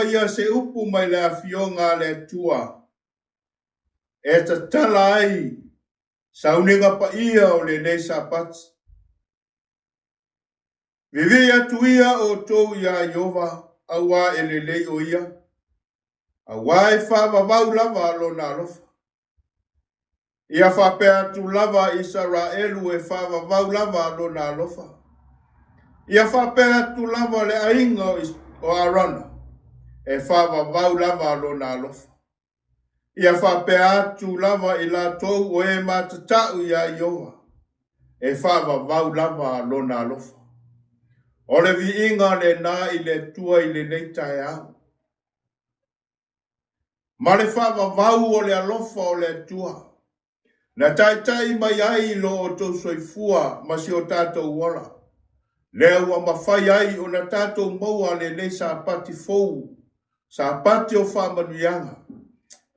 ia se upu mai le Afioga a le Atua e tatala ai sauniga paia o lenei Sapati. Vivii atu ia outou iā Ieova, auā e lelei o ia, auā e faavavau lava lona alofa. Ia faapea atu lava Isaraelu e faavavau lava lona alofa. Ia faapea atu lava le aiga o Arona e faavavau lava lona alofa. Ia faapea atu lava i latou o e matatau iā Ieova e faavavau lava lona alofa. O le viiga lena i le Atua i lenei taeao. Ma le faavavau o le alofa o le Atua, na taitai mai ai lo outou soifua ma si o tatou ola, lea ua mafai ai ona tatou maua lenei Sapati fou, Sapati o faamanuiaga,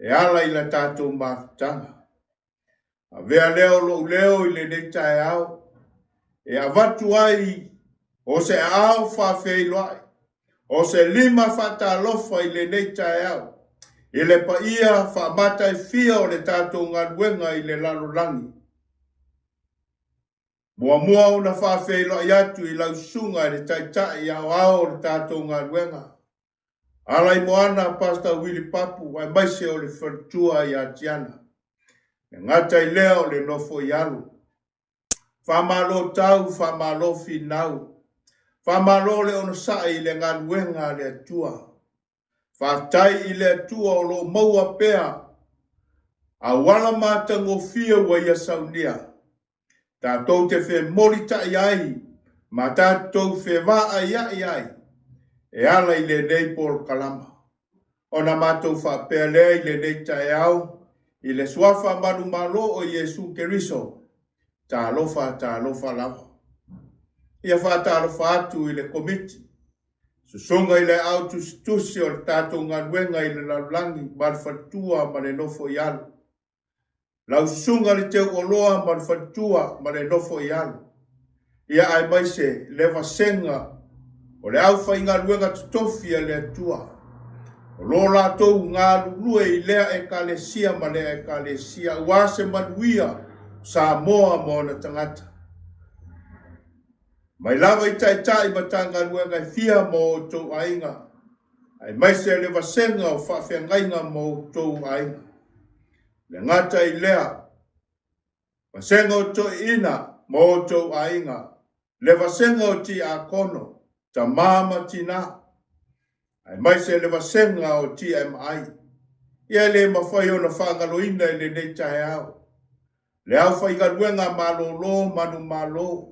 e ala i la tatou mafutaga. Avea lea o lou leo i lenei taeao e avatu ai o se aao faafeiloai, o se lima faatalofa i lenei taeao i le paia faamataifia o le tatou galuega i le lalolagi. Muamua ona faafeiloai atu i lau susuga i le Taitai Aoao o le tatou galuega, Alaimoana Pastor Willie Papu aemaise o le faletua ia Tiana. E gata i lea o le nofo i alo. Faamalo tau, faamalo finau. Faamalo le onosai i le galuega a le Atua. Faafetai i le Atua o lo o maua pea auala matagofie ua ia saunia. Tatou te femolitai ai ma tatou fevaaiai ai e ala i lenei polokalama. Ona matou faapea lea i lenei taeao i le suafa manumalo o Iesu Keriso, talofa, talofa lava. Ia faatalofa atu i le Komiti, susuga i le Aao Tusitusi o le tatou galuega i le lalolagi ma le faletua ma le nofo i alo. Lau susuga le Teuoloa ma le faletua ma le nofo i alo. Ia aemaise le vasega o le aufaigaluega totofi a le Atua, o lo latou galulue i lea Ekalesia ma lea Ekalesia aua se manuia o Samoa ma ona tagata. Mai lava i Taitai Matagaluega e fia ma o outou aiga, aemaise le vasega o faafeagaiga ma outou aiga. Le gata i lea, vasega o toeaiina ma outou aiga, le vasega o tiakono, tama ma tina, aemaise le vasega o TMI. Ia e le mafai ona faagaloina i lenei taeao le aufaigaluega malolo manumalo,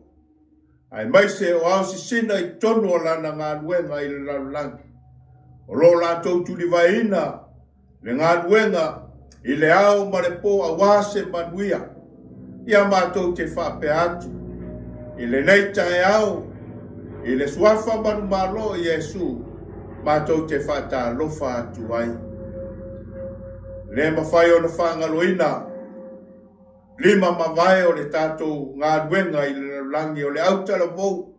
aemaise o ao sisina i totonu o lana galuega i le lalolagi, o lo o latou tulivaeina le galuega i le ao ma le po aua se manuia. Ia matou te faapea atu i lenei taeao i le suafa manumalo o Iesu, matou te faatalofa atu ai. Le mafai ona faagaloina lima mavae o le tatou galuega i le lalolagi o le autalavou,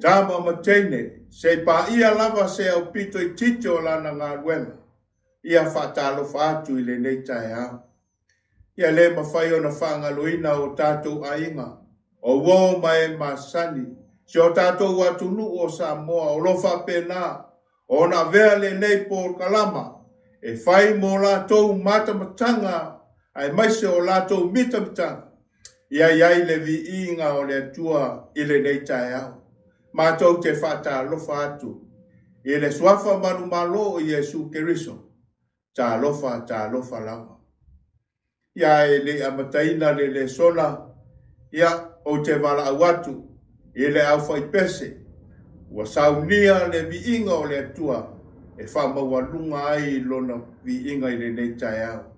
tama ma teine, se i paia lava se aupito itiiti o lana galuega. Ia faatalofa atu i lenei taeao. Ia le mafai ona faagaloina o tatou aiga, o uo ma e masani, si o tatou atunuu o Samoa, o lo o faapena ona avea lenei polokalama e fai mo latou matamataga aemaise o latou mitamitaga, ia i ai le viiga o le Atua i lenei taeao. Matou te faatalofa atu i le suafa manumalo o Iesu Keriso. Talofa, talofa lava. Ia e le i amataina le lesona, ia, ou te valaau atu i le aufaipese, ua saunia le viiga o le Atua e faamaualuga ai lona viiga i lenei taeao.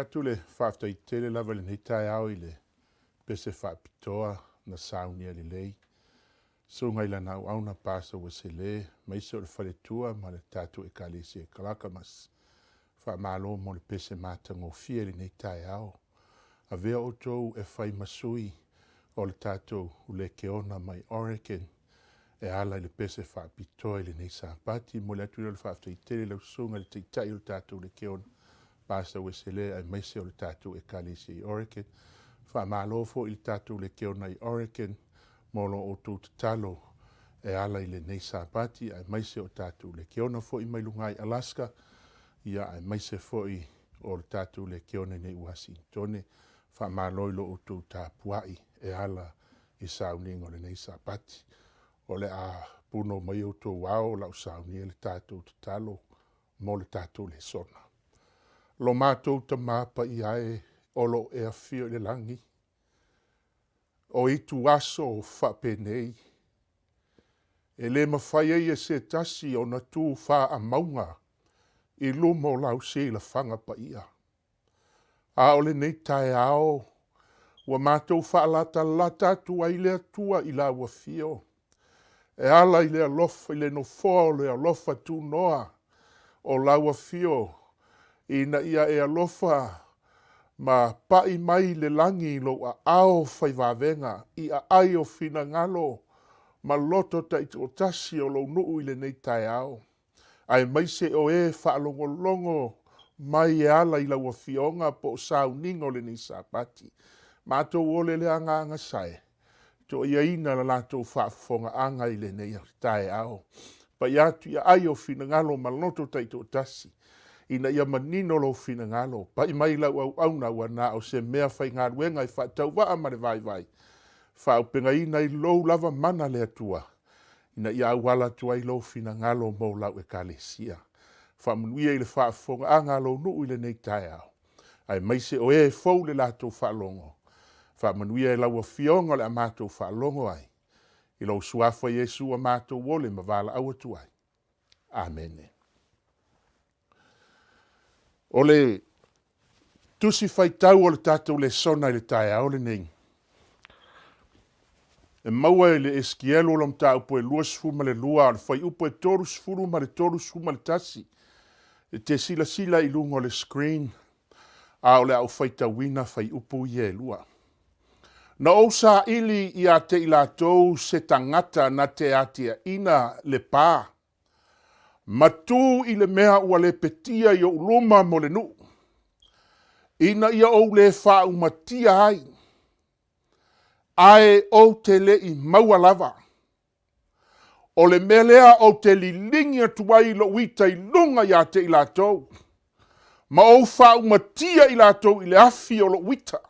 atu le faafetai tele lava i lenei taeao i le pese faapitoa na saunia lelei. Susuga i lana auauna Pastor Uesele, aemaise o le faletua ma le tatou Ekalesia i Clackamas. Faamalo mo le pese matagofie i lenei taeao. Avea outou e fai ma sui o le tatou Lekeona mai Oregon e ala i le pese faapitoa i lenei Sapati. E momoli atu lea o le faafetai tele i lau susuga i le Taitai o le tatou Lekeona, Pastor Uesele, aemaise o le tatou Ekalesia i Oregon. Faamalo foi i le tatou Lekeona i Oregon mo lo outou tatalo e ala i lenei Sapati, aemaise o tatou Lekeona foi mai luga i Alaska, ia aemaise foi o le tatou Lekeona i nei Uasinitone. Faamalo i lo outou tapuai e ala i sauniga o lenei Sapati. O le a punou mai outou ao o le a ou saunia le tatou tatalo mo le tatou lesona. Lo matou Tama Paia e o lo o e afio i le lagi, o ituaso faapenei, e le mafai ai e se tasi ona tu faamauga i luma o lau silafaga paia. A o lenei taeao ua matou faalatalata atu ai le Atua i lau afio, e ala i le alofa, i le nofoa o le alofa tunoa o lau afio, ina ia e alofa ma pai mai le lagi i lou aao fai vavega i aai o finagalo ma loto taitoatasi o lou nuu i lenei taeao, aemaise o e faalogologo mai e ala i lau afioga po o sauniga o lenei Sapati. Matou ole le agaga sae, toaiaina la latou faafofogaaga i lenei taeao. Pai atu i aai o finagalo ma loto taitoatasi, ina ia manino lou finagalo, pai mai lau auauna ua na o se mea faigaluega e faatauvaa ma le vaivai, faaaupegaina i lou lava mana le Atua, ina ia auala atu ai lou finagalo mo lau Ekalesia. Faamanuia i le faafofogaaga a lou nuu i lenei taeao, aemaise o e fou le latou faalogo, faamanuia i lau Afioga o le a matou faalogo ai, i lou Suafa Iesu ua matou ole ma valaau atu ai. Amene. O le Tusi Faitau o le tatou lesona i le taeao lenei, e maua i le Esikielu o le mataupu e 22, a o le fuaiupu e 30 ma le 31. E te silasila i luga o le screen, a o le a ou faitauina fuaiupu ia e lua. Na ou saili ia te i latou se tagata na te atiaina le pa, ma tu i le mea ua lepetia i ou luma mo le nuu, ina ia ou le faaumatia ai, ae ou te le i maua lava. O le mea lea ou te liligi atu ai lou ita i luga ia te i latou, ma ou faaumatia i latou i le afi o lou ita.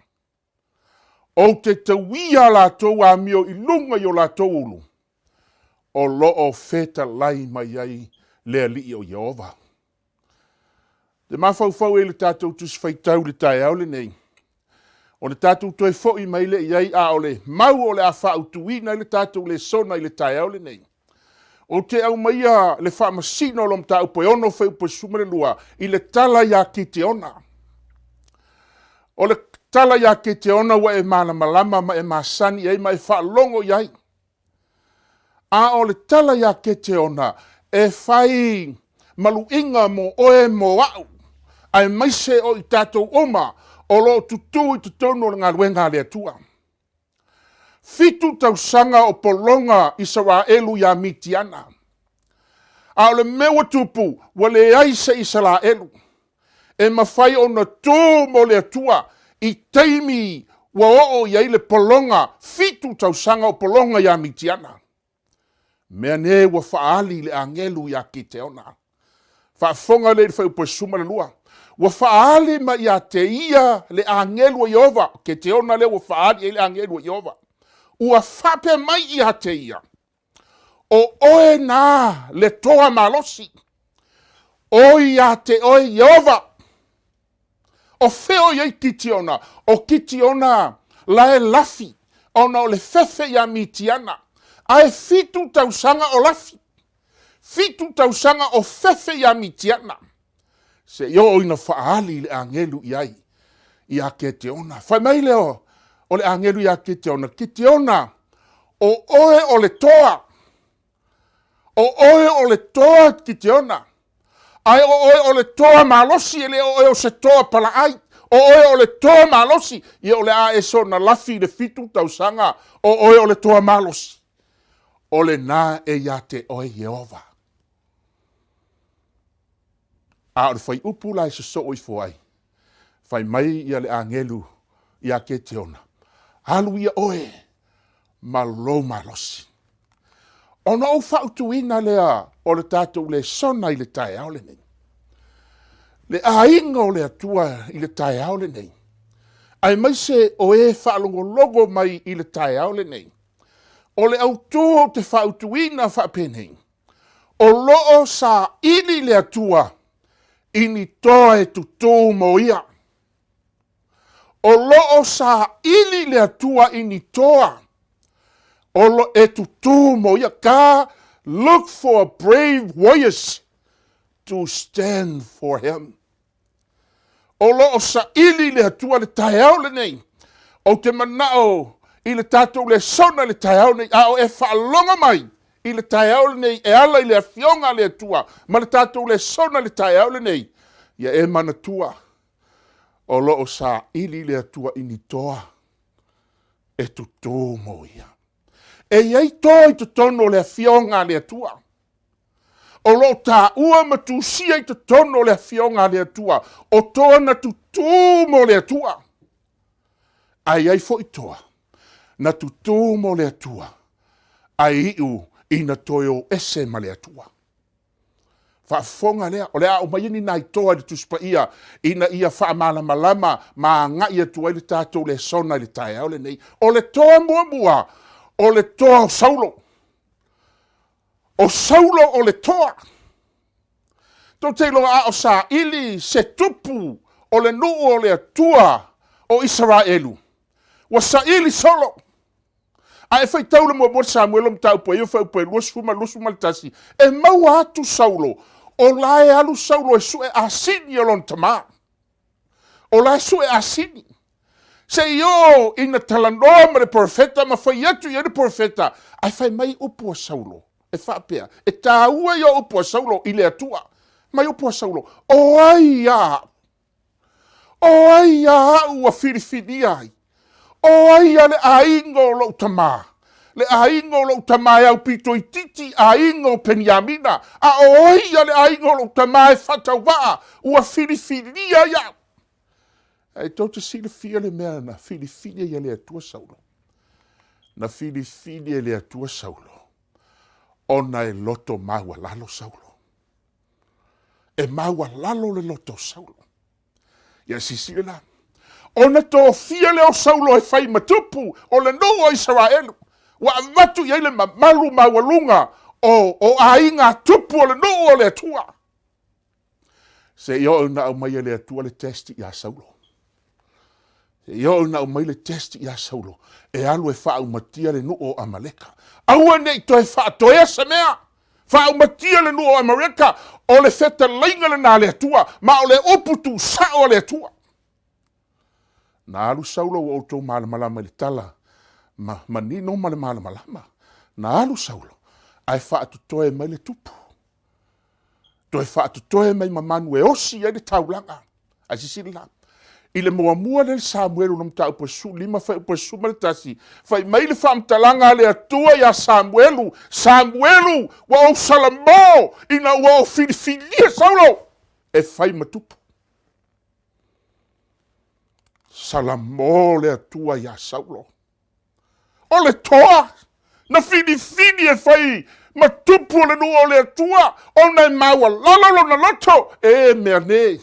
Ou te tauia a latou amio i luga i o latou ulu, o lo o fetalai mai ai le Alii o Ieova. Te mafaufau i le tatou Tusi Faitau i le taeao lenei, o le tatou toe foi mai lea i ai, a o le mau o le a faautuina ai le tatou lesona i le taeao lenei. Ou te aumaia le faamasino o lo mataupu e 6 fuaiupu e 12 i le tala ia Kiteona. O le tala ia Kiteona ua e malamalama ma e masani i ai ma e faalogo i ai. A o le tala ia Keteona, e fai maluiga mo oe mo au, aemaise o i tatou uma o lo o tutū i totonu o le galuega a le Atua. 7 tausaga o pologa Isaraelu ia Mitiana. A o le mea ua tupu, ua leai se Isaraelu e mafai ona tu mo le Atua i taimi ua oo i ai le pologa, 7 tausaga o pologa ia Mitiana. Mea ne ua faaali le agelu ia Kiteona. Faafofoga lelei i le fuaiupu e 12. Ua faaali mai ia te ia le agelu o Ieova, Kiteona lea ua faaali i ai le agelu o Ieova. Ua faapea mai ia te ia, o oe na le toa malosi, o ia te oe Ieova. O fea o i ai Kitiona? O Kitiona la e lafi, ona o le fefe ia Mitiana. Ae 7 tausaga o lafi, 7 tausaga o fefe ia Mitiana, se i oo ina faaali le agelu i ai. Iā Keteona. Fai mai lea o le agelu iā Keteona, Keteona, o oe o le toa. O oe o le toa, Kiteona, ae o oe o le toa malosi, e le o oe o se toa palaai. O oe o le toa malosi, ia o le a e soona lafi i le 7 tausaga, o oe o le toa malosi. O lena e ia te oe Ieova. A o le fuaiupu la e sosoo ifo ai, fai mai ia le agelu ia Keteona, alu ia oe ma lou malosi. Ona ou faautuina lea o le tatou lesona i le taeao lenei. Le aiga o le Atua i le taeao lenei, aemaise o e faalogologo mai i le taeao lenei, o le autu ou te faautuina faapenei, o lo o saili le Atua i ni toa e tutū mo ia. O lo o saili le Atua i ni toa o lo e tutū mo ia. God look for brave warriors to stand for him. O lo o saili le Atua le taeao lenei. Ou te manao i le tatou lesona i le taeao lenei, a o e faalogo mai i le taeao lenei e ala i le Afioga a le Atua ma le tatou lesona i le taeao lenei, ia e manatua, o lo o saili le Atua i ni toa e tutū mo ia. E i ai toa i totonu o le Afioga a le Atua. O lo o taua ma tusia i totonu o le Afioga a le Atua, o toa na tutū mo le Atua. Ae i ai foi toa na tutū mo le Atua, ae iu ina toe o ese ma le Atua. Faafofoga lea, o le a aumaia ni nai toa i le Tusi Paia ina ia faamalamalama ma agai atu ai le tatou lesona i le taeao lenei. O le toa muamua, o le toa o Saulo. O Saulo o le toa. Tou te iloa a o saili se tupu o le nuu o le Atua o Isaraelu, ua saili Saulo. A e faitau le muamua Samuele mataupu e fuaiupu e 20 ma le 21, e maua atu Saulo, o la e alu Saulo e sue asini o lona tamā. O la e sue asini. Se i oo ina talanoa ma le profeta ma fai atu i ai le profeta, ae fai mai upu a Saulo, e faapea, e taua ia upu a Saulo i le Atua. Mai upu a Saulo, o ai ia au? O ai ia au ua filifilia ai? O ai ia le aiga o lou tamā? Le aiga o lou tamā e aupito itiiti, aiga o Peniamina. A o ai ia le aiga o lou tamā e faatauvaa ua filifilia ai au? Ae tou te silafia le mea na filifili ai e le Atua Saulo. Na filifili e le Atua Saulo ona e loto maualalo Saulo. E maualalo le loto o Saulo. Ia silasila la. Ona tofia lea o Saulo e fai ma tupu o le nuu o Isaraelu. Ua avatu i ai le mamalu maualuga o aiga tupu o le nuu o le Atua. Se i oo ina aumai e le Atua le test ia Saulo. Se i oo ina aumai le test ia Saulo, e alu e faaumatia le nuu o Amaleka. Aua ne i toe faatoea se mea. Faaumatia le nuu o Amaleka, o le fetalaiga lena a le Atua, ma o le upu tuusao a le Atua. Na alu Saulo ua outou malamalama i le tala, ma manino ma le malamalama. Na alu Saulo, ae faatotoe mai le tupu. Toe faatotoe mai ma manu e osi ai le taulaga. Ae silasila la, i le muamua lea i le Samuelu na mataupu e 15 fuaiupu e 11, fai mai le faamatalaga a le Atua ia Samuelu, Samuelu, ua ou salamo ina ua ou filifilia Saulo e fai ma tupu. Salamo le Atua ia Saulo. O le toa na filifili e fai ma tupu o le nuu o le Atua, ona e maualalo lona loto, e mea nei.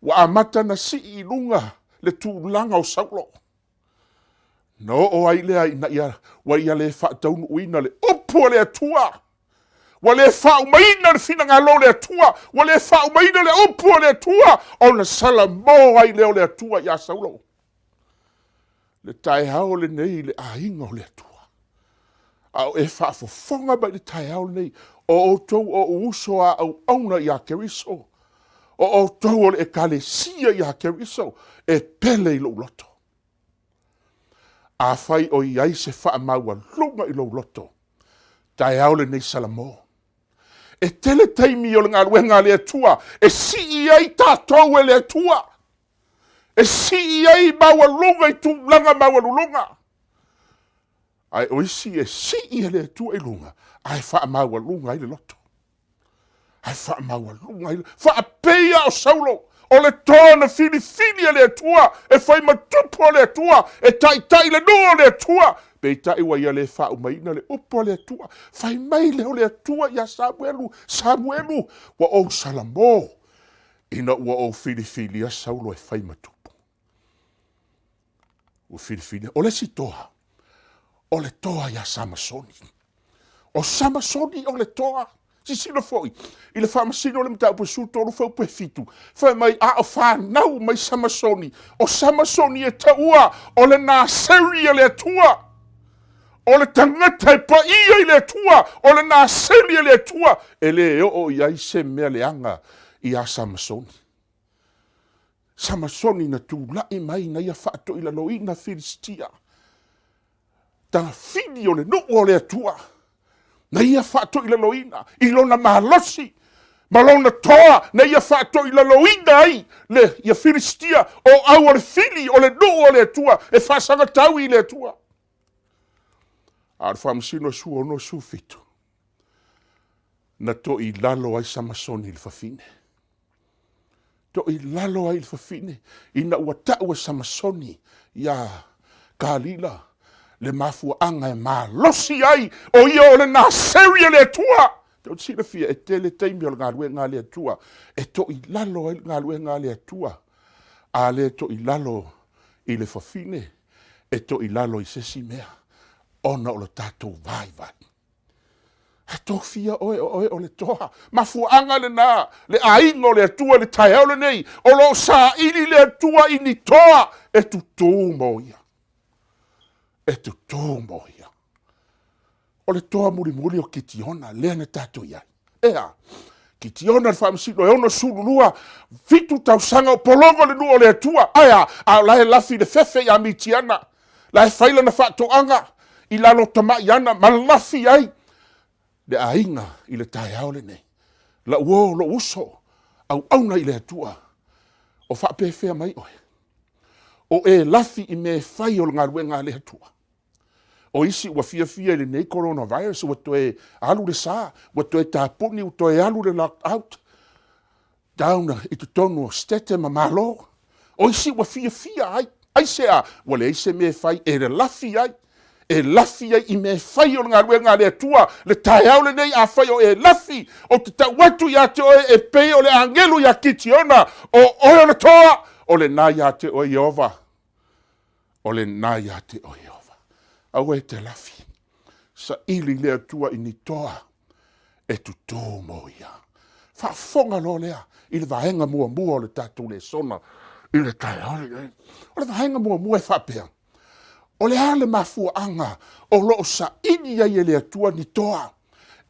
Ua amata na sii i luga le tulaga o Saulo. Na oo ai lea ina ia, ua ia le faataunuuina le upu a le Atua. Ua le faaumaina le finagalo o le Atua, ua le faaumaina le upu a le Atua, ona salamo ai lea o le Atua ia Saulo. Le taeao lenei i le aiga o le Atua. A o e faafofoga mai i le taeao lenei, o outou o ou uso a auauna ia Keriso. O outou o le Ekalesia ia Keriso e pele i lou loto. Afai o i ai se faamaualuga i lou loto, taeao lenei Salamo. E tele taimi o le galuega a le Atua e sii ai tatou e le Atua, e sii ai maualuga i tulaga maualuluga. Ae o isi e sii e le Atua i luga, ae faamaualuga ai le loto. Ae faamaualuga ai le... Faapei o Saulo, o le toa na filifili e le Atua, e fai ma tupu o le Atua, e taitai le nuu o le Atua. Peitai ua ia le faaumaina le upu a le Atua. Fai mai lea o le Atua ia Samuelu, Samuelu, ua ou salamo ina ua ou filifilia Saulo e fai ma tupu. Ua filifilia. O le isi toa, o le toa ia Samasoni. O Samasoni o le toa. Silasila foi i le faamasino o le mataupu e 13 fuaiupu e 7, fai mai, a o fanau mai Samasoni, o Samasoni e taua o le Naseri a le Atua. O le tagata e paia i le Atua, o le Naseri a le Atua, e le oo i ai se mea leaga ia Samasoni. Samasoni na tulai mai na ia faatoilaloina Filistia, tafili o le nuu o le Atua, na ia faatoilaloina i lona malosi ma lona toa, na ia faatoilaloina ai le, ia Filistia, o au o le fili o le nuu o le Atua, e faasagataui i le Atua. A o le faamasino 16, 17, na toilalo ai Samasoni i le fafine. Toilalo ai i le fafine, ina ua tau e Samasoni iā Kalila le mafuaaga e malosi ai, o ia o le Naseri a le Atua. Tou te silafia, e tele taimi o le galuega a le Atua e toilalo ai le galuega a le Atua, a le toilalo i le fafine, e toilalo i se isi mea, ona o le tatou vaivai. A tofia oe, o oe o le toa. Mafuaaga lena, le aiga o le Atua i le taeao lenei, o lo o saili le Atua i ni toa e tutū mo ia. E tutū mo ia. O le toa mulimuli o Kitiona, lea na tatou i ai. E a? Kitiona le faamasino e 62, 7 tausaga o pologa le nuu o le Atua. Ae a? A o la e lafi le fefe ia Mitiana. La e fai lana faatoaga i lalo o tamai ana ma lafi ai le aiga i le taeao lenei. Lau uo, lou uso, auauna i le Atua, o faapefea mai oe? O e lafi i mea e fai o le galuega a le Atua. O isi ua fiafia i lenei coronavirus, ua toe alu le sa, ua toe tapuni, ua toe alu le lock out down i totonu o Setete ma Malo. O isi ua fiafia ai. Aisea? Ua leai se mea e fai e lalafi ai, e lafi ai i mea e fai o le galuega a le Atua. Le taeao lenei, afai o e lafi, ou te tau atu ia te oe e pei o le agelu ia Kitiona, o oe o le toa, o lena ia te oe Ieova. O lena ia te oe Ieova. Aua e te lafi, saili le Atua i ni toa e tutū mo ia. Faafofoga loa lea i le vaega muamua o le tatou lesona i le taeao lenei. O le vaega muamua e faapea, o le a le mafuaaga o lo o saili ai e le Atua ni toa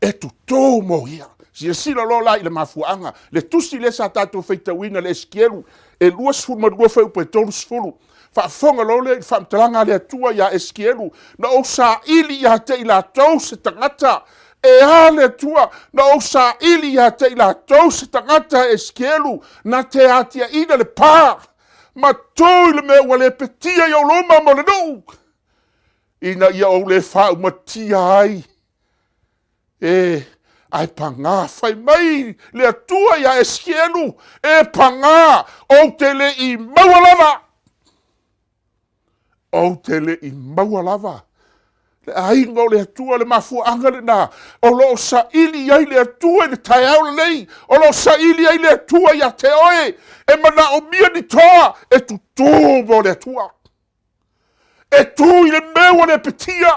e tutū mo ia. Silasila loa la i le mafuaaga, le tusi lea sa tatou faitauina le Esikielu e 22 fuaiupu e 30. Faafofoga loa lea i le faamatalaga a le Atua ia Esikielu, na ou saili ia te i latou se tagata, e a le Atua, na ou saili ia te i latou se tagata, Esikielu, na te atiaina le pa, ma tu i le mea ua lepetia i ou luma mo le nuu, ina ia ou le faaumatia ai. E, ae pagā, fai mai le Atua ia Esikielu, e pagā, ou te le i maua lava. Ou te le i maua lava. Le aiga o le Atua, le mafuaaga lena, o lo o saili ai le Atua i le taeao lenei, o lo o saili ai le Atua ia te oe, e manaomia ni toa e tutū mo le Atua. E tu i le mea ua lepetia,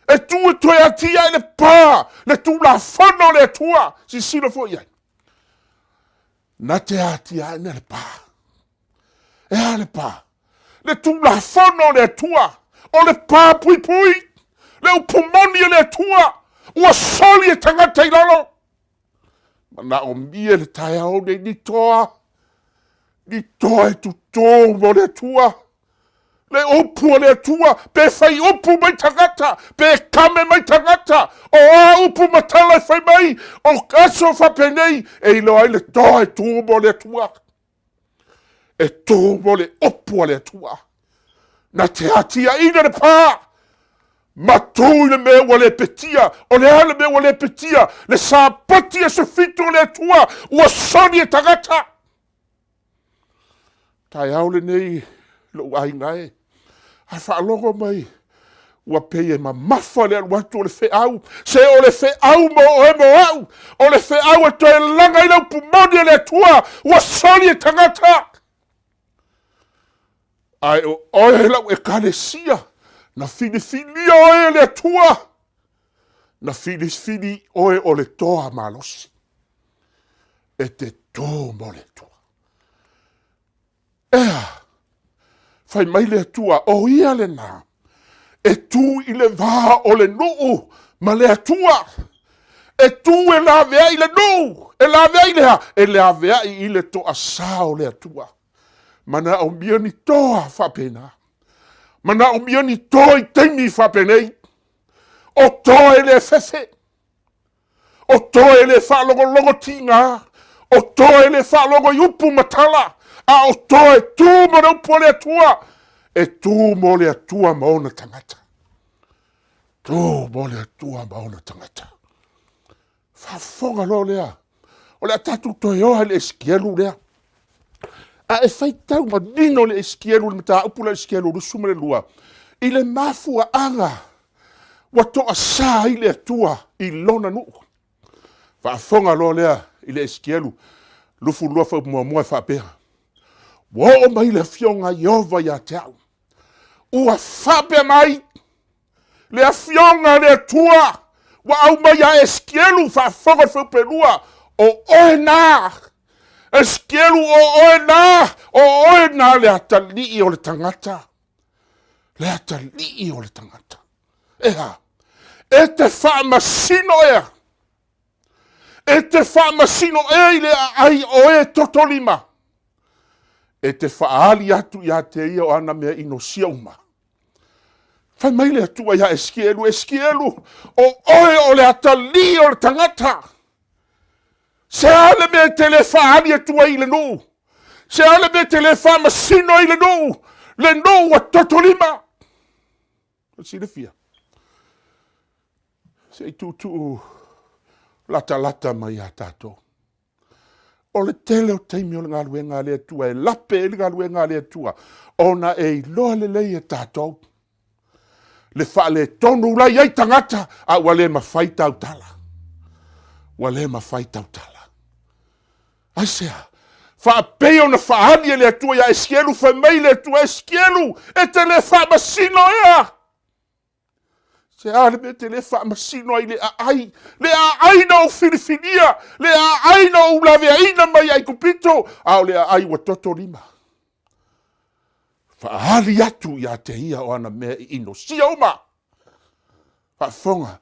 e tu e toe atiae le pa, le Tulafono o le Atua. Silasila foi i ai. Na te atiae le pa. E a le pa? Le Tulafono o le Atua, o le pa puipui, le upu moni a le Atua, ua soli e tagata i lalo. Manaomia le taeao nei ni toa, ni toa e tutū mo le Atua. Le upu a le Atua, pe fai upu mai tagata, pe kame mai tagata, o a upu ma tala e fai mai, o aso faapenei, e iloa ai le toa e tu mo le Atua. E tu mo le upu a le Atua. Na te atiaina le pā, ma tu i le mea ua lepetia. O le a le mea ua lepetia? Le Sapati aso fitu o le Atua, ua soli e tagata. Taeao lenei, lou aiga e, a faalogo mai, ua pei e mamafa le alu atu o le feau, se o le feau mo oe mo au, o le feau e toe laga i le upu moni a le Atua, ua soli e tagata. Ae o oe lau Ekalesia, na filifilia oe e le Atua, na filifili oe o le toa malosi, e te tō mo le Atua. Ea, fai mai le Atua, o ia lena, e tu i le va o le nuu ma le Atua, e tu e laveai le nuu, e laveai le a? E laveai i le toasā o le Atua. Manaomia ni toa faapena. Manaomia ni toa i taimi faapenei. O toa e le fefe. O toa e le faalogologo tiga. O toa e le faalogo i upu ma tala. A o toa e tu mo le upu a le Atua. E tu mo le Atua ma ona tagata. Tu mo le Atua ma ona tagata. Faafofoga loa lea. O le a tatou toe oa i le Esikielu lea. A e faitau manino le Esikielu, le mataupu lea o Esikielu 22, i le mafuaaga ua toasā ai le Atua i lona nuu. Faafofoga loa lea i le Esikielu 22 fuaiupu muamua e faapea, Ua oo mai le Afioga a Ieova ia te au, ua faapea mai, le Afioga a le Atua ua aumai ia Esikielu, faafofoga le fuaiupu lua, o oe na, Esikielu, o oe na, o oe na le atalii o le tagata, le atalii o le tagata. E a? E te faamasino ea, e te faamasino ea i le aai o e totolima, e te faaali atu ia te ia o ana mea inosia uma. Fai mai le Atua iā Esikielu, Esikielu, o oe o le atalii o le tagata. Se a le mea e te le faaali atu ai i le nuu? Se a le mea e te le faamasino ai i le nuu? Le nuu ua totolima. O silafia, se i tuutuu latalata mai iā tatou. O le tele o taimi o le galuega a le Atua e lape ai le galuega a le Atua, ona e iloa lelei e tatou le faaletonu la i ai tagata, a ua le mafai tautala. Ua le mafai tautala. Aisea? Faapei ona faaali e le Atua ia Esikielu, fai mai le Atua, Esikielu, e te le faamasino ea. Se a le mea te le faamasino ai le aai, le aai na ou filifilia, le aai na ou laveaina mai Aikupito, a o le aai ua toto lima. Faaali atu ia te ia o ana mea i inosia uma. Faafofoga,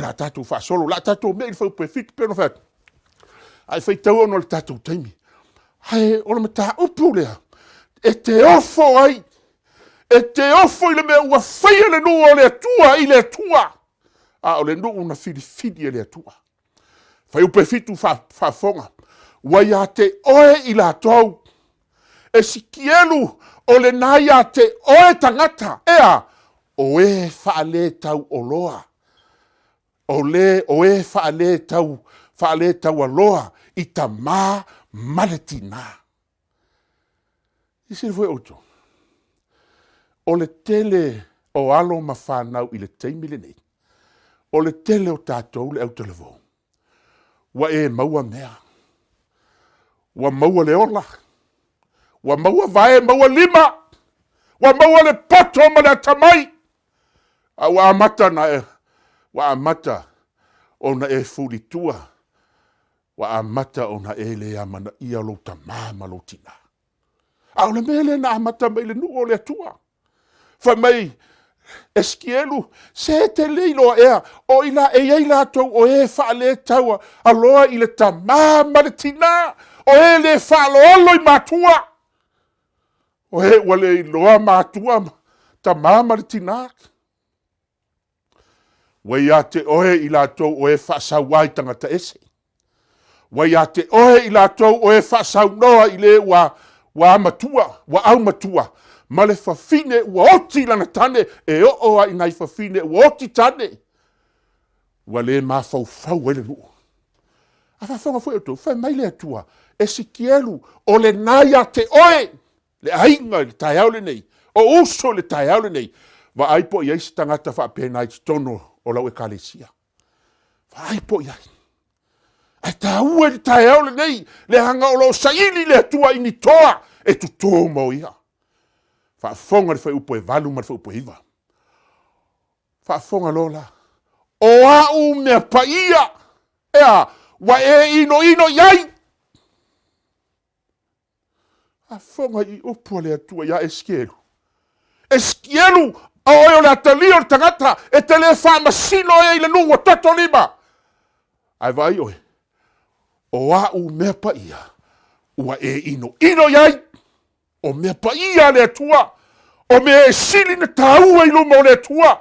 la tatou faasolo, la tatou mea i le fuaiupu e 7 pei ona fai atu. Ae faitau ona o le tatou taimi. Ae o le mataupu lea, e te ofo ai, e te ofo i le mea ua faia le nuu o le Atua i le Atua, a o le nuu na filifili e le Atua. Fuaiupu e 7 faafofoga, ua ia te oe i latou, Esikielu, o lena ia te oe tagata, ea, o e faaletauoloa, o le, o e faaletau, faaletaualoa i tamā ma le tinā. Silasila foi outou, o le tele o alo ma fanau i le taimi lenei, o le tele o tatou le autalavou, ua e maua mea, ua maua le ola, ua maua vae, maua lima, ua maua le poto ma le atamai, a ua amata ona e, ua amata ona e fulitua, ua amata ona e le amanaia lou tamā ma lou tinā. A o le mea lea na amata mai i le nuu o le Atua. Fai mai, Esikielu, se e te le iloa ea, o i la, e i ai latou o e faaletau aloa i le tamā ma le tinā, o e le faaaloalo i matua, o e ua le iloa matua ma tamā ma le tinā. Ua ia te oe i latou o e faasauā i tagata ese. Ua ia te oe i latou o e faasaunoa i le ua, ua amatua, ua aumatua, ma le fafine ua oti lana tane, e oo lava i nai fafine ua oti tane, ua le mafaufau ai le nuu. A faafofoga foi outou, fai mai le Atua, Esikielu, o lena ia te oe, le aiga i le taeao lenei, o uso i le taeao lenei, vaai po o i ai se tagata faapena i totonu o lau ekalesia. Vaai po o i ai. Ae taua i le taeao lenei, leaga o lo o saili le Atua i ni toa e toto mo ia. Faafofoga le fuaiupu e 8 ma le fuaiupu e 9. Faafofoga loa la, o au mea paia, e a, ua e inoino i ai. Faafofoga i upu a le Atua ia Esikielu. Esikielu, o oe o le atalii o le tagata, e te le faamasino ea i le nuu ua toto lima. Ae vaai oe, o au mea paia, ua e inoino i ai. O mea paia a le Atua, o mea e sili na taua i luma o le Atua.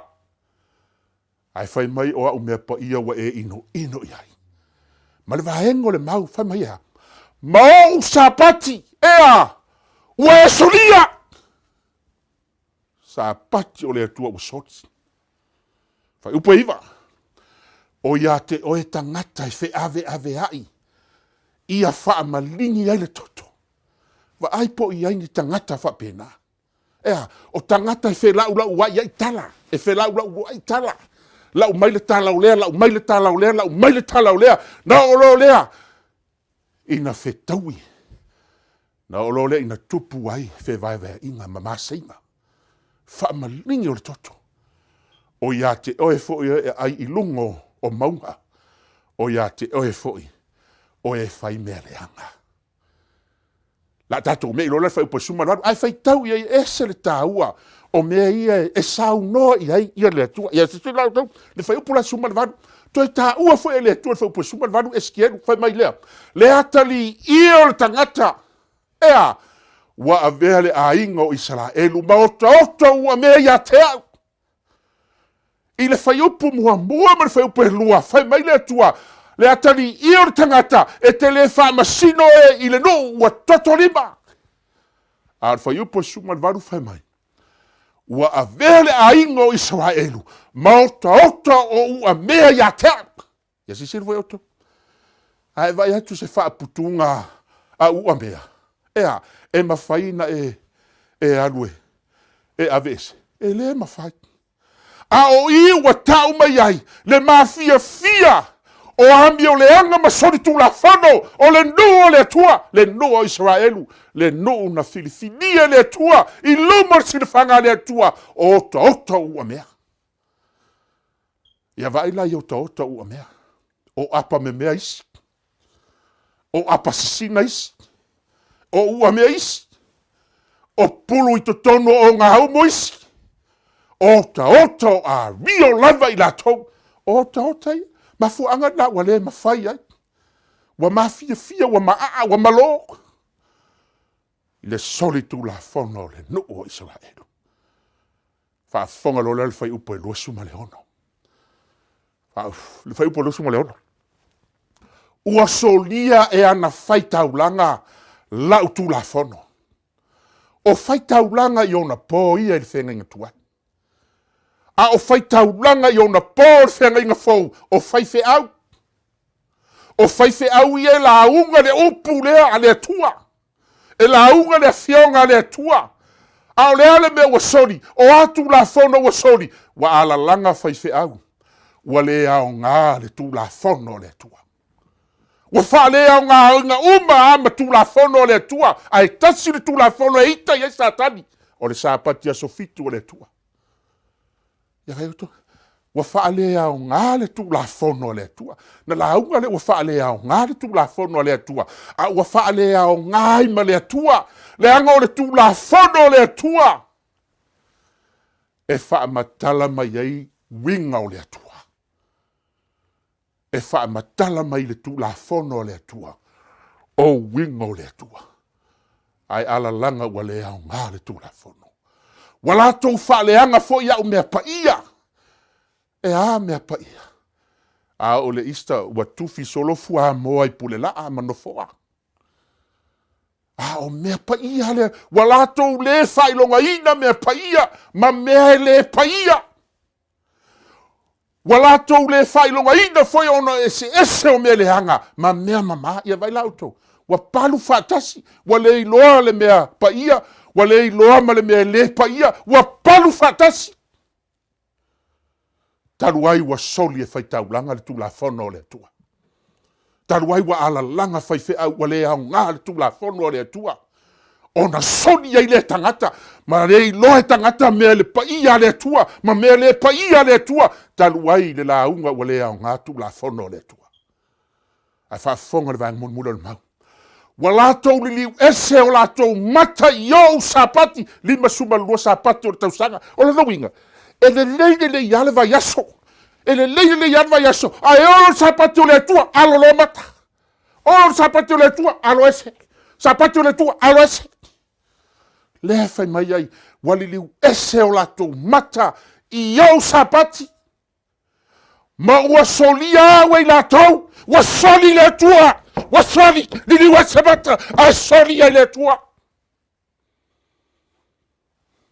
Ae fai mai o au mea paia ua e inoino i ai. Ma le vaega o le mau, fai mai e a? Ma ou Sapati, e a? Ua e solia! Sapati o le Atua ua soli. Fuaiupu e 9. O ia te oe tagata e feaveaveai, ia faamaligi ai le toto. Vaai po o i ai ni tagata faapena. E a? O tagata e felaulau ai ai tala, e felaulau ai tala. Lau mai le tala o lea, lau mai le tala o lea, lau mai le tala o lea. Na oo loa lea ina fetaui, na oo loa lea ina tupu ai fevaevaeaiga ma maseiga. Faamaligi o le toto. O ia te oe foi e ai i luga o mauga, o ia te oe foi o e fai mea leaga. La tatou mei loa le fuaiupu e 18, ae faitau i ai, e ese le taua o mea ia e saunoa i ai ia le Atua. Ia silasila la outou, le fuaiupu la 18, toe taua foi e le Atua le fuaiupu e 18 Esikielu, fai mai lea, le ataliia o le tagata, e a? Ua avea le aiga o Isaraelu ma otaota ua mea ia te au. I le fuaiupu muamua ma le fuaiupu e lua, fai mai le Atua, le ataliia o le tagata e te le faamasino e i le nuu ua toto lima. A o le fuaiupu e 18 fai mai, ua avea le aiga o Isaraelu ma otaota o uamea ia te au. Ia silasila foi outou. A e vaai atu se faaputuga a uamea, e a, e mafai na e, e alu e, e aveese? E le mafai. A o i ua tau mai ai le mafiafia o amioleaga ma solitulafono o le nuu o le Atua, le nuu o Isaraelu, le nuu na filifilia e le Atua i luma o le silafaga a le Atua, o otaota o uamea. Ia vaai la i otaota o uamea, o apamemea isi, o apasisina isi, o uamea isi, o pulu i totonu o ogaumu isi, o otaota o ario lava i latou, o otaota ia, mafuaaga lena ua le mafai ai, ua mafiafia, ua maaa, ua malo i le solitulafono o le nuu o Isaraelu. Faafofoga loa lea le fuaiupu e 26. Le fuaiupu e 26. Ua solia e ana faitaulaga lau tulafono. O faitaulaga i ona po ia i le feagaiga tuai. A o faitaulaga i ona po o le feagaiga fou, o faifeau. O faifeau ia e lauga le upu lea a le Atua. E lauga le afioga a le Atua. A o le a le mea ua soli? O a tulafono ua soli? Ua alalaga faifeau. Ua le aoga le tulafono a le Atua. Ua faaleaogaina uma lava ma tulafono a le Atua, ae tasi le tulafono e ita i ai Satani, o le Sapati aso 7 o le Atua. Ia vaai outou, ua faaleaoga le Tulafono a le Atua. Na lauga lea ua faaleaoga le Tulafono a le Atua, a ua faaleaoga ai ma le Atua, leaga o le Tulafono a le Atua. E faamatala mai ai uiga o le Atua. E faamatala mai le Tulafono a le Atua, o uiga o le Atua. Ae alalaga ua le aoga le Tulafono. Ua latou faaleaga foi au mea paia. E a mea paia? A oo i le Easter ua tufi solo fuamoa i Pulelaa ma Nofoa. A o mea paia lea, ua latou le faailogaina mea paia ma mea e le paia. Ua latou le faailogaina foi ona eseese o mea leaga ma mea mama. Ia vaai la outou, ua palu faatasi, ua le iloa le mea paia, ua le iloa ma le mea e le paia, ua palu faatasi. Talu ai ua soli e faitaulaga le Tulafono a le Atua. Talu ai ua alalaga faifeau ua le aoga le Tulafono a le Atua, ona soli ai lea tagata, ma le iloa e tagata mea le paia a le Atua ma mea le paia a le Atua, talu ai le lauga ua le aoga Tulafono a le Atua. Ae faafofoga le vaega mulimuli o le mau. Ua latou liliu ese o latou mata i ou Sapati, 52 Sapati o le tausaga. O lona uiga, e lelei lelei lava le vaiaso, e lelei lelei lava le vaiaso, ae olo le Sapati o le Atua, alo loa mata. Olo le Sapati o le Atua, alo ese. Sapati o le Atua, alo ese. Lea e fai mai ai, ua liliu ese o latou mata i ou Sapati. Ma ua solia au e i latou, ua soli le Atua, ua soli, liliu ese mata, ae soli ai le Atua.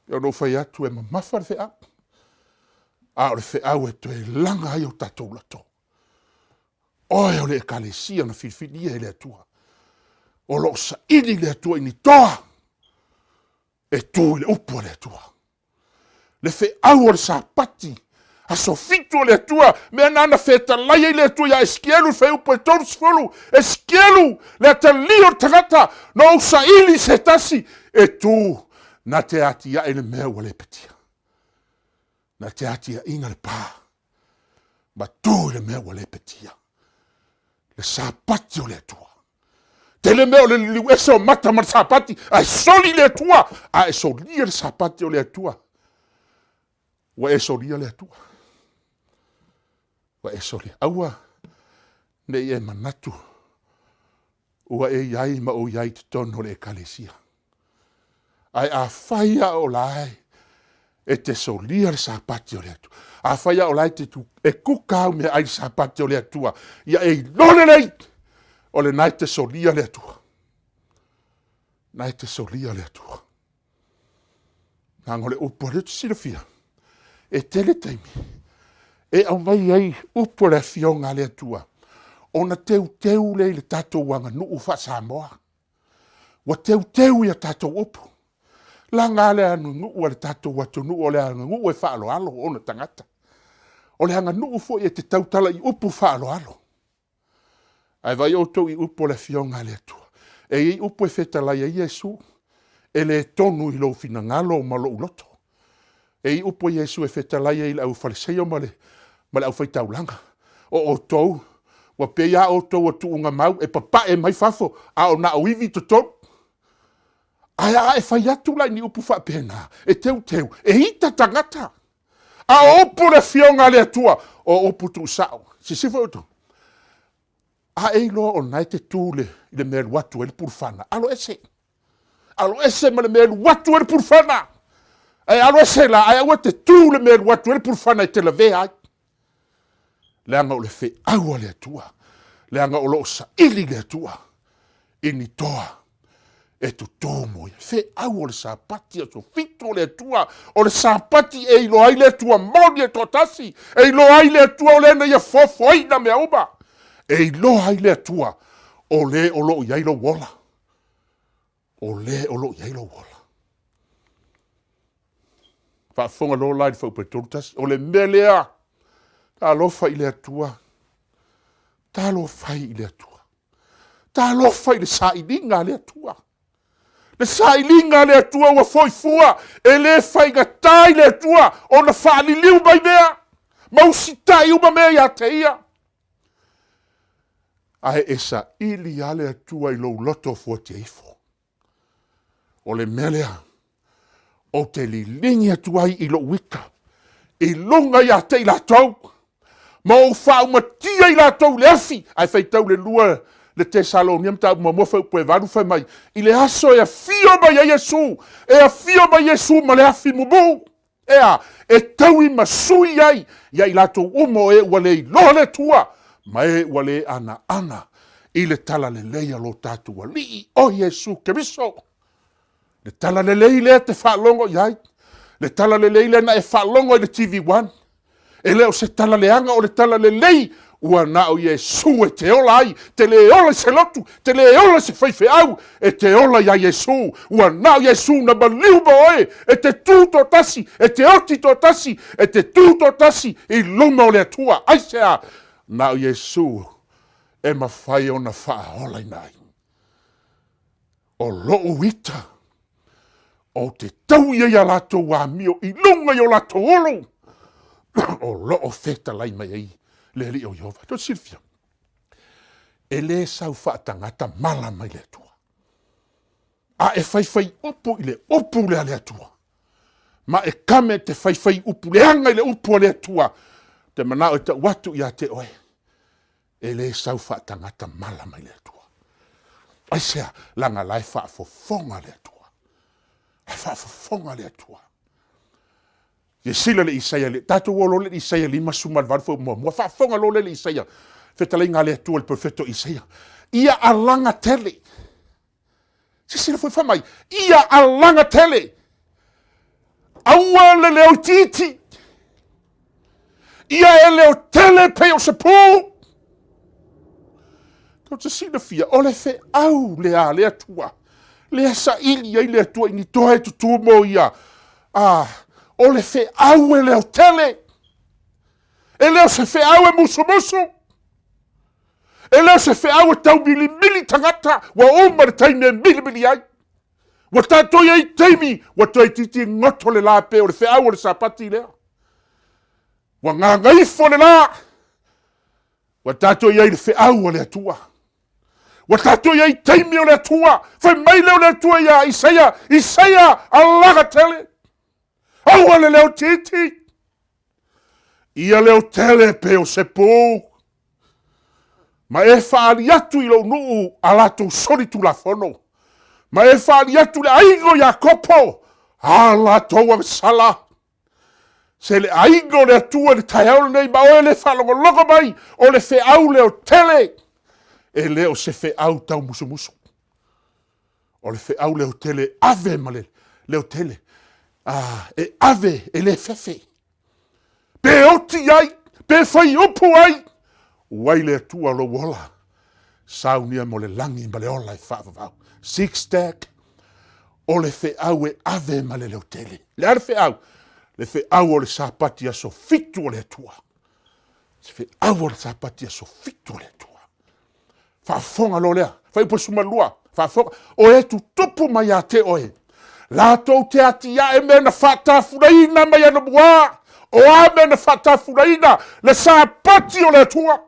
E ona ou fai atu e mamafa le feau, a o le feau e toe laga ai o tatou loto. Oe o le Ekalesia na filifilia e le Atua, o lo o saili le Atua i ni toa e tu i le upu a le Atua. Le feau o le Sapati, aso fitu o le Atua, mea na na fetalai ai le Atua ia Esikielu i le fuaiupu e 30, Esikielu, le atalii o le tagata, na ou saili se tasi e tu na te atiae le mea ua lepetia. Na te atiaina le pa ma tu i le mea ua lepetia. Le Sapati o le Atua. Tele mea o le liliu ese o mata ma le Sapati, ae soli le Atua, a e solia le Sapati o le Atua, ua e solia le Atua. Ua e solia. Aua ne i e manatu ua e i ai ma ou i ai i totonu o le Ekalesia. Ae afai a o la e te solia le Sapati o le Atua, afai a o la e te tu, e kuka au meaai i le Sapati o le Atua, ia e iloa lelei, o lena e te solia le Atua. Na e te solia le Atua. Leaga o le upu a lea te silafia, e tele taimi e aumai ai upu o le Afioga a le Atua, ona teuteu lea i le tatou aganuu faa-Samoa. Ua teuteu i a tatou upu. Laga le aganuu a le tatou atunuu, o le aganuu e faaaloalo ona tagata. O le aganuu foi e te tautala i upu faaaloalo. Ae vaai outou i upu o le Afioga a le Atua. E i ai upu e fetalai ai Iesu, e le tonu i lou finagalo ma lou loto. E i ai upu a Iesu e fetalai ai i le aufaleseio ma le, ma le aufaitaulaga. O outou, ua pei lava outou o tuugamau e papae mai fafo, a o na o ivi i totonu. Ae a e fai atu la i ni upu faapena, e teuteu, e ita tagata. A o upu o le Afioga a le Atua, o upu tuusao. Silasila foi outou. A e iloa o lena e te tu i le mea e alu atu ai le pulufana, alo ese. Alo ese ma le mea e alu atu ai le pulufana. Ae alo ese la, ae aua te tu i le mea e alu atu ai le pulufana e te lavea ai. Leaga o le feau a le Atua, leaga o lo o saili le Atua i ni toa e tutū mo ia. Feau o le Sapati, aso fitu o le Atua, o le Sapati e iloa ai le Atua moni e toatasi, e iloa ai le Atua o le na ia foafoaina mea uma, e iloa ai le Atua o le o lo o i ai lou ola, o le o lo o i ai lou ola. Faafofoga loa la i le fuaiupu e 31, o le mea lea, talofa i le Atua, talofa i le Atua. Talofa i le sailiga a le Atua. Le sailiga a le Atua ua foi fua, e le faigata i le Atua ona faaliliu mai mea, ma usitai uma mea ia te ia. Ae e saili lava le Atua i lou loto fuatia ifo. O le mea lea, Ou te liligi atu ai i lou ita i luga ia te i latou, ma ou faaumatia i latou i le afi. Ae faitau le 2 le Tesalonia mataupu muamua fuaiupu e 8 fai mai, i le aso e afio mai ai Iesu, e afio mai Iesu ma le afi mumu, e a? E taui ma sui ai ia i latou uma o e ua le iloa le Atua, ma e ua le anaana i le talalelei a lo tatou Alii o Iesu Keriso. Le talalelei lea e te faalogo i ai, le talalelei lea na e faalogo ai i le TV1, e le o se tala leaga, o le talalelei ua na o Iesu e te ola ai, te le ola i se lotu, te le ola i se faifeau, e te ola ia Iesu. Ua na o Iesu na maliu ma oe, e te tu toatasi, e te oti toatasi, e te tu toatasi i luma o le Atua. Aisea? Na o Iesu e mafai ona faaolaina ai. O lou ita, ou te taui ai a latou amio i luga i o latou ulu, o lo o fetalai mai ai le Alii o Ieova. Tou te silafia, e le sau faatagata mala mai le Atua, a e faifai upu i le upu lea a le Atua, ma e kame te faifai upu leaga i le upu a le Atua, te manao e tau atu ia te oe, E le sau faatagata mala mai le Atua. Aisea? Leaga la e faafofoga le Atua. La e faafofoga le Atua. Silasila le Isaia, le, tatou o loa le Isaia 58 foi muamua, faafofoga loa le Isaia, fetalaiga a le Atua le perofeto Isaia. Ia alaga tele. Silasila foi fai mai, ia alaga tele. Aua le leo itiiti. Ia e leo tele pei o se pū. Tou te silafia, o le feau lea a le Atua, lea saili ai le Atua i ni toa e tutū mo ia. Ah, o le feau e leo tele. E le o se feau e musumusu. E le o se feau e taumilimili tagata, ua uma le taimi e milimili ai. Ua tatou i ai taimi, ua toeitiiti goto le la pe o le feau o le Sapati lea. Ua gagaifo le la, ua tatou i ai le feau a le Atua. Ua tatou i ai taimi o le Atua. Fai mai lea o le Atua ia Isaia, Isaia, alaga tele. Aua le leo titi. Ia leo tele pe o se pū. Ma e faaali atu i lou nuu a latou soli tulafono. Ma e faaali atu le aiga o Iakopo a latou agasala. Se le aiga o le Atua i le taeao lenei ma oe le faalogologo mai, o le feau leo tele, e le o se feau taumusumusu. O le feau leo tele e ave ma le leo tele, a, e ave e le fefe. Pe oti ai, pe fai upu ai, uai le Atua lou ola, saunia mo le lagi ma le ola e faavavau. Six stack, o le feau e ave ma le leo tele. Le a le feau? Le feau o le Sapati aso fitu o le Atua. Se feau o le Sapati aso fitu o le Atua. Faafofoga loa lea, fuaiupu 12, faafofoga, o e tutupu mai ia te oe, latou te atiae mea na faatafulaina mai anamua, o a mea na faatafulaina? Le Sapati o le Atua,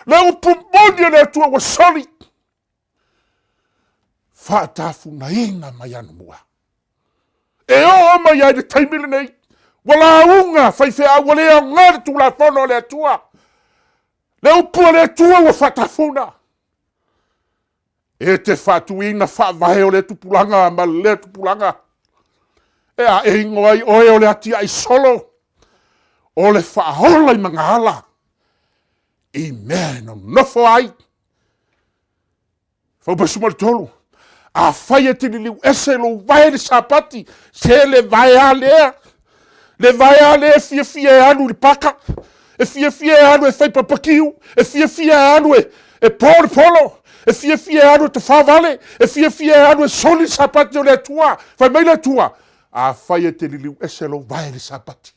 le upu moni a le Atua ua soli, faatafunaina mai anamua. E oo mai ai le taimi lenei, ua lauga faifeau, ua le aoga le Tulafono a le Atua. Le upu a le Atua ua faatafuna. E te faatuina faavae o lea tupulaga ma lea tupulaga. E a e igoa ai oe o le atiae solo, o le faaola i magaala, i mea e nonofo ai. Fuaiupu 13, Afai e te liliu ese lou vae i le Sapati, se le vae a lea, le vae a lea e fiafia e alu i le paka, e fiafia e alu e fai papakiu, e fiafia e alu e, e po le polo, e fiafia e alu e tafavale, e fiafia e alu e soli le Sapati o le Atua. Fai mai le Atua, afai e te liliu ese lou vae i le Sapati,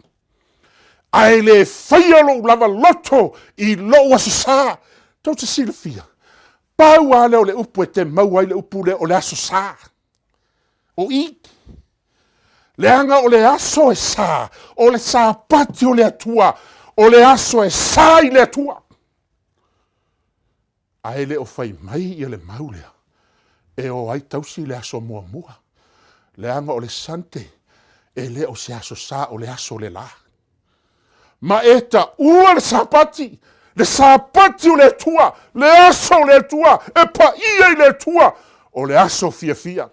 ae le faia lou lava loto i lou Aso Sa. Tou te silafia, pau lava lea o le upu e te maua ai le upu lea o le Aso Sa. O i, leaga o le aso e sa, o le Sapati o le Atua, o le aso e sa i le Atua. Ae le o fai mai ia le mau lea e o ai tausi le aso muamua, leaga o le Sunday. E le o se aso sa, o le aso le la. Ma e taua le Sapati, le Sapati o le Atua, le aso o le Atua, e paia i le Atua, o le aso fiafia,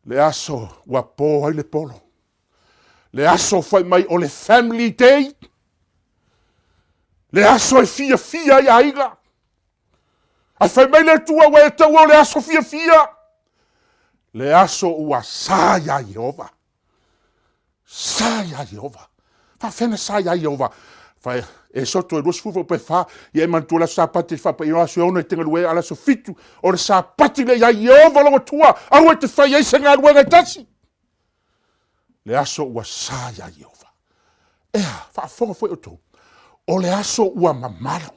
le aso ua po ai le polo, le aso fai mai o le family day, le aso e fiafia ai aiga. Ae fai mai le Atua ua e taua o le aso fiafia, le aso ua sa iā Ieova. Sa iā Ieova. Faafefea na sa iā Ieova? Fai, Esoto e 20 pe 4, ia e manatua le aso Sapati e faapaia o aso e 6 e te galue ai, a o le aso 7, o le Sapati lea iā Ieova lou Atua, aua e te fai ai se galuega e tasi. Le aso ua sa iā Ieova. Ea, faafofoga foi outou, o le aso ua mamalu.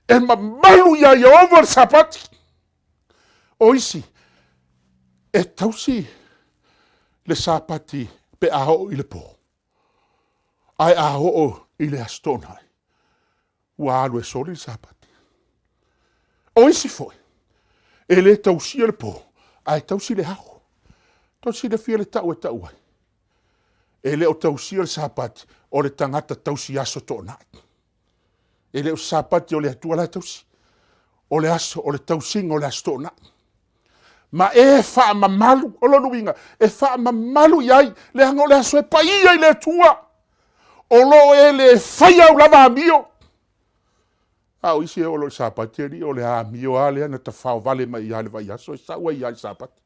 E mamalu iā Ieova le Sapati. O isi, e tausi le Sapati pe a oo i le pō, ae a oo i le Aso Toonai, ua alu e soli le Sapati. O isi foi, e le tausia le pō, ae tausi le ao. Tou silafia le tau e tau ai. E le o tausia le Sapati, o le tagata tausi aso toonai. E le o se Sapati o le Atua la e tausi. O le aso, o le tausiga o le aso toonai. Ma e faamamalu, o lona uiga, e faamamalu i ai, leaga o le aso e paia i le Atua. O lo o e le faia au lava amio. A o isi e oo loa i le Sapati, alii, o le amio lava lea na tafaovale mai ia i le vaiaso e sau ai lava i le Sapati.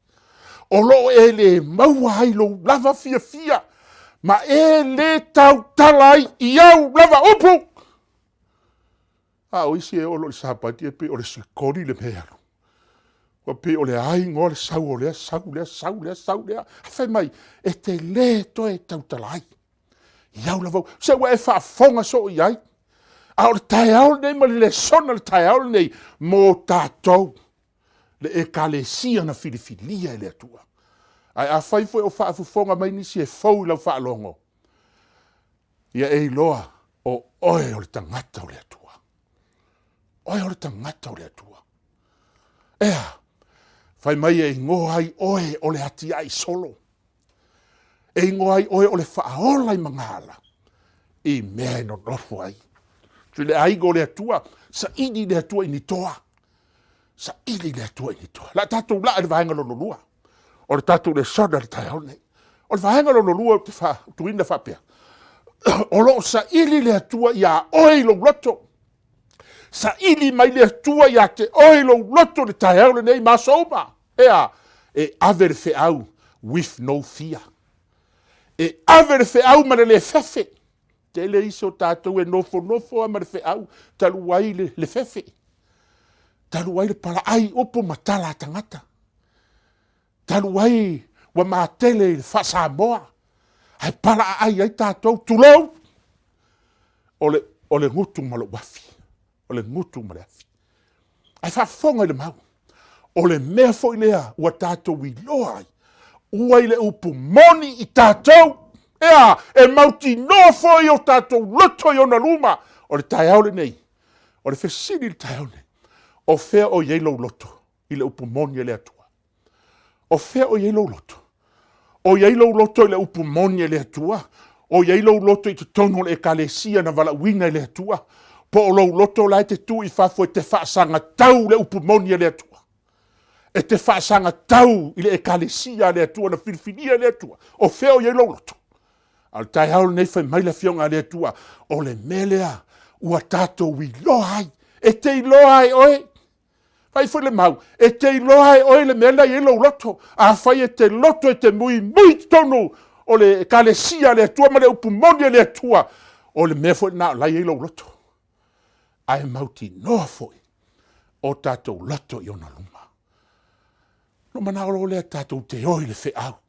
O lo o e le maua ai lou lava fiafia ma e le tautala ai i au lava upu. A o isi e oo loa i le Sapati e pei o le sikoli le mea e alu. Ua pei o le a igoa le sau o lea sau lea sau lea sau lea. Ae fai mai, e te le toe tautala ai i au lava upu. Se ua e faafofoga soo i ai. A o le taeao lenei ma le lesona o le taeao lenei mo tatou le Ekalesia na filifilia e le Atua. Ae afai foi o faafofoga mai nisi e fou i lau faalogo, ia e iloa o oe o le tagata o le Atua. Oe o le tagata o le Atua. Ea, fai mai e igoa ai oe o le atiae solo. E igoa ai oe o le faaola i magaala i mea e nonofo ai. I le aiga o le Atua, saili i le Atua i ni toa. Saili i le Atua i ni toa. La tatou laa i le vaega lona lua o le tatou lesona i le taeao lenei. O le vaega lona lua ou te fautuaina faapea, o lo o saili le Atua iā oe i lou loto. Saili mai le Atua ia te oe i lou loto i le taeao lenei ma aso uma. E a? E ave le feau with no fear. E ave le feau ma le le fefe. Tele isi o tatou e nofonofo lava ma le feau talu ai le, le fefe, talu ai le palaai upu ma tala a tagata, talu ai ua matele i le faa-Samoa, ae palaaai ai tatou, tulou, o le, o le gutu ma lou afi. o le gutu ma le afi. Ae faafofoga i le mau, o le mea foi lea ua tatou iloa ai, ua i le upu moni i tatou, ea, e mautinoa foi o tatou loto i ona luma. O le taeao lenei, o le fesili i le taeao lenei, o fea o i ai lou loto i le upu moni a le Atua? O fea o i ai lou loto? O i ai lou loto i le upu moni a le Atua? O i ai lou loto i totonu o le Ekalesia na valaauina e le Atua? Po o lou loto la e te tu i fafo e te faasagatau le upu moni a le Atua? E te faasagatau i le Ekalesia a le Atua na filifilia e le Atua? O fea o i ai lou loto? A o le taeao lenei fai mai le Afioga a le Atua, o le mea lea ua tatou iloa ai, e te iloa ai oe Fai foi le mau, e te iloa e oe le mea lena e i ai lou loto. Afai e te loto e te muimui i totonu o le Ekalesia a le Atua ma le upu moni a le Atua, o le mea foi lena o la e i ai lou loto. Ae mautinoa foi o tatou loto i ona luma. Ona manao loa lea tatou te o i le feau.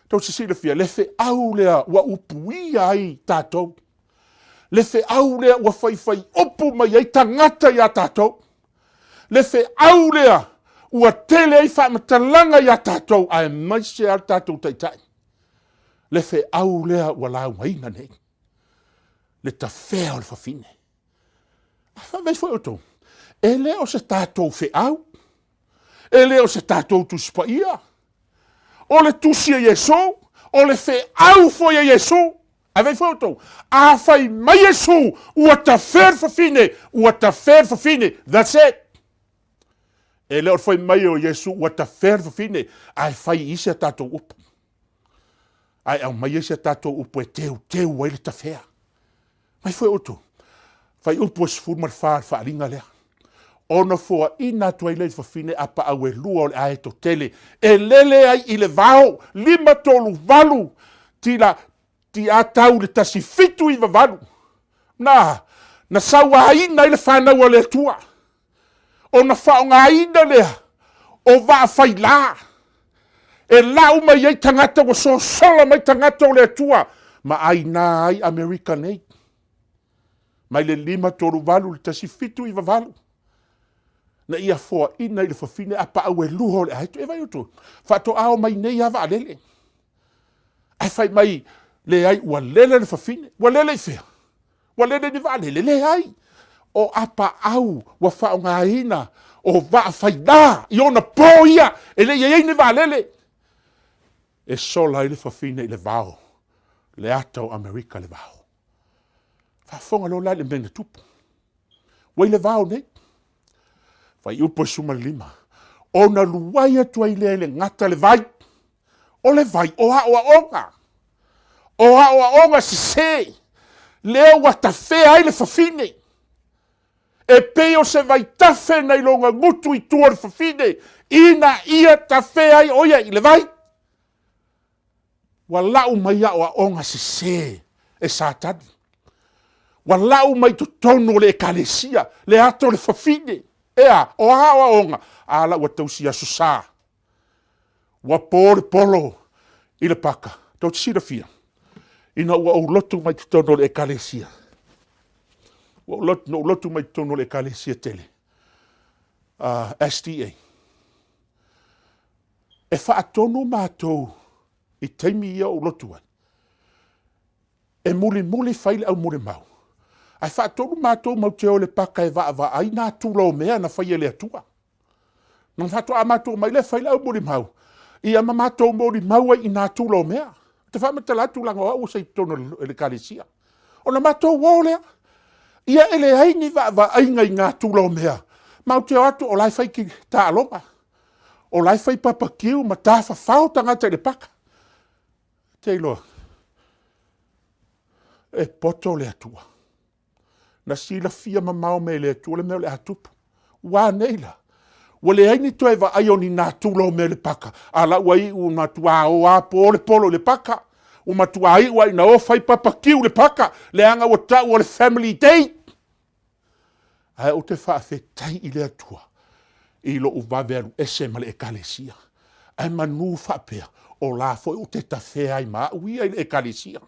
Tou te silafia, le feau lea ua upuia ai tatou. Le feau lea ua faifai upu mai ai tagata iā tatou. Le feau lea ua tele ai faamatalaga iā tatou, aemaise lava le tatou Taitai. Le feau lea ua laugaina nei, le tafea o le fafine. Ae fai mai foi outou, e le o se tatou feau, e le o se tatou Tusi Paia. O le tusi a Iesu, o le feau foi a Iesu. Ae vaai foi outou, a fai mai Iesu, ua tafea le fafine, ua tafea le fafine, that's it. E le o le fai mai o Iesu ua tafea le fafine, ae fai i isi a tatou upu. Ae aumai isi a tatou upu e teuteu ai le tafea. Mai foi outou, fuaiupu e 14 le faaaliga lea. Ona foaina atu ai lea i le fafine apaau e lua o le aeto tele, e lele ai i le vao, 538 tila ti'a tau i le 1798. Na, na sauaina ai le fanau a le Atua, ona faaaogaina lea o vaa faila e lau mai ai tagata ua sosola mai tagata o le Atua ma aina ai Amerika nei. Mai le 538 i le 1798, na ia foaina i le fafine a paau e lua o le aeto. E vaai outou, faatoa o mai nei lava vaalele. Ae fai mai, leai, ua lele le fafine. Ua lele i fea? Ua lele ni vaalele? Leai. O apaau ua faaaogaina o vaa faila i ona po ia, e le i i ai ni vaalele. E sola ai le fafine i le vao, le ata o Amerika le vao. Faafofoga loa la i le mea na tupu. Ua i le vao nei. Fuaiupu e 15. Ona luai atu ai lea i le gata le vai. O le vai o aoaoga. O aoaoga sese. Lea ua tafea ai le fafine. E pei o se vaitafe nai lona gutu i tua o le fafine, ina ia tafea ai o ia i le vai. Ua lau mai aoaoga sese e Satani. Ua lau mai totonu o le ekalesia le ato o le fafine. E a, o a aoaoga? A la ua tausi aso sa. Ua po le polo i le paka. Tou te silafia, ina ua ou lotu mai totonu o le ekalesia, ua ou lotu, na ou lotu mai totonu o le ekalesia tele, SDA, e faatonu matou i taimi ia o ou lotu ai, e mulimuli fai le aumulimau, ae faatonu matou matou te o i le paka e vaavaai nā tula o mea na faia e le Atua. Na faatoa matou omai lea fai le aumulimau, ia ma matou molimau ai i nā tula o mea. Ou te faamatala atu leaga o au sa i totonu o le ekalesia. Ona matou o lea, ia e leai ni vaavaaiga i nā tula o mea. Matou te o atu o la e fai taaloga, o la e fai papakiu ma tafafao tagata i le paka. Te iloa, e poto le Atua. Na silafia mamao mai e le Atua le mea o le a tupu. Ua a nei la? Ua leai ni toe vaai o ni natura o mea i le paka, a la ua iu ua matua o a po le polo i le paka. Ua matua iu lava ina o fai papakiu i le paka, leaga ua tau o le family day. Ae ou te faafetai i le Atua i lou vave alu ese ma le ekalesia. Ae manu faapea, o la foi ou te tafea ai ma au ia i le ekalesia.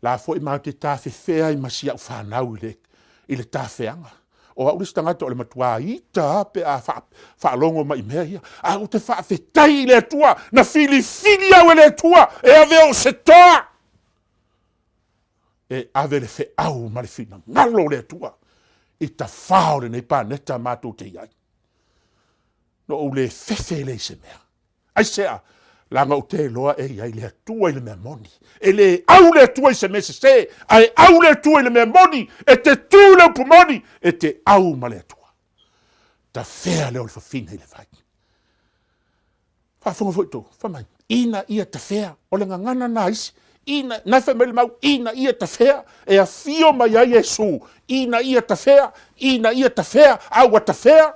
La foi matou te tafefea ai ma si au fanau i le, i le tafeaga. O au le isi tagata o le matua ita lava pe a faalogo mai i mea ia. Ae ou te faafetai i le Atua, na filifili au e le Atua e ave ou se toa e ave le feau ma le finagalo o le Atua i tafao o lenei paneta matou te i ai. Na ou le fefe lea i se mea. Aisea? Leaga ou te iloa e i ai le Atua i le mea moni. E le au le Atua i se mea sese, ae au le Atua i le mea moni. E te tu i le upu moni, e te au ma le Atua. Tafea lea o le fafine i le vai. Faafofoga foi outou, fai mai, ina ia tafea, o le gagana na a isi, ina, na e fai mai le mau, ina ia tafea, e afio mai ai Iesu, ina ia tafea, ina ia tafea, a ua tafea,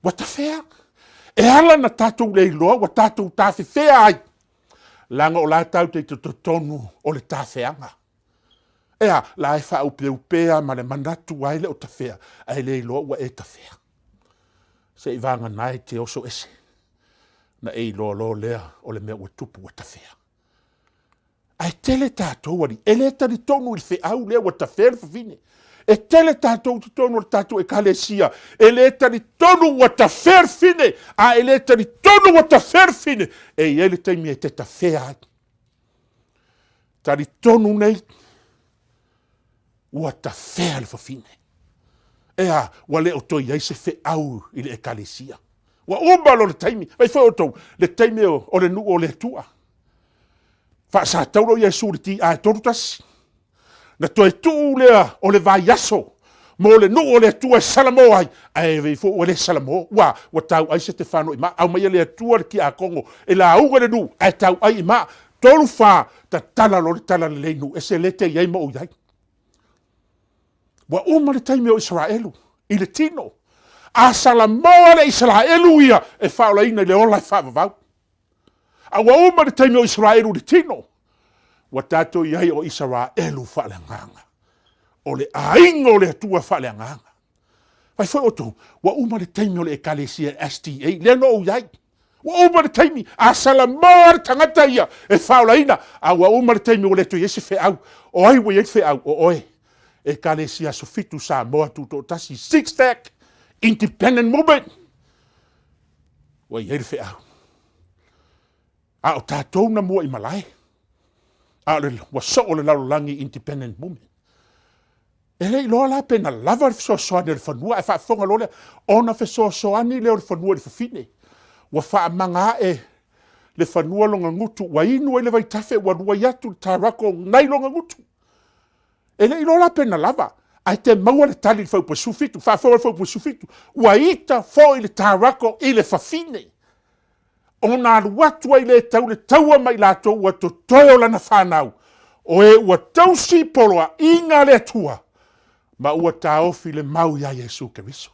ua tafea. E ala na tatou le iloa ua tatou tafefea ai, leaga o la e tatou te i totonu o le tafeaga. E a, la e faaaupeupea ma le manatu ai le o tafea, ae le iloa ua e tafea. Se i vagana e te oso ese, na e iloa loa lea o le mea ua tupu ua tafea. Ae tele tatou alii, e le talitonu i le feau lea ua tafea le fafine. E tele tatou i totonu o le tatou ekalesia, e le talitonu ua tafea le fafine, a e le talitonu ua tafea le fafine, e i ai le taimi e te tafea ai. Talitonu nei, ua tafea le fafine. E a, ua le o toe i ai se feau i le ekalesia. Ua uma loa le taimi. Vaai foi outou, le taimi o le nuu o le Atua. Faasatau loa Iesu i le ti'a e 31. Na toe tuu lea o le vaiaso mo le nuu o le Atua e salamo ai, ae vei foi ua le salamo, ua, ua tau'ai Setefano i maa. Aumaia le Atua le tiakono e lauga i le nuu, ae tau'ai i maa. Tolu fa, tatala loa le talalelei i nuu ese lea e te i ai ma ou i ai. Ua uma le taimi o Isaraelu i le tino. A salamo le Isaraelu ia e faaolaina i le ola e faavavau. A ua uma le taimi o Isaraelu i le tino, ua tatou i ai o Isaraelu faaleagaga. O le aiga o le Atua faaleagaga. Fai foi outou, ua uma le taimi o le Ekalesia SDA, lea na ou i ai. Ua uma le taimi, a salamo le tagata ia e faaolaina, a ua uma le taimi ua le toe i ai se feau. O ai ua i ai le feau? O oe. Ekalesia Aso Fitu Samoa Tutoatasi, SIXTAC, Independent Movement. Ua i ai le feau. A o tatou na mua i malae, a o le, ua soo le lalolagi Independent Movement. E le iloa la pe na lava le fesoasoani a le fanua, ae faafofoga loa lea, ona fesoasoani lea o le fanua i le fafine. Ua faamaga ae le fanua lona gutu, ua inu ai le vaitafe, ua luai atu le taurako nai lona gutu. E le iloa la pe na lava, ae te maua le tali i le fuaiupu e 17, faafofoga le fuaiupu e 17, ua ita foi le taurako i le fafine, ona alu atu ai lea e tau le taua ma i latou ua totoe o lana fanau, o e ua tausi poloaiga a le Atua, ma ua taofi le mau iā Iesu Keriso.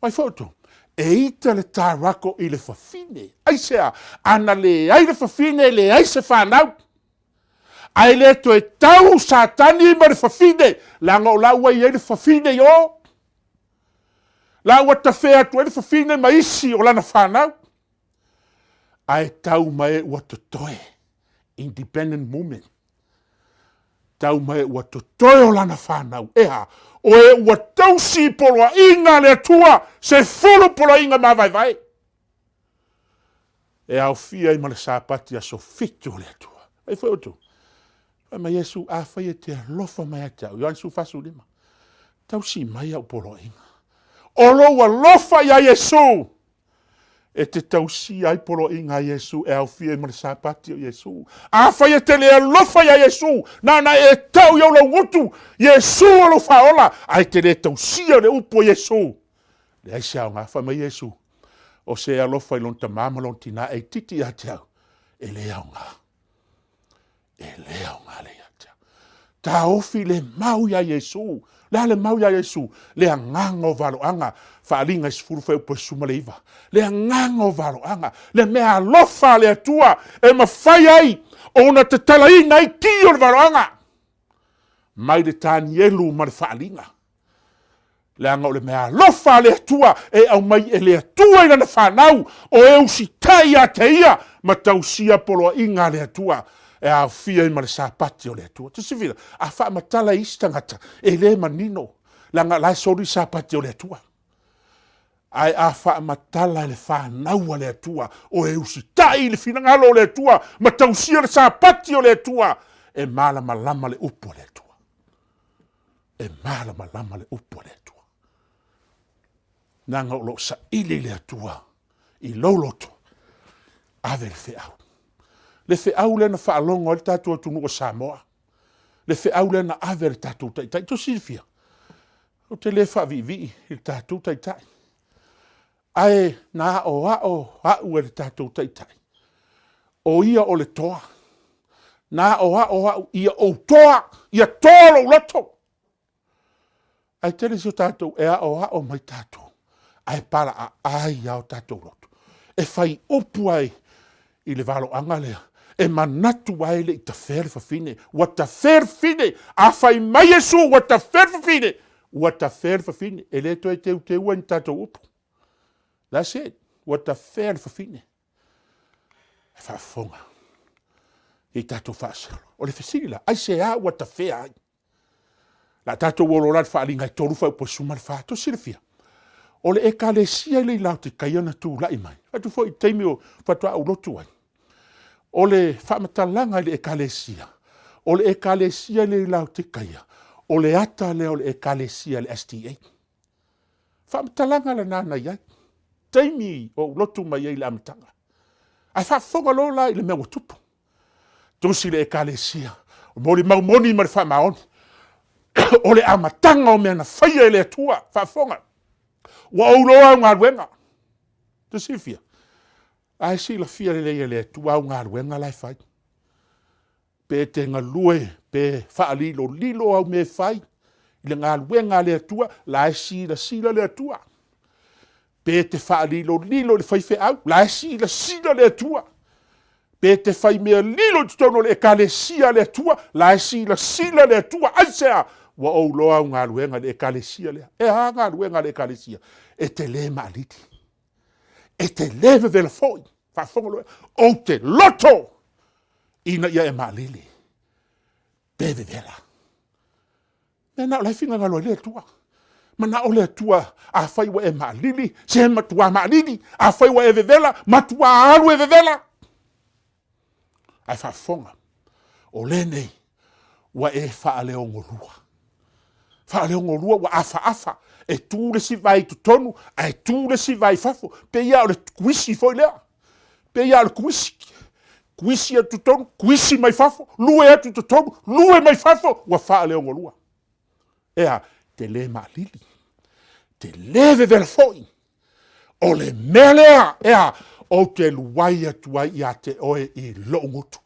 Vaai foi outou, e ita le taurako i le fafine. Aisea? A na leai le fafine, e leai se fanau. Ae le toe tau Satani ma le fafine, leaga o la ua i ai le fafine i o. La ua tafea atu ai le fafine ma isi o lana fanau. Ae tau ma e ua totoe, independent movement. Tau ma e ua totoe o lana fanau. E a? O e ua tausi i poloaiga a le Atua, 10 poloaiga mavaevae. E aofia ai ma le Sapati aso 7 o le Atua. Vaai foi outou. Fai mai Iesu, afai e te alofa mai ia te au, Ioane 14:15, tausi mai au poloaiga. O lou alofa ia Iesu, e te tausia ai poloaiga a Iesu e aofia ai ma le Sapati o Iesu. Afai e te le alofa ia Iesu, na ona e tau i ou laugutu, Iesu o lou faaola, ae te le tausia le upu a Iesu, leai se aoga. Fai mai Iesu, o se alofa i lona tamā ma lona tinā e itiiti ia te au, e le aoga. E le aoga le ia te au. Taofi le mau iā Iesu. Le a le mau iā Iesu? Le agaga o valoaga, Faaaliga i 10 fuaiupu e 19. Le agaga o valoaga, le mea alofa a le Atua e mafai ai ona tatalaina ai ki o le valoaga mai le Tanielu ma le Faaaliga. Leaga o le mea alofa a le Atua e aumai e le Atua i lana fanau, o e usitai ia te ia ma tausia poloaiga a le Atua e aofia ai ma le Sapati o le Atua. Te silafia, a faamatala e isi tagata, e le manino, leaga o la e soli le Sapati o le Atua. Ae a faamatala e le fanau a le Atua, o e usitai i le finagalo o le Atua ma tausia le Sapati o le Atua, e malamalama le upu a le Atua. E malamalama le upu a le Atua. Leaga o lo o saili le Atua i lou loto, ave le feau. Le feau lea na faalogo ai le tatou atunuu o Samoa. Le feau lea na ave e le tatou taitai. Tou silafia, ou te le faaviivii i le tatou taitai. Ae na aoao au e le tatou taitai, o ia o le toa. Na aoao au ia ou toa, ia toa lou loto. Ae tele si o tatou e aoao mai tatou, ae palaaai lava o tatou loto. E fai upu ai i le valoaga lea, e manatu ai e le i tafea le fafine. Ua tafea le fafine, a fai mai Iesu ua tafea le fafine, ua tafea le fafine, e le toe teuteua ni tatou upu. That's it, ua tafea le fafine. E faafofoga i tatou faasolo. O le fesili la, aisea ua tafea ai? La tatou olo la le faaaliga e 3 fuaiupu e 14. Tou silafia, o le Ekalesia i le Laotikaia na tulai mai, atu foi i taimi o faatoa ou lotu ai, o le faamatalaga i le Ekalesia, o le Ekalesia i le Laotikaia, o le ata lea o le Ekalesia le SDA. Faamatalaga lena na i ai. taimi o ou lotu mai ai i le amataga. Ae faafofoga loa la i le mea ua tupu. Tusi le Ekalesia, o molimau moni ma le faamaoni, o le amataga o mea na faia e le Atua. Faafofoga, ua ou iloa au galuega. Te silafia? Ae silafia lelei e le Atua au galuega la e fai. Pe e te galue pe faalilolilo au mea e fai i le galuega a le Atua, la e silasila le Atua. Pe e te faalilolilo i le faifeau, la e silasila le Atua. Pe e te fai mea lilo i totonu o le Ekalesia a le Atua, la e silasila le Atua. Aisea? Ua ou iloa au galuega i le Ekalesia lea. E a galuega a le Ekalesia? E te le maalili, e te le vevela foi. Faafofoga loa, ou te loto ina ia e maalili pe vevela. Mea na o la e finagalo ai le Atua. Manao le Atua, afai ua e maalili, se matua maalili. Afai ua e vevela, matua alu e vevela. Ae faafofoga, o lenei ua e faaleogolua. Faaleogolua ua afaafa, e tu le isi vae i totonu, ae tu le isi vae i fafo. Pei lava o le kuisi foi lea. Pei lava o le kuisi. Kuisi atu totonu, kuisi mai fafo, lue atu i totonu, lue mai fafo, ua faaleogolua. E a? Te le maalili, te le vevela foi. O le mea lea, e a? Ou te luai atu ai ia te oe i lou gutu.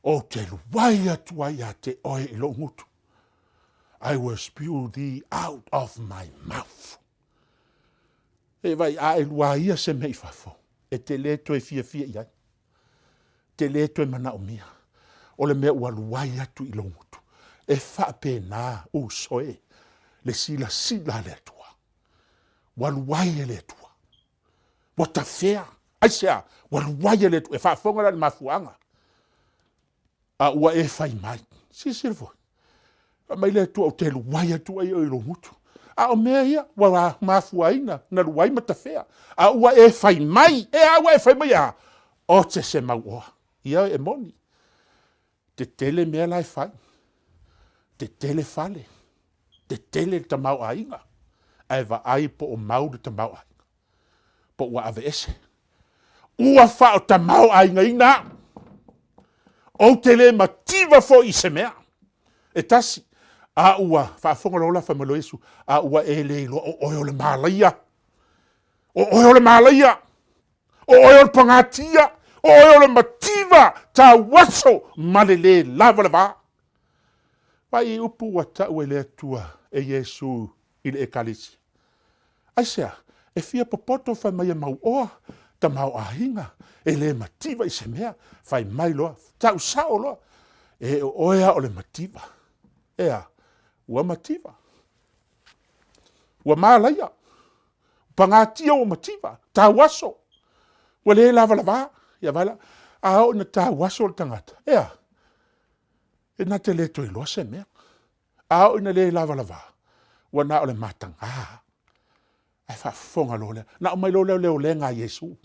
Ou te luai atu ai ia te oe i lou gutu. I will spew thee out of my mouth. E vai, a e luaia se mea i fafo, e te le toe fiafia i ai. Te le toe manaomia. O le mea ua luai atu i lou gutu. E faapena, uso e, le silasila a le Atua. Ua luai e le Atua. Ua tafea. Aisea? Ua luai e le Atua. E faafofoga la i le mafuaaga. A ua e fai mai. Silasila foi. Fai mai le Atua, ou te luai atu ai oe i lou gutu. A o mea ia ua mafuaina na luai ma tafea. A ua e fai mai, e a ua e fai mai e a? Ote se mauoa. Ia e moni. Tetele mea la e fai. Tetele fale. Tetele le tamaoaiga. Ae vaai po o mau le tamaoaiga. Po ua aveese. Ua faaotamaoaigaina au. Ou te le mativa foi i se mea. E tasi. A ua faafofoga loa la fai mai loa Iesu, a ua e le iloa o oe o le malaia. O oe o le malaia. O oe o le pagatia, o oe o le mativa tauaso ma le lē lava le va. Vaai i upu ua tau e le Atua e Iesu i le Ekalesia. Aisea? E fia popoto fai mai e mauoa tamaoaiga, e le mativa i se mea, fai mai loa, tau sao loa, e o oe lava o le mativa. E a? Ua mativa. Ua malaia. Pagatia ua mativa, tauaso, ua le lavalava. Ia vaai la, a oo ina tauaso le tagata, e a? E na te le toe iloa se mea. A oo ina le lavalava, ua na o le mataga. Ae faafofoga loa lea. Na aumai loa lea o le olega a Iesu,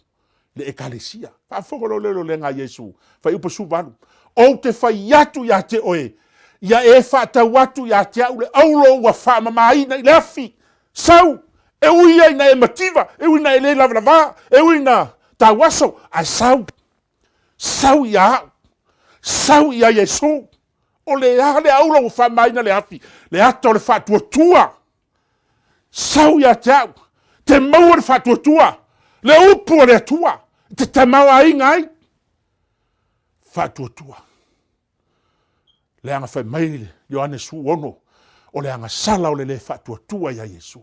le Ekalesia. Faafofoga loa lea o le olega a Iesu, Fuaiupu 18. Ou te fai atu ia te oe, ia e faatau atu ia te au le auro ua faamamaina i le afi, sau, e ui ia ina e mativa, e ui ina e le lavalava, e ui ina tauaso, ae sau, sau ia au, sau ia Iesu. O le a le auro ua faamamaina le afi, le ata o le faatuatua, sau ia te au, te maua le faatuatua, le upu a le Atua, te tamaoaiga ai, faatuatua. Leaga fai mai le Ioane 16, o le agasala o le le faatuatua ia Iesu,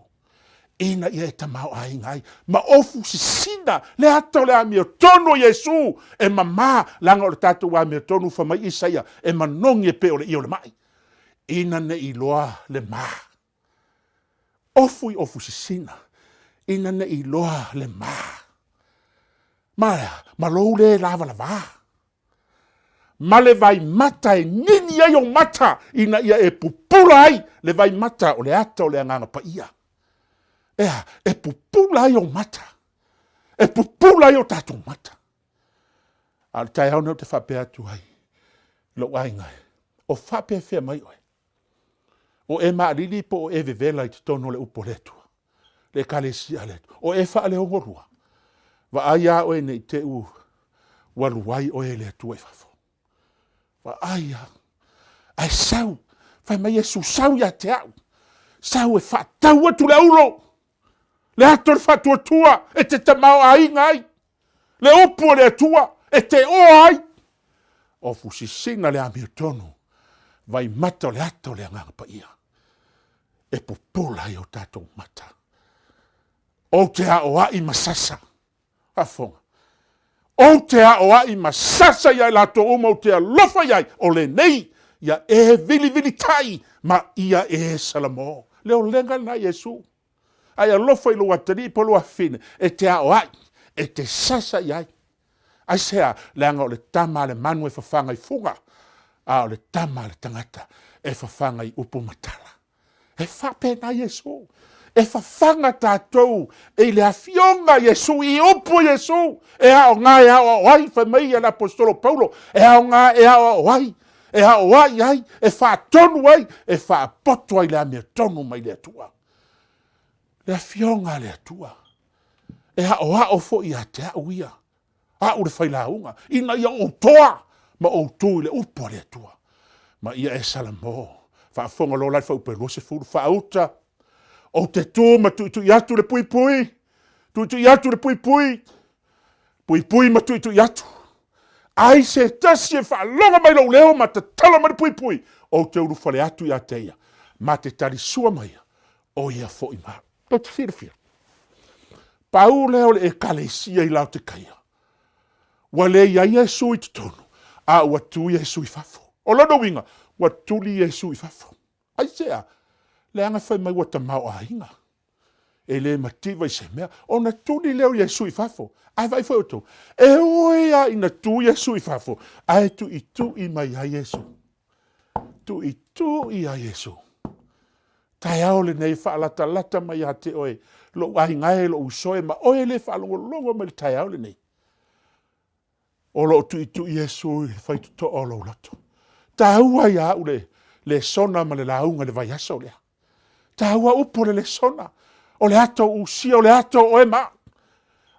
ina ia e tamaoaiga ai, ma ofu sisina le ata o le amiotonu o Iesu e mama, leaga o le tatou amiotonu, fai mai Isaia, e manogi e pei o le ie o le mai, ina ne i iloa le ma. Ofu i ofu sisina, ina ne i iloa le ma. Ma, ma lou le lavalava. Ma le vaimata e nini ai ou mata, ina ia e pupula ai le vaimata o le ata o le Agaga Paia. E a? E pupula ai ou mata. E pupula ai o tatou mata. A o le taeao nei ou te faapea atu ai, lou aiga, o faapefea mai oe? O e maalili po o e vevela i totonu o le upu a le Atua? Le Ekalesia a le Atua. O e faaleogolua, vaai lava oe ne i te i ua alu ai oe e le Atua i fafo. Vaai lava, ae sau, fai mai Iesu, sau ia te au, sau e faatau atu le auro, le ato o le faatuatua e te tamaoaiga ai, le upu a le Atua e te oa ai. Ofu sisina le amiotonu, vaimata o le ata o le Agaga Paia e pupula ai o tatou mata. Ou te aoai ma sasa, faafofoga, ou te aoai ma sasa ia i latou uma ou te alofa i ai, o lenei, ia e vilivilitai ma ia e salamo. Le olega lena Iesu. A e alofa i lou atalii po o lou afafine, e te aoai, e te sasa i ai. Aisea? Leaga o le tama a le manu e fafaga i fuga, a o le tama a le tagata e fafaga i upu ma tala. E faapena Iesu. E fafaga tatou i le Afioga a Iesu, i upu a Iesu, e aoga e aoao ai, fai mai le Aposetolo Paulo, e aoga e aoao ai, e aoai ai, e faatonu ai, e faapoto ai le amiotonu mai le Atua. Le Afioga a le Atua, e aoao foi ia te au ia, au le failauga, ina ia ou toa ma ou tu i le upu a le Atua. Ma ia e Salamo, faafofoga loa la i le fuaiupu e 20, faauta, ou te tu ma tuitui atu le puipui, tuitui atu le puipui, puipui ma tuitui atu. Ai se tasi e faalogo mai lou leo ma tatala mai le puipui, ou te ulufale atu ia te ia, ma te talisua mai ia, o ia foi ma au. Tou te silafia, pau lea o le Ekalesia i Laotekaia, ua le i ai Iesu i totonu, a ua tu Iesu i fafo. O lona uiga, ua tuli Iesu i fafo. Aisea? Leaga fai mai ua tamaoaiga. E le mativa i se mea. Ona tuli lea o Iesu i fafo. Ae vaai foi outou, e ui lava ina tu Iesu i fafo, ae tuitui mai ai Iesu. Tuitui ai Iesu. Taeao lenei e faalatalata mai ia te oe, lou aiga e, lou uso e, ma oe le faalogologo mai i le taeao lenei. O lo o tuitui Iesu i le faitotoa o lou loto. Taua ia au le lesona ma le lauga i le vaiaso lea. Taua upu o le lesona, o le ato usia, o le ato o oe ma au.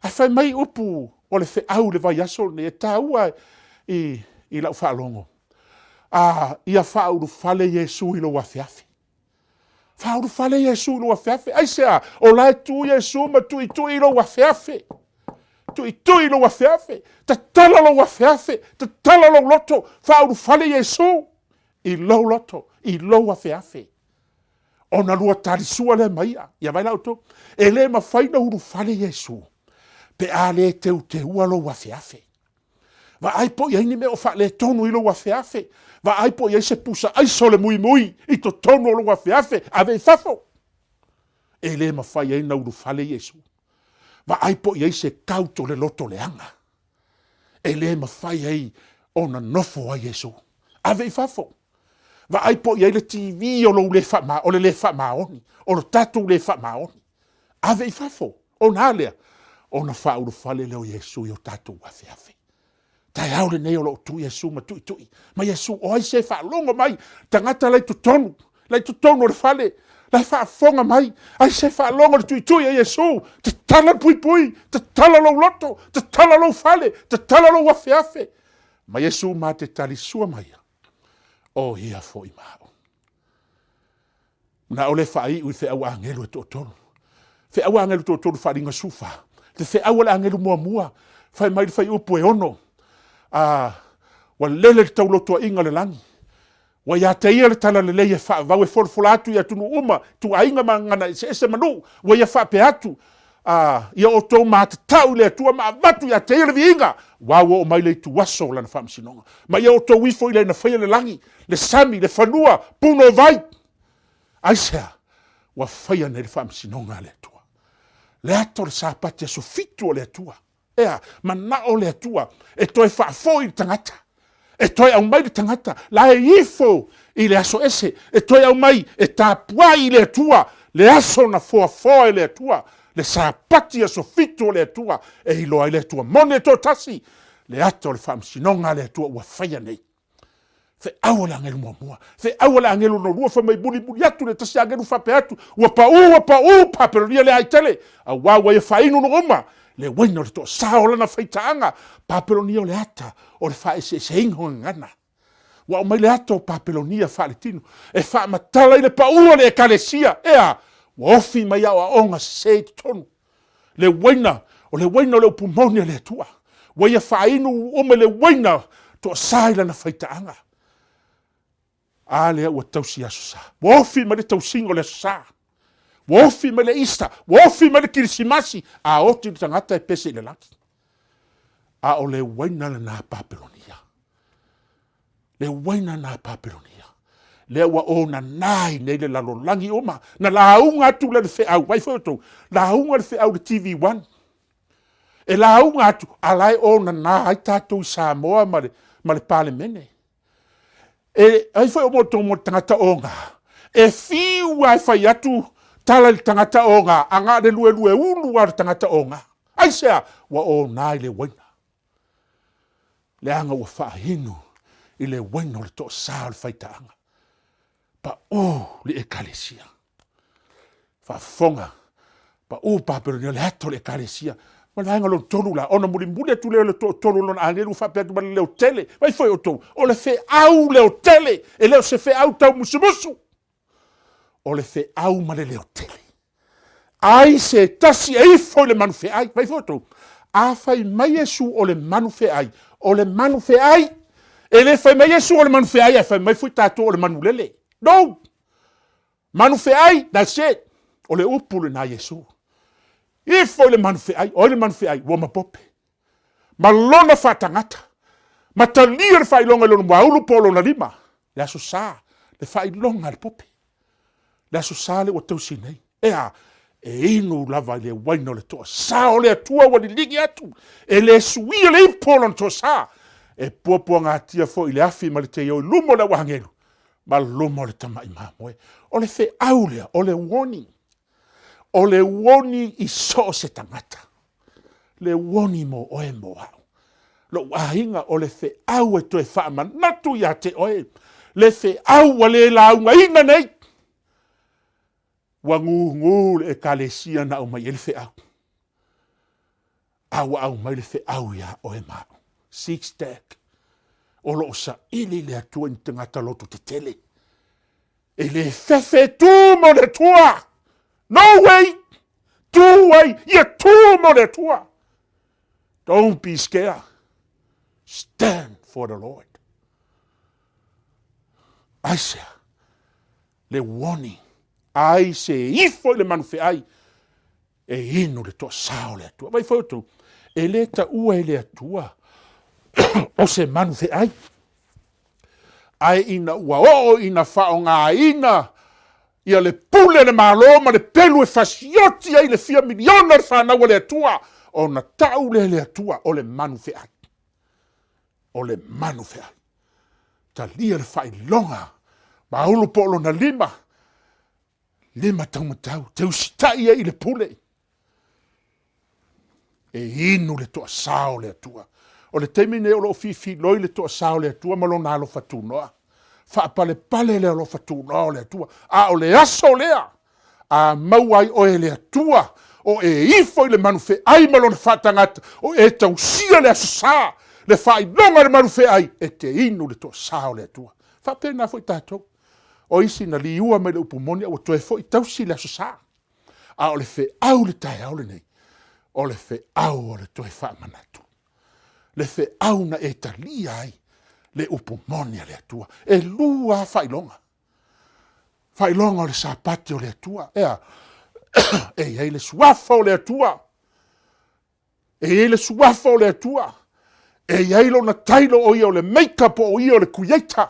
Ae fai mai upu o le feau i le vaiaso lenei, e taua i, i lau faalogo. A, ia faaulufale Iesu i lou afeafe. Faaulufale Iesu i lou afeafe. Aisea? O la e tu Iesu ma tuitui i lou afeafe. Tuitui i lou afeafe. Tatala lou afeafe. Tatala lou loto. Faaulufale Iesu i lou loto, i lou afeafe. Ona lua talisua lea ma ia. Ia vaai la outou. E le mafai ona ulufale Iesu pe a le teuteua lou afeafe. Vaai po o i ai ni mea o faaletonu i lou afeafe. Vaai po o i ai se pusa aisa o le muimui i totonu o lou afeafe, ave i fafo. E le mafai ai ona ulufale Iesu. Vaai po o i ai se couch o le loto leaga. E le mafai ai ona nofo ai Iesu. Ave i fafo. Vaai po o i ai le TV o lou le faama, o le le faamaoni, o lo tatou le faamaoni. Ave i fafo, ona a lea? Ona faaulufale lea o Iesu i o tatou afeafe. Taeao lenei o lo o tu Iesu ma tuitui mai Iesu, o ai se faalogo mai, tagata la i totonu, la i totonu o le fale, la e faafofoga mai, ai se faalogo le tuitui a Iesu, tatala le puipui, tatala lou loto, tatala lou fale, tatala lou afeafe. Ma Iesu ma te talisua mai, o ia foi ma au. Manao le faaiu i feau agelu e toatolu. Feau agelu toatolu faaliga sufa. Le feau a le agelu muamua, fai mai le fuaiupu e 6. A, ua lele le taulotoaiga o le lagi. Ua ia te ia le talalelei e faavavau e folafola atu i atunuu uma, ituaiga ma gagana eseese ma nuu, ua ia faapea atu, a, ia outou matatau i le Atua ma avatu ia te ia le viiga, ua ua oo mai le ituaso o lana faamasinoga. Ma ia outou ifo i le na faia le lagi, le sami, le fanua, punouai. Aisea? Ua faia nei le faamasinoga a le Atua. Le ato o le Sapati aso fitu o le Atua. E a? Manao le Atua e toe faafoi le tagata, e toe aumai le tagata la e ifo i le aso ese, e toe aumai e tapuai i le Atua, le aso na foafoa e le Atua, le Sapati aso fitu o le Atua, e iloa ai le Atua moni e toatasi, le ata o le faamasinoga a le Atua ua faia nei. Feau a le agelu muamua, feau a le agelu lona lua, fai mai mulimuli atu le tasi agelu faapea atu, ua pau, ua pau Papelonia le aitele, auā ua ia faainu luga uma le uaina o le toasa o lana faitaaga. Papelonia o le ata o le faaeseeseina o gagana. Ua aumai le ata o Papelonia faaletino e faamatala i le pau o le Ekalesia. E a? Ua ofi mai aoaoga sese i totonu. Le uaina, o le uaina o le upu moni a le Atua. Ua ia faainu uma i le uaina toasa i lana faitaaga. A lea ua tausi Aso Sa. Ua ofi mai le tausiga o le Aso Sa. Ua ofi mai le Easter, ua ofi mai le Kirisimasi, a oti le tagata e pese i le lagi. A o le uaina lena a Papelonia. Le uaina lena a Papelonia. Lea ua onana ai nei le lalolagi uma. Na lauga atu le feau, vai foi outou, lauga le feau i le TV1. E lauga atu, a la e onana ai tatou i Samoa ma le, ma le Palemene. E ai foi o outou mo le tagata oga, e fiu lava e fai atu tala i le tagata oga, a na o le luelue ulu lava o le tagata oga. Aisea? Ua ona i le uaina. Leaga ua faainu i le uaina o le toasa o le faitaaga. Pau le Ekalesia. Faafofoga, pau Papelonia o le ata o le Ekalesia. Ma le vaega lona tolu la, ona mulimuli atu lea o le toatolu o lona agelu faapea atu ma le leotele. Vai foi outou, o le feau leotele, e le o se feau taumusumusu. O le feau ma le leotele. Ai se tasi e ifo i le manu feai. Vai foi outou, a fai mai Iesu o le manu feai, o le manu feai. E le fai mai Iesu o le manu feai, ae fai mai foi tatou o le manu lele. No! Manu feai, that's it. O le upu lena a Iesu. Ifo i le manu feai, o ai le manu feai? Ua mapope. Ma lona faatagata, ma talia le faailoga i lona muaulu po o lona lima. Le Aso Sa, le faailoga a le pope. Le Aso Sa lea ua tausi nei. E a? E inu lava i le uaina o le toasa o le Atua ua liligi atu, e le suia le ipo o lona toasa. E puapuagatia foi i le afi ma le teio i luma o le auagelu, ma luma o le tamai mamoe. O le feau lea, o le warning. O le warning i so o se tagata. Le warning mo oe mo au. Lou aiga, o le feau e toe faamanatu ia te oe. Le feau ua le laugaina nei. Ua gugu le Ekalesia na aumai ai le feau. A ua aumai le feau iā oe ma au. Six Dec. O lo o saili le Atua i ni tagata loto tetele. E le fefe e tu mo le Atua. No way! Tu ai, ia tu mo le Atua. Don't be scared. Stand for the Lord. Aisea, le warning, ai se ifo i le manufeai, e inu le toasā o le Atua. Vai foi outou, e le taua e le Atua o se manu feai. Ae ina ua oo ina faaaogaina ia le pule a le Malo ma le pelu e fasioti ai le fia miliona o le fanau a le Atua, ona tau lea e le Atua o le manu feai. O le manu feai. Talia le faailoga, maulu po o lona lima, lima taumatau, te usitai ai i le pule. E inu le toasā o le Atua. O le taimi nei o lo o fifiloi le toasā o le Atua ma lona alofa tunoa. Faapalepale le alofa tunoa o le Atua. A o le aso lea, a maua ai oe e le Atua, o e ifo i le manu feai ma lona faatagata, o e tausia le Aso Sa, le faailoga o le manu feai, e te inu le toasā o le Atua. Faapena foi tatou. O isi na liua mai le upu moni a ua toe foi tausi le Aso Sa. A o le feau i le taeao lenei, o le feau o le toe faamanatu. Le feau na e talia ai le upu moni a le Atua. E lua lava faailoga. Faailoga o le Sapati o le Atua. Ea, e i ai le suafa o le Atua. E i ai le suafa o le Atua, e i ai lona tailo o ia o le Maker po o ia o le Creator,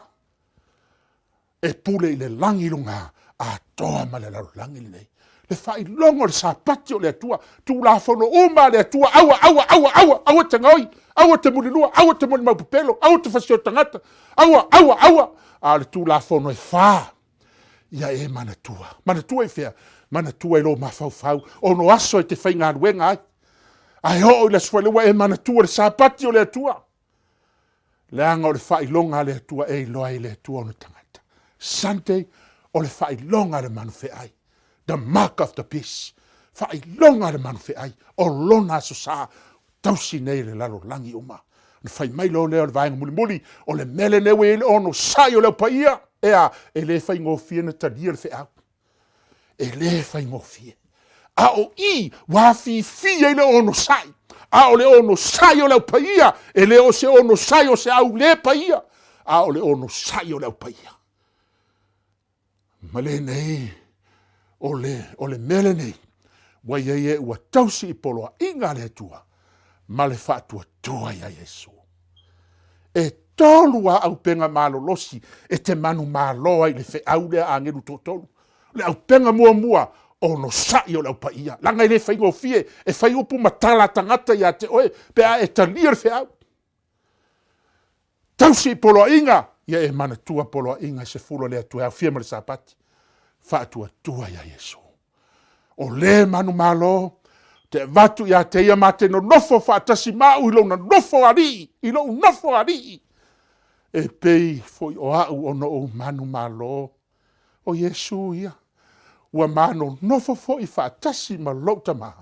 e pule i le lagi i luga atoa ma le lalolagi lenei. Le faailoga o le Sapati o le Atua, Tulafono uma a le Atua, aua, aua, aua, aua, aua te gaoi, aua te mulilua, aua te molimau pepelo, aua te fasio tagata, aua, aua, aua. A o le Tulafono e fa, ia e manatua. Manatua i fea? Manatua i lou mafaufau, ono aso e te faigaluega ai. Ae oo i le aso foi lea ua e manatua le Sapati o le Atua. Leaga o le faailoga a le Atua e iloa ai e le Atua ona tagata. Sunday, o le faailoga a le manufeai. The mark of the beast. Faailoga a le manufeai o lona Aso Sa tausi nei e le lalolagi uma. Ona fai mai loa lea o le vaega mulimuli, o le mea lenei ua i ai le onosai o le au paia, e a, e le faigofie ona talia le feau. E le faigofie. A o i, ua afifi ai le onosai. A o le onosai o le au paia, e le o se onosai o se au le paia, a o le onosai o le au paia. Ma lenei, o le, o le mea lenei, ua i ai e ua tausi i poloaiga a le Atua, ma le faatuatua iā Iesu. E tolu a aupega malolosi e te manumalo ai i le feau lea a agelu toatolu. O le aupega muamua, onosai o le au paia. Leaga e le faigofie e fai upu ma tala a tagata ia te oe pe a e talia le feau. Tausi i poloaiga, ia e manatua poloaiga e sefulu a le Atua e aofia ma le Sapati. Faatuatua iā Iesu. O le manumalo, te avatu ia te ia ma te nonofo faatasi ma au i lona nofo alii, i lou nofo alii, e pei foi o au ona ou manumalo. O Iesu ia, ua ma nonofo foi faatasi ma lou Tama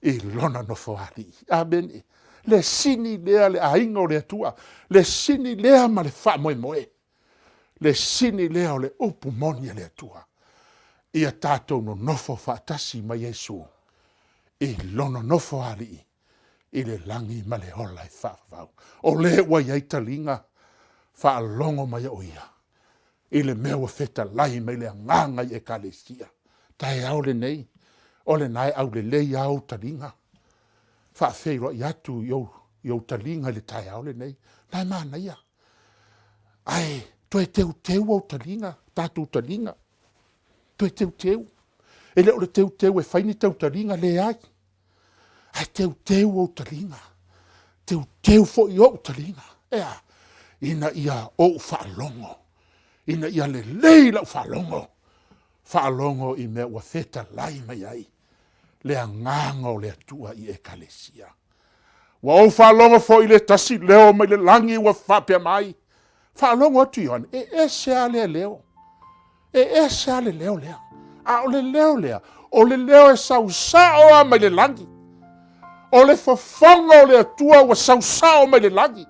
i lona nofo alii. Amene. Le sini lea le aiga o le Atua, le sini lea ma le faamoemoe, le sini lea o le upu moni a le Atua, ia tatou nonofo faatasi ma Iesu i lona nofo alii i le lagi ma le ola e faavavau. O le ua i ai taliga, faalogo mai o ia i le mea ua fetalai mai le Agaga i Ekalesia. Taeao lenei, o lena e aulelei lava ou taliga. Faafeiloai atu i ou, i ou taliga i le taeao lenei. Na e manaia. Ae toe teuteu ou taliga, tatou taliga. Toe teuteu. E le o le teuteu e fai ni tautaliga, leai. Ae teuteu ou taliga, teuteu foi ou taliga. E a? Ina ia ou faalogo, ina ia lelei lau faalogo, faalogo i mea ua fetalai mai ai le Agaga o le Atua i Ekalesia. Ua ou faalogo foi i le tasi leo mai le lagi ua faapea mai, faalogo atu Ioane, e ese lava lea leo, e ese lava le leo lea, a o le leo lea, o le leo e sau sao lava mai le lagi. O le fofoga o le Atua ua sau sao mai le lagi.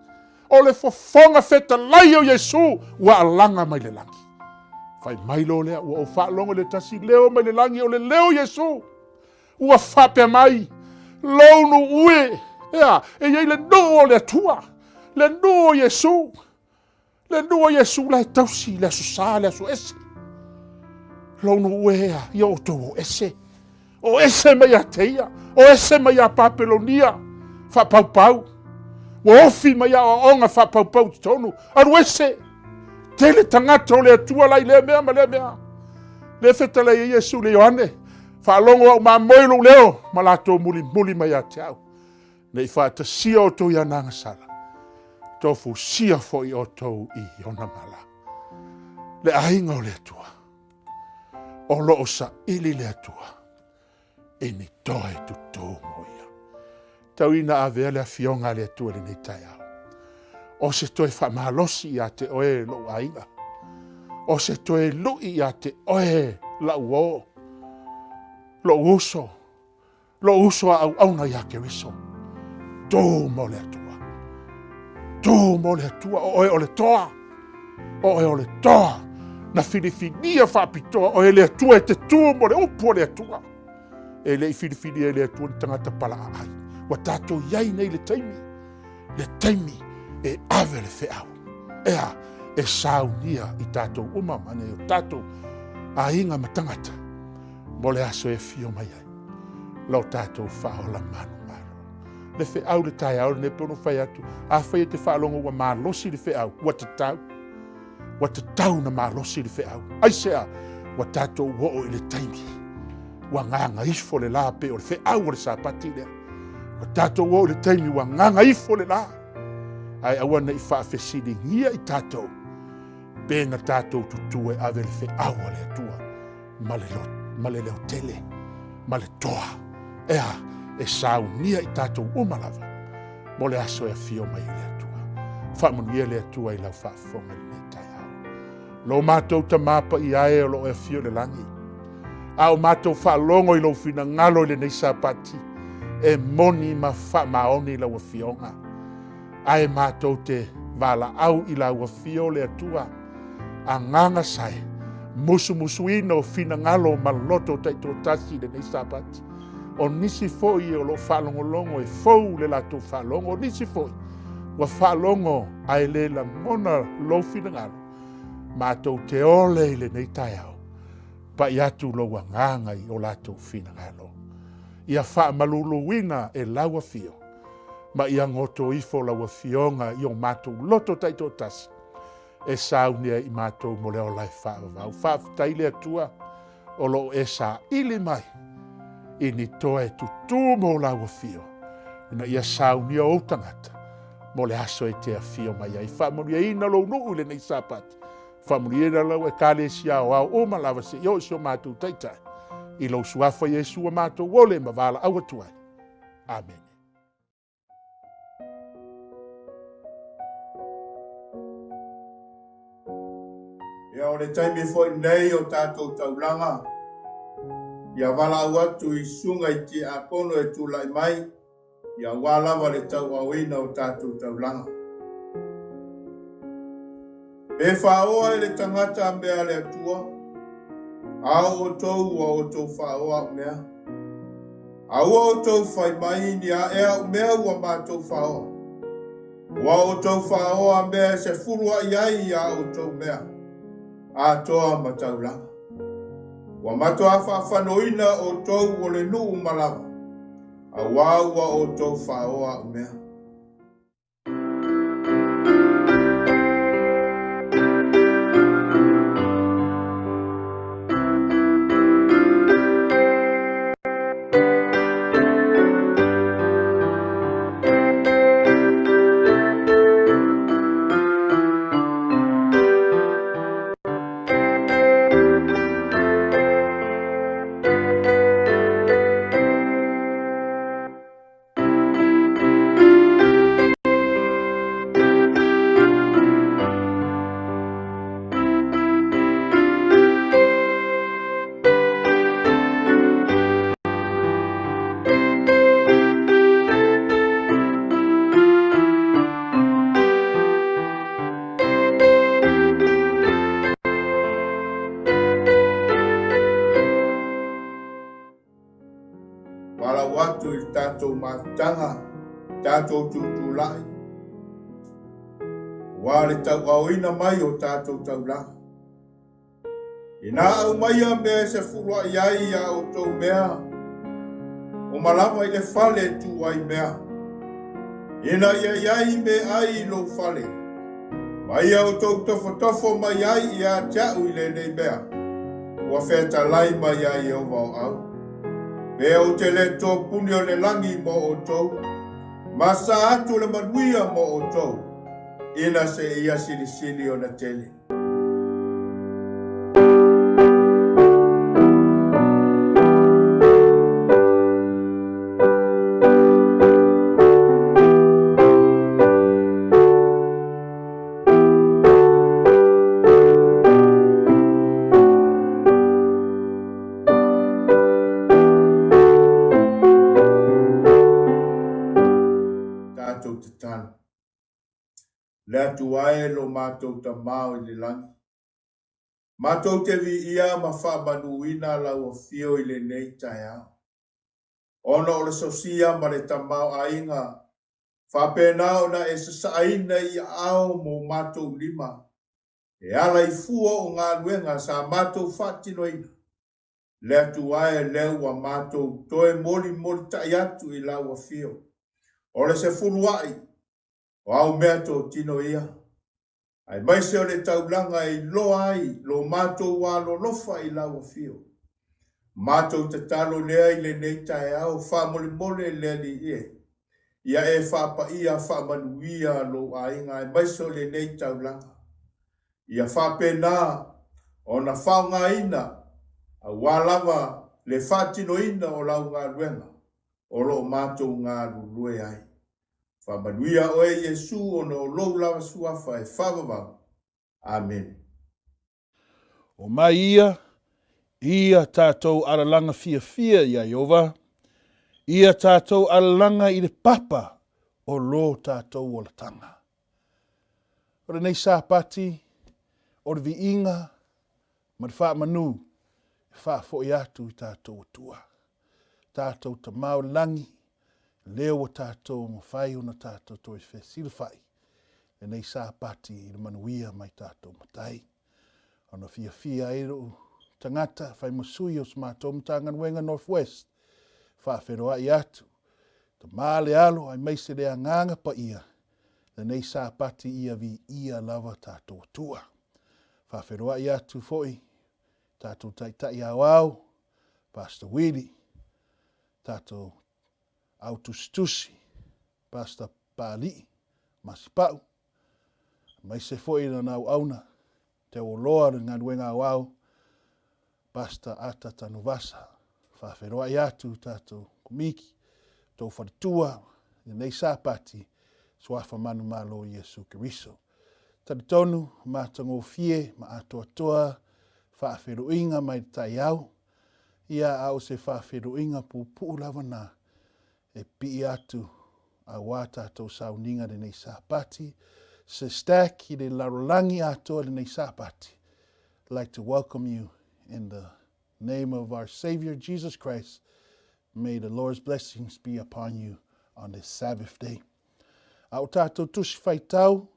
O le fofoga fetalai o Iesu ua alaga mai le lagi. Fai mai loa lea, ua ou faalogo i le tasi leo mai le lagi, o le leo o Iesu. Ua faapea mai, lou nuu e, ea, e i ai le nuu o le Atua, le nuu o Iesu, le nuu o Iesu la e tausi le Aso Sa, le Aso Ese. Lou nuu e, ea, ia outou o ese, o ese mai ia te ia, o ese mai ia Papelonia, faapaupau. Ua ofi mai aoaoga faapaupau i totonu, alu ese. Tele tagata o le Atua la i lea mea ma lea mea. Le fetalai ai Iesu le Ioane, faalogo au mamoe lou leo ma latou mulimuli mai ia te au. Ne i faatasia outou i ana agasala, tofusia foi outou i ona mala. Le aiga o le Atua, o lo o saili le Atua i ni toa e tutū mo ia. Tau ina avea le afioga a le Atua i lenei taeao. O se toe faamalosi ia te oe lou aiga. O se toe lui ia te oe lau uo, lou uso, lou uso a auauna iā Keriso. Tū mo le Atua. Tū mo le Atua. O oe o le toa. O oe o le toa. Na filifilia faapitoa oe e le Atua e te tū mo le upu o le Atua. E le i filifilia e le Atua ni tagata palaaai. Ua tatou i ai nei le taimi, le taimi e ave le feau. E a, e saunia i tatou uma ma nei o tatou aiga ma tagata mo le aso e afio mai ai lo tatou faaola manumalo. Le feau le taeao lenei pe ono fai atu, afai e te faalogo ua malosi le feau, ua tatau. Ua tatau na malosi le feau. Aisea, ua tatou oo i le taimi. Ua gagaifo le la pei o le feau o le Sapati lea. Ua tatou oo i le taimi ua gagaifo le la. Ae aua ne i faafesiligia i tatou pe na tatou tutū e ave le feau a le Atua ma le, ma le leotele, ma le toa. E a, e saunia i tatou uma lava mo le aso e afio mai ai le Atua. Faamanuia le Atua i lau faafofoga i lenei taeao. Lo matou Tama paia e o lo o e afio i le lagi, a o matou faalogo i lou finagalo i lenei Sapati, e moni ma faamaoni lau Afioga, ae matou te valaau i lau Afio le Atua, agaga sae, musumusuina o finagalo ma loto taitoatasi i lenei Sapati. O nisi foi o lo o faalogologo e fou le latou faalogo, o nisi foi ua faalogo ae le lagona lou finagalo, matou te ole i lenei taeao, pai atu lou agaga i o latou finagalo. Ia faamaluluina e lau afio, ma ia goto ifo lau afioga i o matou loto taitoatasi, e sauni ai i matou mo le ola e faavavau. Faafetai le Atua o lo o e saili mai i ni toa e tutū mo lau afio, ina ia saunia ou tagata mo le aso e te afio mai ai. Faamanuiaina lou nuu i lenei Sapati, faamanuiaina lau Ekalesia aoao uma lava seia oo i si o matou Taitai, i lou suafa Iesu ua matou ole ma valaau atu ai. Amene. Ia, o le taimi foi lenei o tatou taulaga, ia valaau atu i susuga i tiakono e tulai mai, ia aua lava le tauaoina o tatou taulaga. Pe faaoa e le tagata mea a le Atua, a o outou ua outou faaoa au mea. A ua outou fai mai ni a ea au mea ua matou faaoa. Ua outou faaoa mea e sefulua'i ai a outou mea atoa ma taulaga. Ua matuā faafanoina outou o le nuu uma lava, auā ua outou faaoa au mea. Valaau atu i le tatou mafutaga, tatou tutulai, aua le tauaoina mai o tatou taulaga. Inā aumaia mea e sefulua'i ai a outou mea, uma lava i le fale e tu ai mea. Ina ia i ai meaai i lou fale, ma ia outou tofotofo mai ai ia te a'u i lenei mea, ua fetalai mai ai Ieova o au. Pe ou te le topuni o le lagi mo outou, ma sa atu le manuia mo outou, ina seia silisili ona tele. Tatou tatalo. Le Atua e lo matou Tama o i le lagi, matou te viia ma faamanuina lau afio i lenei taeao. Ona o le sosia ma le tamaoaiga, faapena ona e sasaaina i aao mo matou lima, e ala i fua o galuega sa matou faatinoina. Le Atua e lea ua matou toe molimolitai atu i lau afio, o le sefulua'i O au mea totino ia, aemaise o le taulaga e iloa ai lo matou alolofa i lau afio. Matou tatalo lea i lenei taeao, faamolemole le Alii e, ia e faapaia faamanuia lou aiga aemaise o lenei taulaga. Ia faapena ona faaaogaina aua lava le faatinoina o lau galuega o lo o matou galulue ai. Faamanuia oe Iesu ona o lou lava suafa e faavavau. Amene. O mai ia, ia tatou alalaga fiafia iā Ieova, ia tatou alalaga i le papa o lo tatou olataga. O lenei Sapati, o le viiga ma le faamanu e faafoi atu i tatou Atua, tatou Tama o le Lagi, lea ua tatou mafai ona tatou toe fesilafai lenei Sapati i le manuia mai tatou matai. Ona fiafia ai lou tagata fai ma sui o se matou Matagaluega North West, faafeiloai atu, Tama le Alo aemaise le Agaga Paia, lenei Sapati ia viia lava tatou Atua. Faafeiloai atu foi tatou Taitai Aoao, Pastor Willie, tatou au tusitusi, Pastor Paalii Masipau, aemaise foi lana auauna, Te Auoloa le galuega aoao, Pastor Ata Tanuvasa. Faafeiloai atu tatou Komiti, tou faletua, lenei Sapati, Suafa Manumalo Iesu Keriso. Talitonu, matagofie ma atoatoa faafeiloaiga mai le taiao, ia a o se faafeiloaiga puupuu lava na e pii atu auā tatou sauniga lenei Sapati. Se stack i le lalolagi atoa lenei Sapati. I'd like to welcome you in the name of our Savior Jesus Christ. May the Lord's blessings be upon you on this Sabbath day. A o tātou tusi whaitau,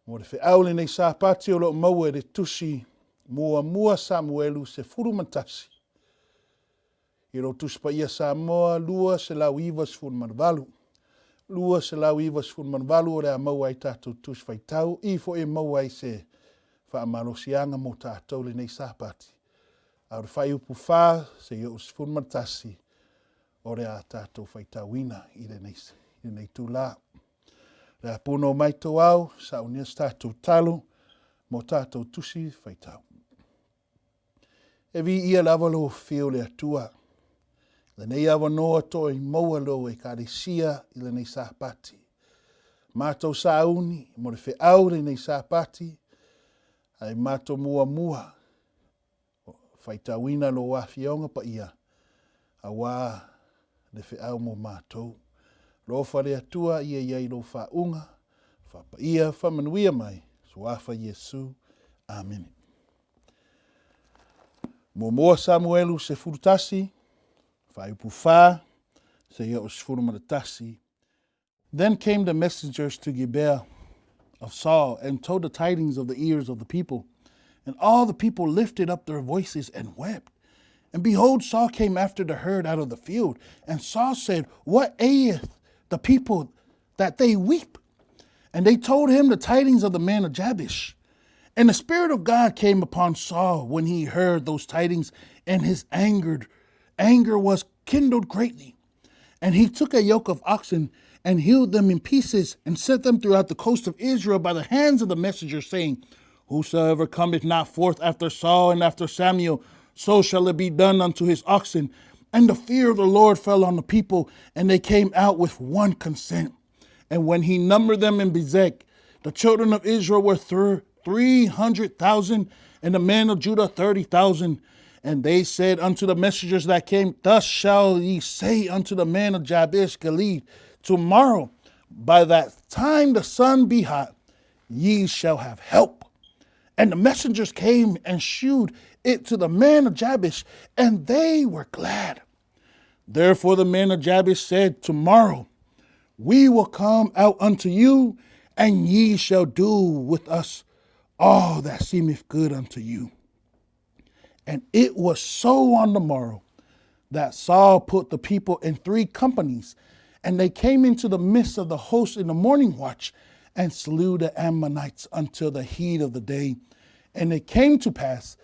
mo le feau lenei Sapati o lo o maua i le tusi muamua Samuelu 11. I lou Tusi Paia Samoa 298. 298 o le a maua ai tatou tusi faitau, i foi e maua ai se faamalosiaga mo tatou lenei Sapati. A o le fuaiupu 4 seia oo 11 o le a tatou faitauina i lenei, i lenei itula. O le a puno mai tou ao, saunia se tatou talo mo tatou tusi faitau. E viia lava lou afio le Atua. Lenei avanoa toe maua lou Ekalesia i lenei Sapati. Matou sauni mo le feau lenei Sapati, ae matou muamua faitauina lou afioga paia, auā le feau mo matou. Lofa le Atua ia i ai lou faauga, faapaia, faamanuia mai, Suafa Iesu. Amene. Muamua Samuelu 11, fuaiupu 4, seia oo 11. Then came the messengers to Gibeah of Saul and told the tidings of the ears of the people. And all the people lifted up their voices and wept. And behold, Saul came after the herd out of the field. And Saul said, What aileth the people that they weep? And they told him the tidings of the man of Jabesh. And the Spirit of God came upon Saul when he heard those tidings, and his angered, anger was kindled greatly. And he took a yoke of oxen and hewed them in pieces and sent them throughout the coast of Israel by the hands of the messenger, saying, Whosoever cometh not forth after Saul and after Samuel, so shall it be done unto his oxen. And the fear of the Lord fell on the people, and they came out with one consent. And when he numbered them in Bezek, the children of Israel were 300,000, and the men of Judah 30,000. And they said unto the messengers that came, Thus shall ye say unto the men of Jabesh Gilead, Tomorrow, by that time the sun be hot, ye shall have help. And the messengers came and shewed it to the men of Jabesh, and they were glad. Therefore the men of Jabesh said, Tomorrow we will come out unto you, and ye shall do with us all that seemeth good unto you. And it was so on the morrow that Saul put the people in three companies, and they came into the midst of the host in the morning watch and slew the Ammonites until the heat of the day. And it came to pass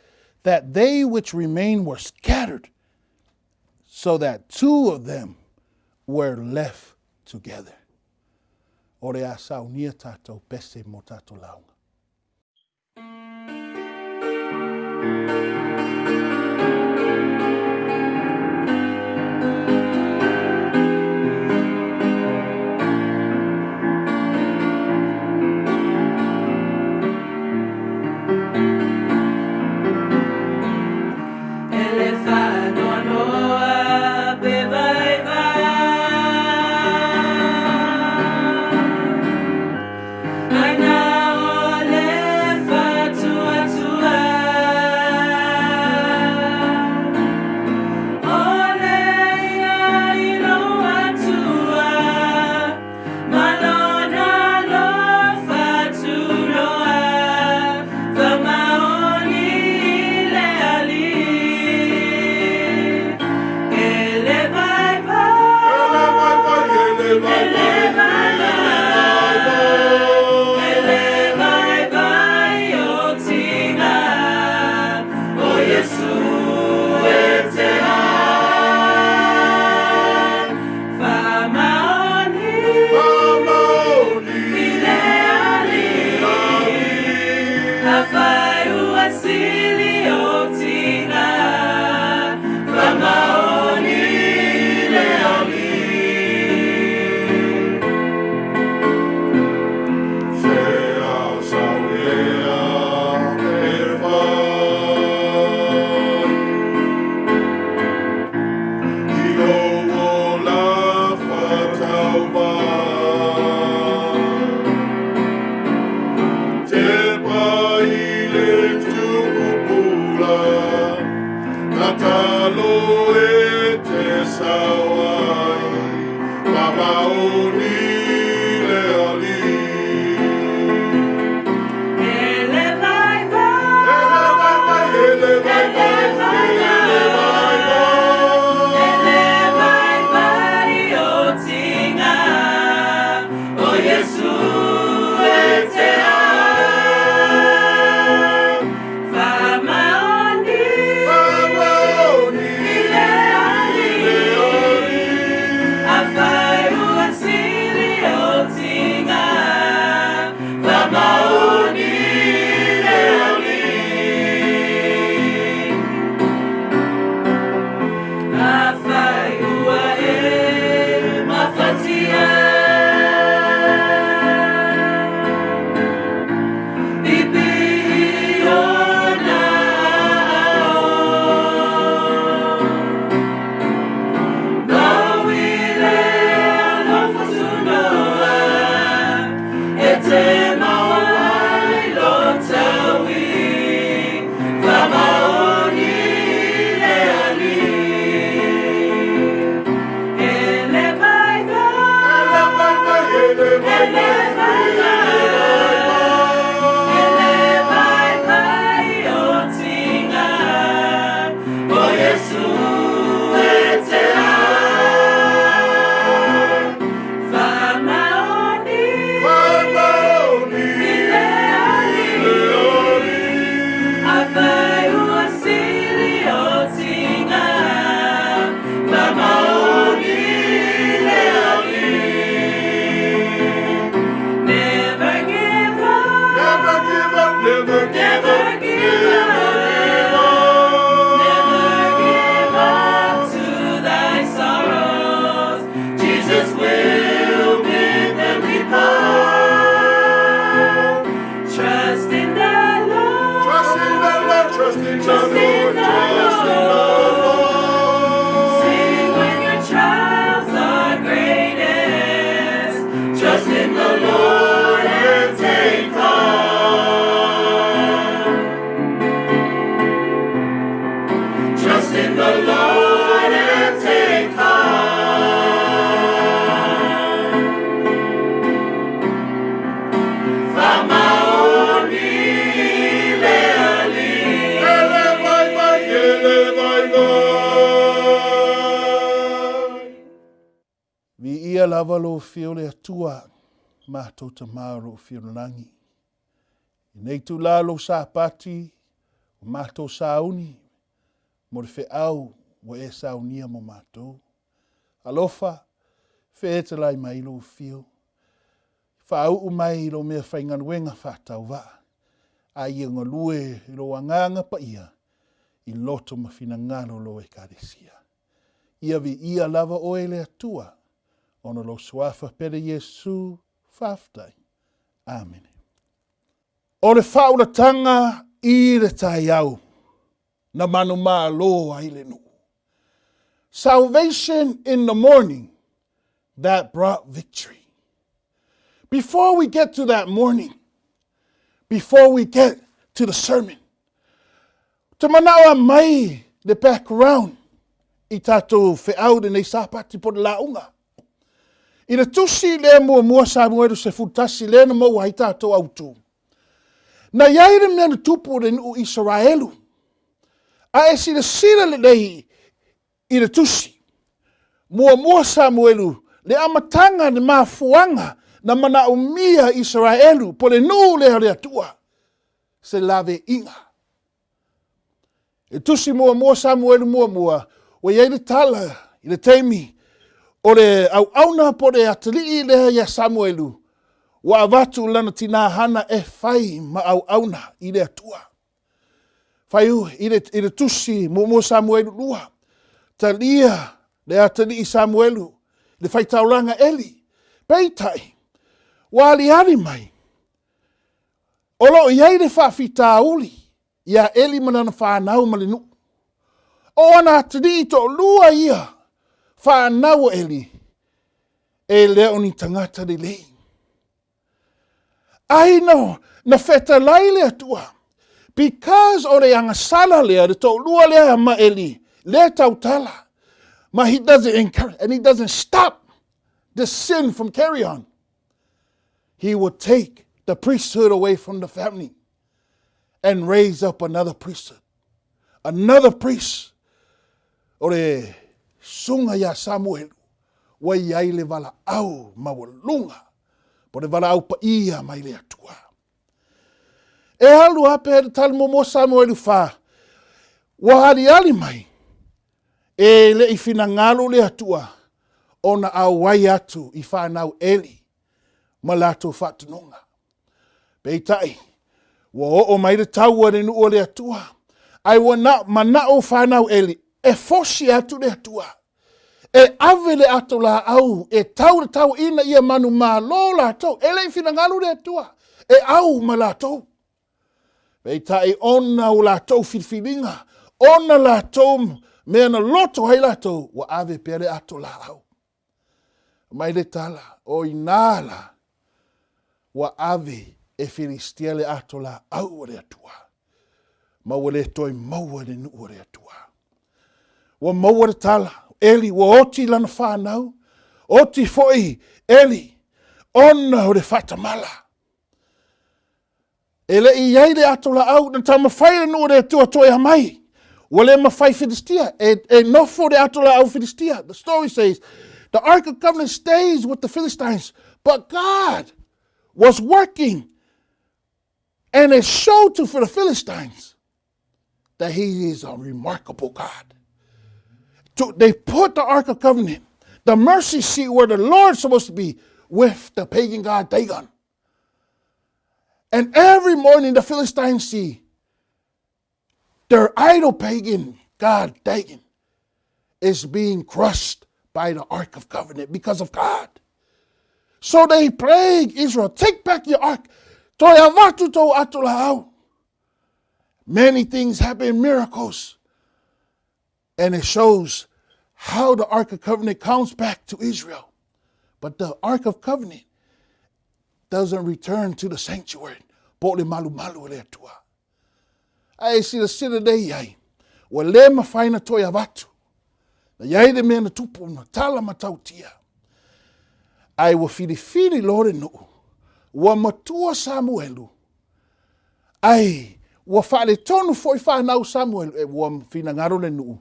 that they which remained were scattered, so that two of them were left together. O le a saunia tatou pese mo tatou lauga. Trust in the Lord, trust in the Lord. Sing when your trials are greatest. Trust in the Lord and take heart. Trust in the Lord and take heart. Fa'amaoni le Alii. E le vaivai, e le vaivai. Viia lava lou afio le Atua, matou Tama o lo o afio i le lagi. I nei itula lou Sapati, ua matou sauni mo le feau ua e saunia mo matou. Alofa, fetalai mai lou afio, faauu mai i lou meafaigaluega faatauvaa, a ia galue i lou Agaga Paia i loto ma finagalo o lou Ekalesia. Ia viia lava oe le Atua, ona o lou Suafa pele Iesu, faafetai. Amene. O le faaulataga i le taeao na manumalo ai le nuu. Salvation in the morning that brought victory. Before we get to that morning, before we get to the sermon, te manao a mai le background i tātou feau lenei Sapati po le lauga. I le tusi lea muamua Samuelu 11 lea na maua ai tātou autū. Na i ai le mea na tupu i le nuu Isaraelu, a e silasila lelei i le tusi muamua Samuelu, le amataga le mafuaga na manaomia Isaraelu po le nuu lea o le Atua se laveaiga. E tusi muamua Samuelu muamua, ua i ai le tala i le taimi o le auauna po o le atalii lea iā Samuelu, ua avatu lana tinā Hana e fai ma auauna i le Atua. Fai i le, i le tusi muamua Samuelu 2, talia le atalii Samuelu le faitaulaga Eli. Peitai, ua aliali mai, o lo o i ai le faafitauli iā Eli ma lana fanau ma le nuu. O ana atalii toalua ia fanau a Eli, e le o ni tagata lelei. Ai na, na fetalai le Atua, because o le agasala lea, le toalua lea ma Eli, lea tautala, ma he doesn't encourage, and he doesn't stop the sin from carry on. He will take the priesthood away from the family and raise up another priesthood. Another priest. O le susuga iā Samuelu, ua i ai le valaau maualuga, po le valaau paia mai le Atua. E alu a pea le tali muamua Samuelu 4, ua aliali mai, e le i finagalo le Atua ona auai atu i fanau Eli ma latou faatonuga. Peitai, ua oo mai le taua i le nuu o le Atua, ae ua na, manao fanau Eli e fosi atu le Atua, e ave le ato laau e tau le tau ina ia manumalo latou, e le i finagalo le Atua e au ma latou. Peitai ona o latou filifiliga, ona latou mea na loto ai latou, ua ave pea le ato laau. Mai le tala, o inā la, ua ave e Filistia le ato laau a le Atua, ma ua le toe maua i le nuu a le Atua. Ua maua le tala, Eli ua oti lana fanau, oti foi Eli, ona o le faatamala. E le i i ai le ato laau, na taumafai le nuu o le Atua toe aumai. Ua le mafai Filistia, e, e nofo le ato laau Filistia. The story says, the Ark of Covenant stays with the Philistines, but God was working and it showed to for the Philistines that he is a remarkable God. To, they put the Ark of Covenant, the mercy seat where the Lord's supposed to be, with the pagan god Dagon. And every morning the Philistines see their idol pagan god Dagon is being crushed by the Ark of Covenant because of God. So they plague Israel, take back your ark. Toe avatu tou ato laau. Many things happen, miracles. And it shows how the Ark of Covenant comes back to Israel. But the Ark of Covenant doesn't return to the sanctuary. Po le malumalu o le Atua. A e silasila lelei i ai, ua le mafai ona toe avatu. Na i ai le mea na tupu na tala matautia. Ae ua filifili loa le nuu, ua matua Samuelu, ae ua faaletonu foi fanau Samuelu, e ua finagalo le nuu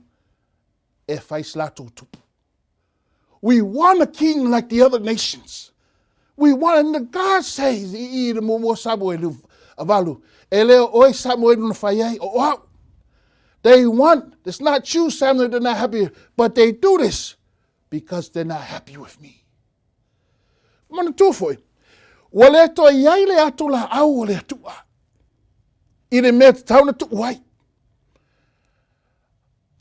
e fai se latou tupu. We want a king like the other nations. We want, and God says, i i le muamua Samuelu 8, e le o oe Samuelu na fai ai, o au. They want, it's not you Samuel, they're not happy, but they do this because they're not happy with me. Manatua foi, ua le toe i ai le ato laau o le Atua i le mea tatau na tuu ai.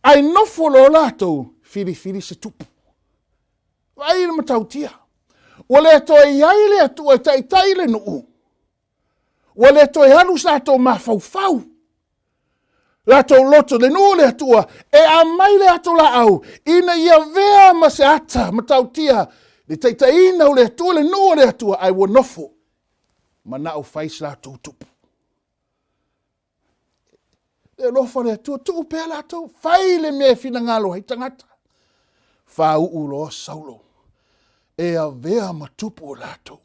Ai nofo loa latou filifili se tupu. Vaai i le matautia. Ua le toe i ai le Atua e taitai le nuu. Ua le toe alu se latou mafaufau. Latou loto le nuu o le Atua e aumai le ato laau ina ia avea ma se ata matautia le taitaiina o le Atua, le nuu o le Atua, ae ua nofo manao fai se latou tupu. Le alofa o le Atua, tuu pea latou, fai le mea e finagalo ai tagata. Fāuu loa Saulo, e avea ma tupu o latou.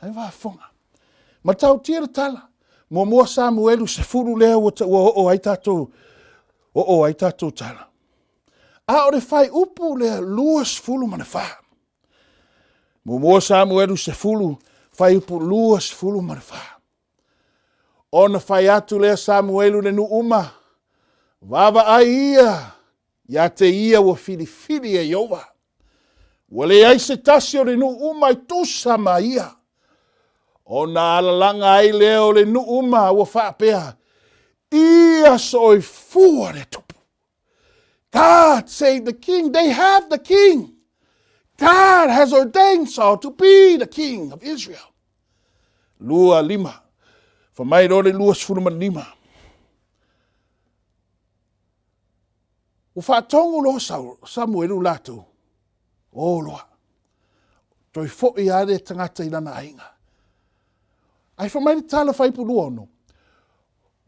Ai faafofoga. Matautia le tala. Muamua Samuelu 10 lea ua, ua oo ai tatou, oo ai tatou tala. A o le faaiupu lea 24. Muamua Samuelu 10, faaiupu 24. Ona fai atu lea Samuelu le nuu uma, vaavaai ia ia te ia ua filifili e Ieova. Ua leai se tasi o le nuu uma i tusa ma ia. Ona alalaga ai lea o le nuu uma ua faapea, Ia soifua le tupu. God save the king. They have the king. God has ordained Saul to be the king of Israel. 25. Fa mai loa le 25. Ua faatogu loa Samuelu latou. O loa. Toe foi lava le tagata i lana aiga. Ae fa mai le tala fuaiupu 26.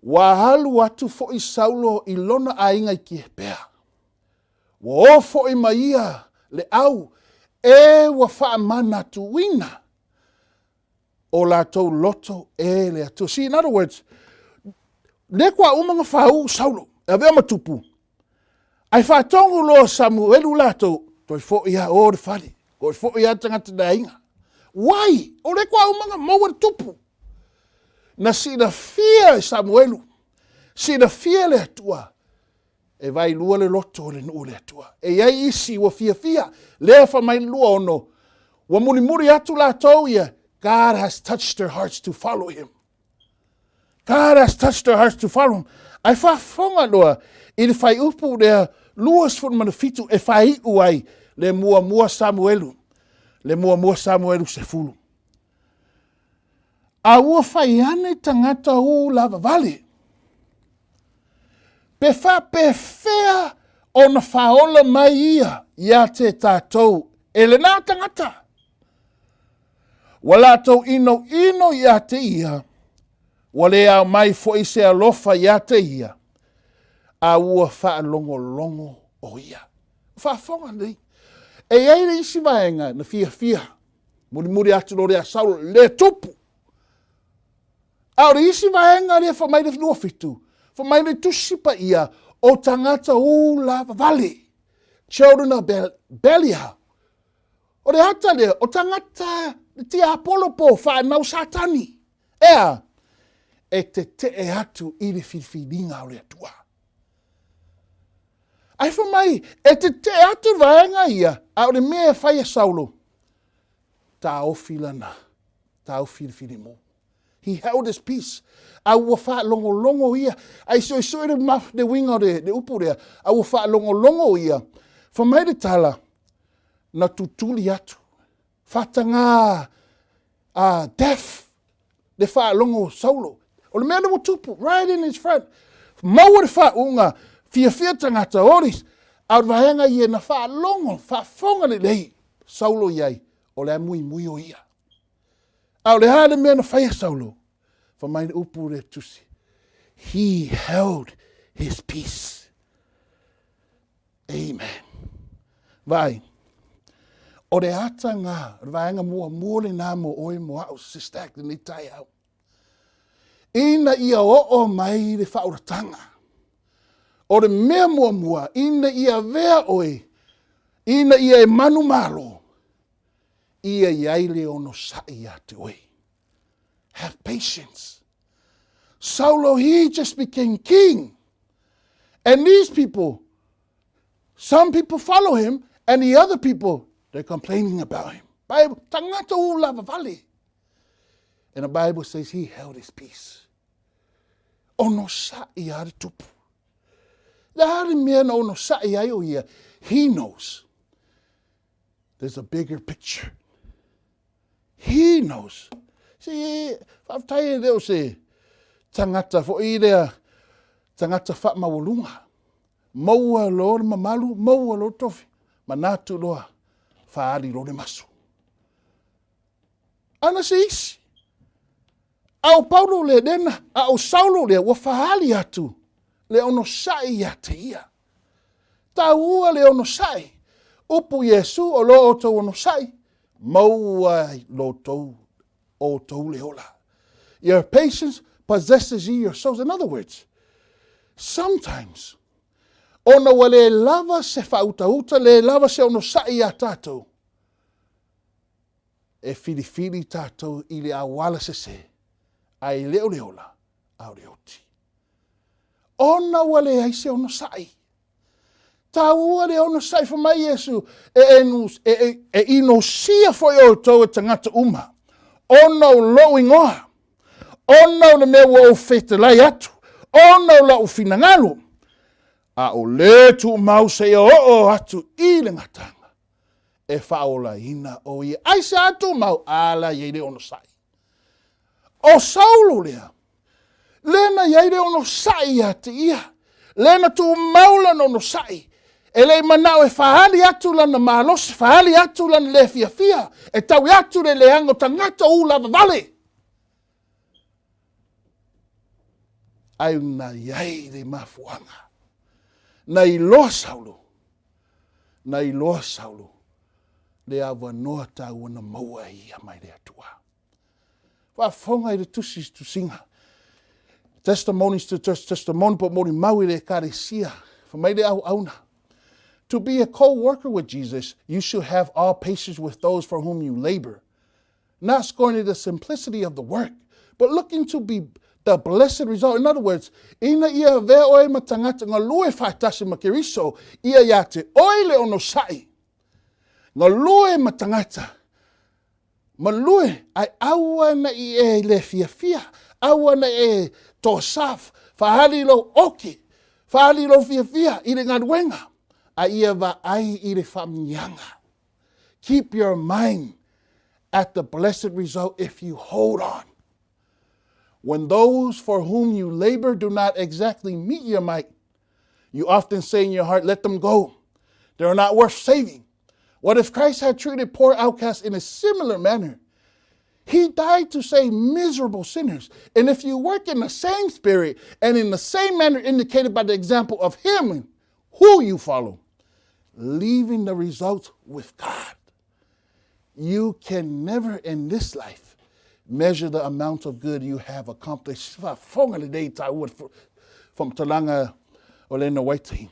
Ua alu atu foi Saulo i lona aiga i Kipea. Ua o foi ma ia le au e ua faamanatuina o latou loto e le Atua. See, in other words, lea kua uma na fāuu Saulo, e avea ma tupu. Ae faatogu loa Samuelu latou, toe foi a o le fale, toe foi a tagata le aiga. Why? O lea kua uma na maua le tupu. Na silafia e Samuelu, silafia le Atua, e vailua le loto o le nuu o le Atua. E i ai isi ua fiafia, lea fa mai le 26, ua mulimuli atu latou ia, God has touched their hearts to follow him. God has touched their hearts to follow him. Ae faafofoga loa i le fuaiupu lea 27 e faaiu ai le muamua Samuelu, le muamua Samuelu 10. A ua fai ane tagata u lava vale. Pe faapefea ona faaola mai ia ia te tatou e lena tagata. Ua latou inoino ia te ia, ua le ao mai foi se alofa ia te ia, a ua faalogologo o ia. Faafofoga nei. E i ai le isi vaega na fiafia Mulimuli atu loa lea Saulo, le tupu. A o le isi vaega lea fa mai le 27, fa mai le tusi paia o tagata ula vavale. Children of Belial. O le ata lea, o tagata le tiapolo po whanau Satani. Ea, e tetee atu i le filifiliga o le Atua. Ae fai mai, e tetee atu le vaega ia, a o le mea e fai e Saulo, taofi lana, taofi le filemu. He held his peace. A ua faalogologo ia, ae suesue le, le uiga o le, le upu lea, a ua faalogologo ia, fai mai le tala, na tutuli atu, faataga a deaf, le faalogo o Saulo. O le mea lea ua tupu, right in his front. Maua le faauuga, fiafia tagata, all this. A o le vaega ia na faalogo, faafofoga lelei Saulo i ai, o le a muimui o ia. A o le a le mea na faia Saulo? Fai mai le upu le tusi. He held his peace. Amen. Vaai, o le ata ngā, o le vaega muamua lenā mo oe mo a'u, Sister Act, lenei taeao. Ina ia oo mai le faaolataga, o le mea muamua, ina ia avea oe, ina ia e manumalo, ia i ai le onosai ia te oe. Have patience. Saulo, he just became king. And these people, some people follow him, and the other people, they're complaining about him. Bible, tagata u lava vale. And the Bible says he held his peace. Onosai a le tupu. Le a le mea na onosai ai o ia, he knows there's a bigger picture. He knows. See, faafetai e le o se tagata foi lea, tagata faamaualuga. Maua loa le mamalu, maua loa le tofi, manatu loa, faaali loa le maso. Ana se isi. A o Paulo lea lena, a o Saulo lea, ua faaali atu le onosai ia te ia. Taua le onosai. Upu Iesu o lo outou onosai, maua lo tou, outou le ola. Your patience possesses ye your souls. In other words, sometimes, ona ua le lava se faautauta, le lava se onosai iā tātou, e filifili tātou i le auala sese, a e le o le ola, a o le oti. Ona ua leai se onosai. Taua le onosai fai mai Iesu, e, e, e, e, e inosia foi outou e tagata uma, ona o lou ingoa, ona o le mea ua ou fetelai atu, ona o lau finagalo, a o le tumau seia oo atu i le gataga, e faaolaina o ia. Aisea tumau? A la i ai le onosai. O Saulo lea, lea na i ai le onosai ia te ia, lea na tumau lana onosai, e le i manao e faaali atu lana malosi, faaali atu lana le fiafia, e taui atu le leaga o tagata u lava vale. Ai na i ai le mafuaaga, na iloa Saulo, na iloa Saulo le avanoa taua na maua e ia mai le Atua. Faafofoga i le tusi tusiga. Testimonies to Church Testimony po molimau i le Ekalesia. Fai mai le auauna. To be a co-worker with Jesus, you should have all patience with those for whom you labor, not scorning the simplicity of the work, but looking to be the blessed result. In other words, ina ia avea oe ma tagata galue faatasi ma Keriso, ia ia te oe le onosai. Galue ma tagata Malue, ae aua naʻi e le fiafia, aua naʻi e tosaf, faaali lou oki, faaali lou fiafia i le galuega, a ia vaai i le faamanuiaga. Keep your mind at the blessed result if you hold on. When those for whom you labor do not exactly meet your might, you often say in your heart, let them go. They are not worth saving. What if Christ had treated poor outcasts in a similar manner? He died to save miserable sinners. And if you work in the same spirit and in the same manner indicated by the example of him who you follow, leaving the results with God, you can never in this life measure the amount of good you have accomplished. Faafofoga lelei taua faamatalaga o Lena White.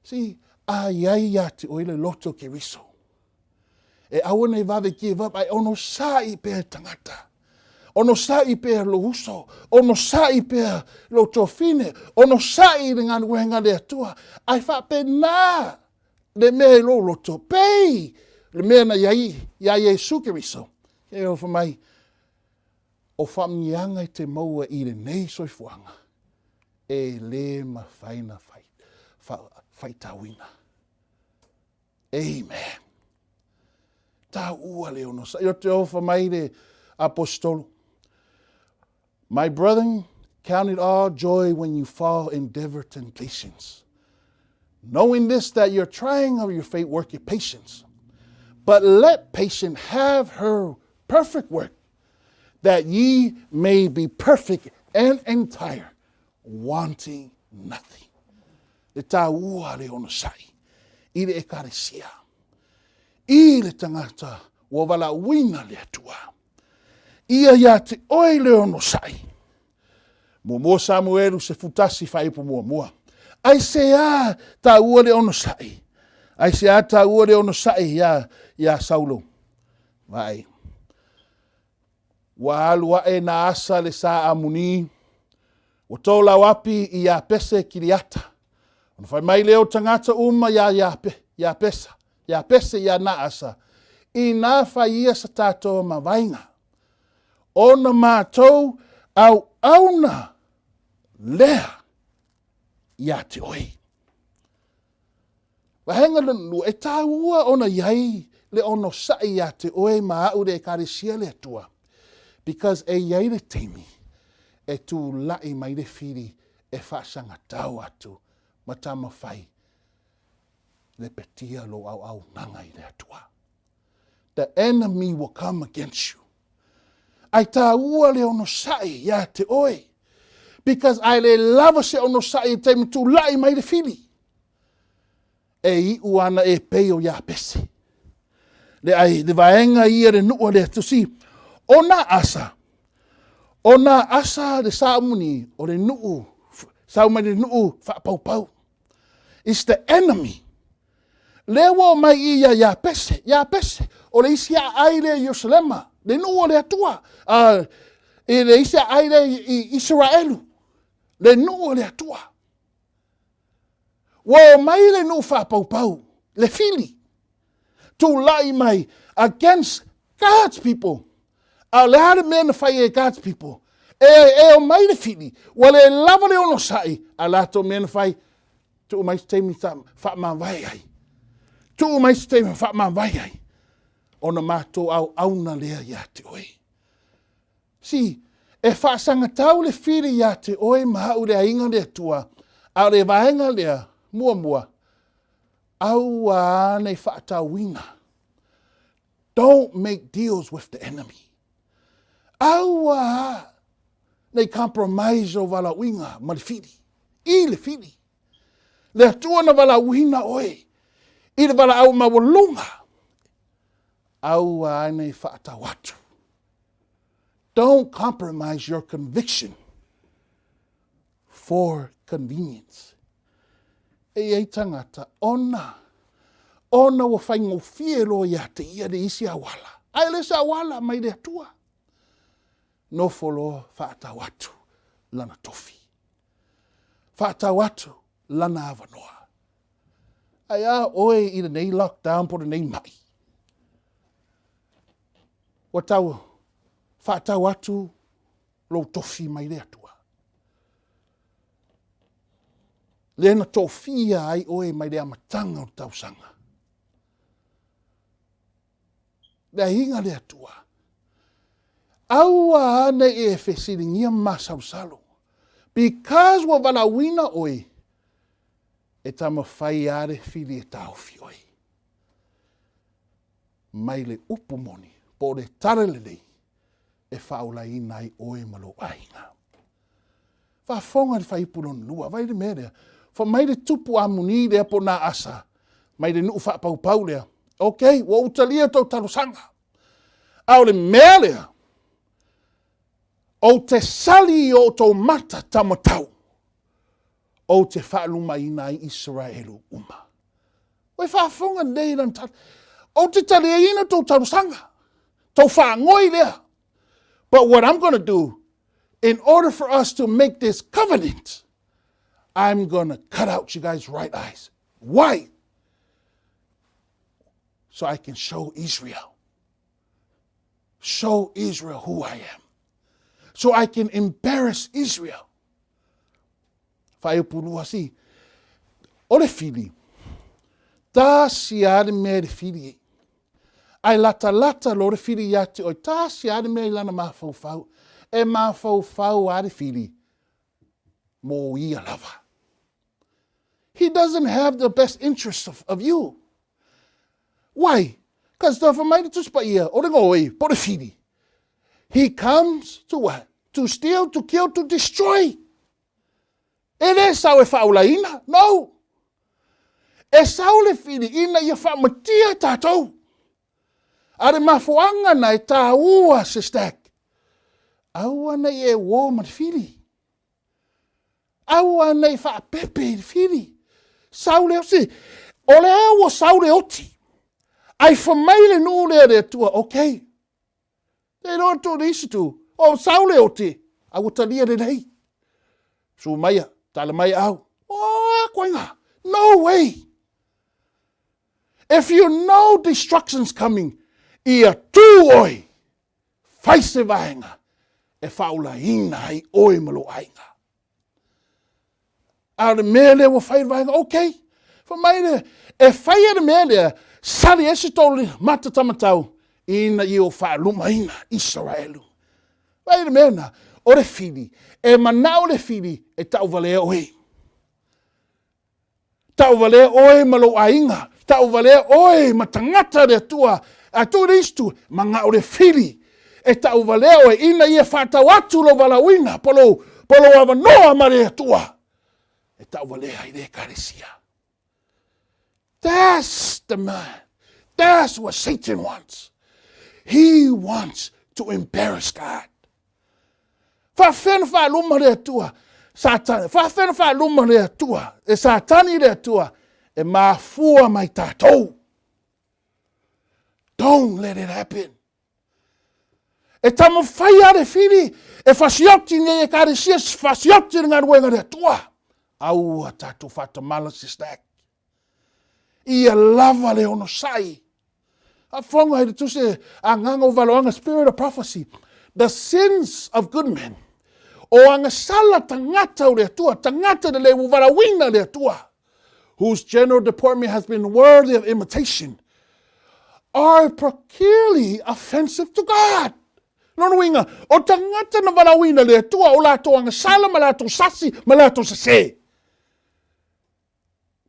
See, a i ai ia te oe le loto Keriso. E aua nei vave give up, ai onosai pea tagata. Onosai pea lou uso, onosai pea lou tuafine, onosai i le galuega le Atua, ae faapena le mea i lou loto, pei le mea na i ai iā Iesu Keriso. E alofa mai, o faamanuiaga e te maua i lenei soifuaga, e le mafai na faitauina. Amen. Taua le onosai. O te ofa mai le aposetolo. My brethren, count it all joy when you fall in divers temptations, knowing this, that your trying of your faith worketh patience. But let patience have her perfect work, that ye may be perfect and entire, wanting nothing. Le tāua le onosai, i le ekalesia, i le tangata ua valaauina le Atua. Ia ia te oe le onosai. Muamua Samuelu 11 faaiupu muamua. Aisea tāua le onosai? Aisea tāua le onosai iā, iā Saulo? Vaai. Ua alu aʻe na Asa le sa Amuni, ua tolauapi i Iapese Kiriata. Ona fai mai lea o tagata uma iā Iape, Iapesa, Iapese iā Naasa, Inā fai ia sa tātou mavaenga, ona mātou auauna lea iā te oe. Vaega lona lua, e tāua ona i ai le onosai iā te oe ma a'u le Ekalesia le Atua, because e i ai le taimi e tula'i mai le fili e faasagatau atu ma tamafai lepetia lou auaunaga i le Atua. The enemy will come against you. Ai tāua le onosai iā te oe, because ai le lava se onosai i taimi tula'i mai le fili. E iʻu ana e pei o Iapese. Le ai, le vaega ia le nuʻu a le Atusi, o nā asa, o nā asa le saumuni o le nuʻu, sau mai le nuʻu faapaupau. It's the enemy. Lea ua o mai i ia Iapese, Iapese, o le isi aai lea i Ierusalema, le nuʻu o le Atua, uh, i le isi aai lea i, i Isaraelu, le nuʻu o le Atua. Ua o mai le nuu faapaupau, le fili, tulai mai against God's people. A o le a le mea na fai e God's people? E, e o mai le fili, ua le lava le onosai, a latou mea na fai, tuu mai se taimi faamavae ai. Tuu mai se taimi faamavae ai. Ona matou auauna lea ia te oe. Si, e faasagatau le fili iā te oe ma a'u le aiga le Atua, a o le vaega lea, muamua, aua nei faatauina. Don't make deals with the enemy. Aua nei compromise o valaauiga ma le fili, i le fili. Le Atua na valaauina oe i le valaau maualuga, aua nei faatau atu. Don't compromise your conviction for convenience. E i ai tagata, ona, ona ua faigofie loa ia te ia le isi auala. Ae le se auala mai le Atua. Nofo loa faatau atu lana tofi. Faatau atu lana avanoa. Ae a oe i lenei lockdown po lenei mai. Ua tau faatau atu lou tofi mai le Atua. Lea na tofia ai oe mai le amataga o le tausaga. Le aiga le Atua. Aua ane e fesiligia ma masalosalo. Because ua valaauina oe, e taumafai lava le fili e taofi oe. Mai le upu moni po o le tala lelei e faaolaina ai oe ma lou aiga. Faafofoga i le fuaiupu lona lua, vaai le mea lea. Fai mai le tupu Amuni lea po o Naasa, mai le nuu faapaupau lea. Ok, ua ou talia tou talosaga. A o le mea lea, ou te sali i o outou mata taumatau, ou te faalumaina ai Isaraelu uma. Ua e faafofoga nei i lana tala. Ou te taliaina tou talosaga, tou faagoi lea. But what I'm going to do, in order for us to make this covenant, I'm going to cut out you guys' right eyes. Why? So I can show Israel. Show Israel who I am. So I can embarrass Israel. Whaeopulua si. O le fili. Tasi a le mea i le fili e. Ai latalata lo le fili ia te oe, tasi a le mea i lana mafaufau. E mafaufau lava le fili mo ia lava. He doesn't have the best interest of, of you. Why? Because the fai mai le Tusi Paia, o le goi, po o le fili. He comes to what? To steal, to kill, to destroy. E le sau e faaolaina. No. E sau le fili ina ia faamatia tatou. A le mafuaaga na e tāua se stack. Aua nei e uō ma le fili. Aua nei faapepe i le fili. Sau le oti. O lea ua sau le oti. Ai fa mai le nuu lea le Atua, okay. Te iloa atu le isi tu, o sau le oti, a ua talia lelei. Su maia, tala mai au. O, a koinga. No way. If you know destruction's coming, ia tū oi, fai se vaega e faaolaina ai oe ma lou aiga. A o le mea lea ua fai le vaega, ok. Fai mai le, e faia le mea lea, sali ai se tolu mata tamatau, ina ia o faalumaina Isaraelu. Fai le mea na, o le fili, e manao le fili e tauvalea oe. Tauvalea oe ma lou aiga, tauvalea oe ma tagata le Atua, a tuu le isi tu, manao le fili e tauvalea oe ina ia faatau atu lou valaauina po lou, po lou avanoa ma le Atua e tauvalea ai le Ekalesia. That's the man. That's what Satan wants. He wants to embarrass God. Faafefea na faaluma le Atua Satani? Faafefea na faaluma le Atua e Satani le Atua e mafua mai tatou? Don't let it happen. E taumafai lava le fili e fasioti nei ekalesia, fasioti le galuega le Atua. Aua tatou faatamala se stack. Ia lava le onosai. Faafofoga i le tusi agaga o valoaga, spirit of prophecy, the sins of good men. O agasala tagata o le Atua, tagata lelei ua valaauina le Atua, whose general deportment has been worthy of imitation, are peculiarly offensive to God. Lona uiga, o tagata na valaauina le Atua, o latou agasala ma latou sasi ma latou sese.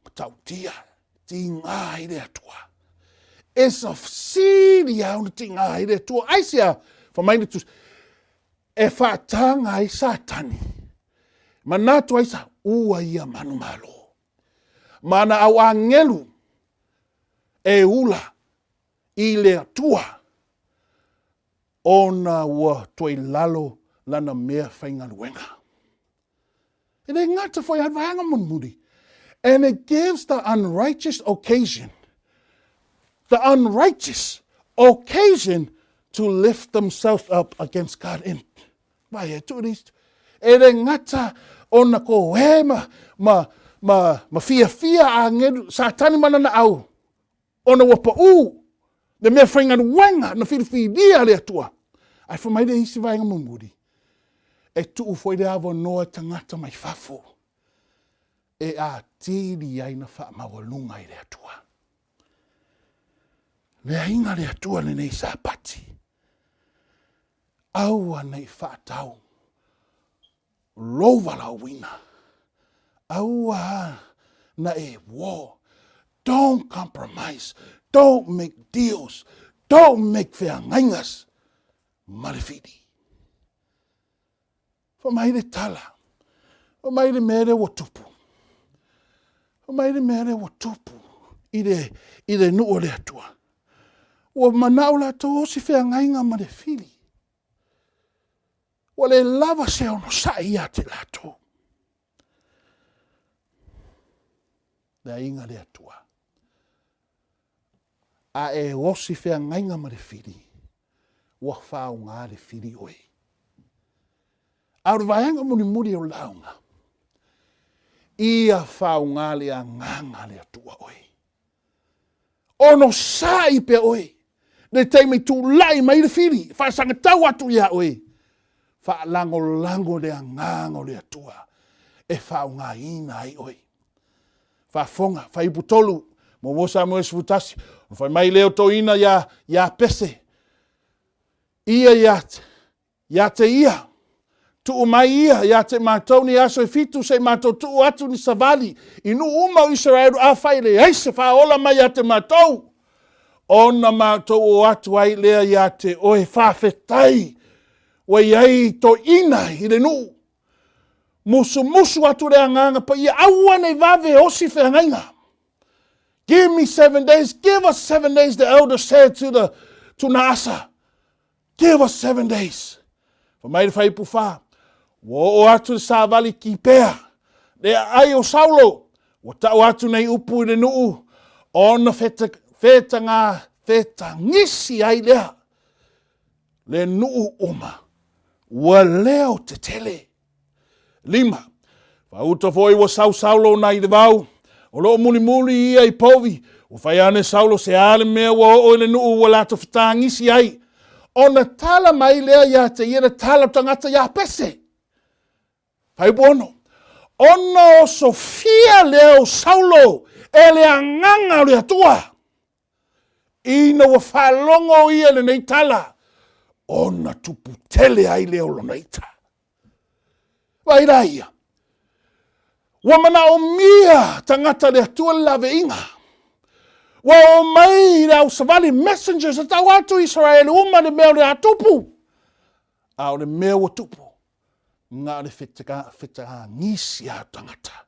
Matautia, tigā ai le Atua. E sa sili lava ona tigā ai le Atua. Aisea, fai mai le Tusi, e faataga ai Satani, manatu ai sa, ua ia manumalo. Ma ana au agelu e ula i le Atua, ona ua toe i lalo lana mea faigaluega. E le gata foi a vaega mulimuli. And it gives the unrighteous occasion, the unrighteous occasion to lift themselves up against God in Vai e tuu E le gata ona ko he ma, ma, ma, ma fiafia agelu, Satani ma lana au, ona ua paʻū le mea faigaluega na filifilia le Atua. Ae fai mai le isi vaega mulimuli, e tuu foi le avanoa e tagata mai fafo e atili ai na faamaualuga i le Atua. Le aiga le Atua lenei Sapati, aua nei faatau lou valaauina. Aua na e uō. Don't compromise. Don't make deals. Don't make feagaigas ma le fili. Fai mai le tala. Fai mai le mea lea ua tupu. Fai mai le mea lea ua tupu i le, i le nuu o le Atua. Ua manao latou o si feagaiga ma le fili. Ua le lava se onosai ia te latou. Le aiga le Atua. A e osi feagaiga ma le fili, ua faaaoga le fili oe. A o le vaega mulimuli o lauga, ia faaaoga le agaga le Atua oe. Onosai pea oe, le taimi tulai mai le fili, faasagatau atu iā oe, faalagolago le agaga o le Atua e faaaogaina ai oe. Faafofoga, Fuaiupu 3, Muamua Samuele 11, ona fai mai lea o toeaina iā, iā Pese, ia ia, ia te ia. Tuu mai ia ia te matou ni aso e fitu se i matou tuu atu ni savali i nuu uma o Isaraelu afai e leai se faaola mai ia te matou, ona matou o atu ai lea ia te oe. Faafetai ua i ai toeaina i le nuu. Musumusu atu le Agaga Paia, aua ne i vave osi feagaiga. Give me seven days, give us seven days, the elder said to the to Naasa. Give us seven days. Fai mai le fuaiupu 4, ua oo atu le savali i Kipea, le aai o Saulo, ua tau atu nei upu i le nuu, ona feta, fetaga, fetagisi ai lea le nuu uma, ua leo tetele. 5. Faauta foi ua sau Saulo nai le vao, o lo o mulimuli ia i povi, ua fai ane Saulo se a le mea ua oo i le nuu ua latou fetagisi ai, ona tala mai lea ia te ia le tala o tagata ia Pese. Fuaiupu 6. Ona osofia lea o Saulo e le agaga o le Atua, ina ua faalogo ia i lenei tala, ona tupu tele ai lea o lona ita. Vaai la ia, ua manaomia tagata le Atua le laveiga. Ua oo mai le au savali, messengers, e tau atu i Israeli uma le mea o le a tupu. A o le mea ua tupu, na o le fetagisi a tagata.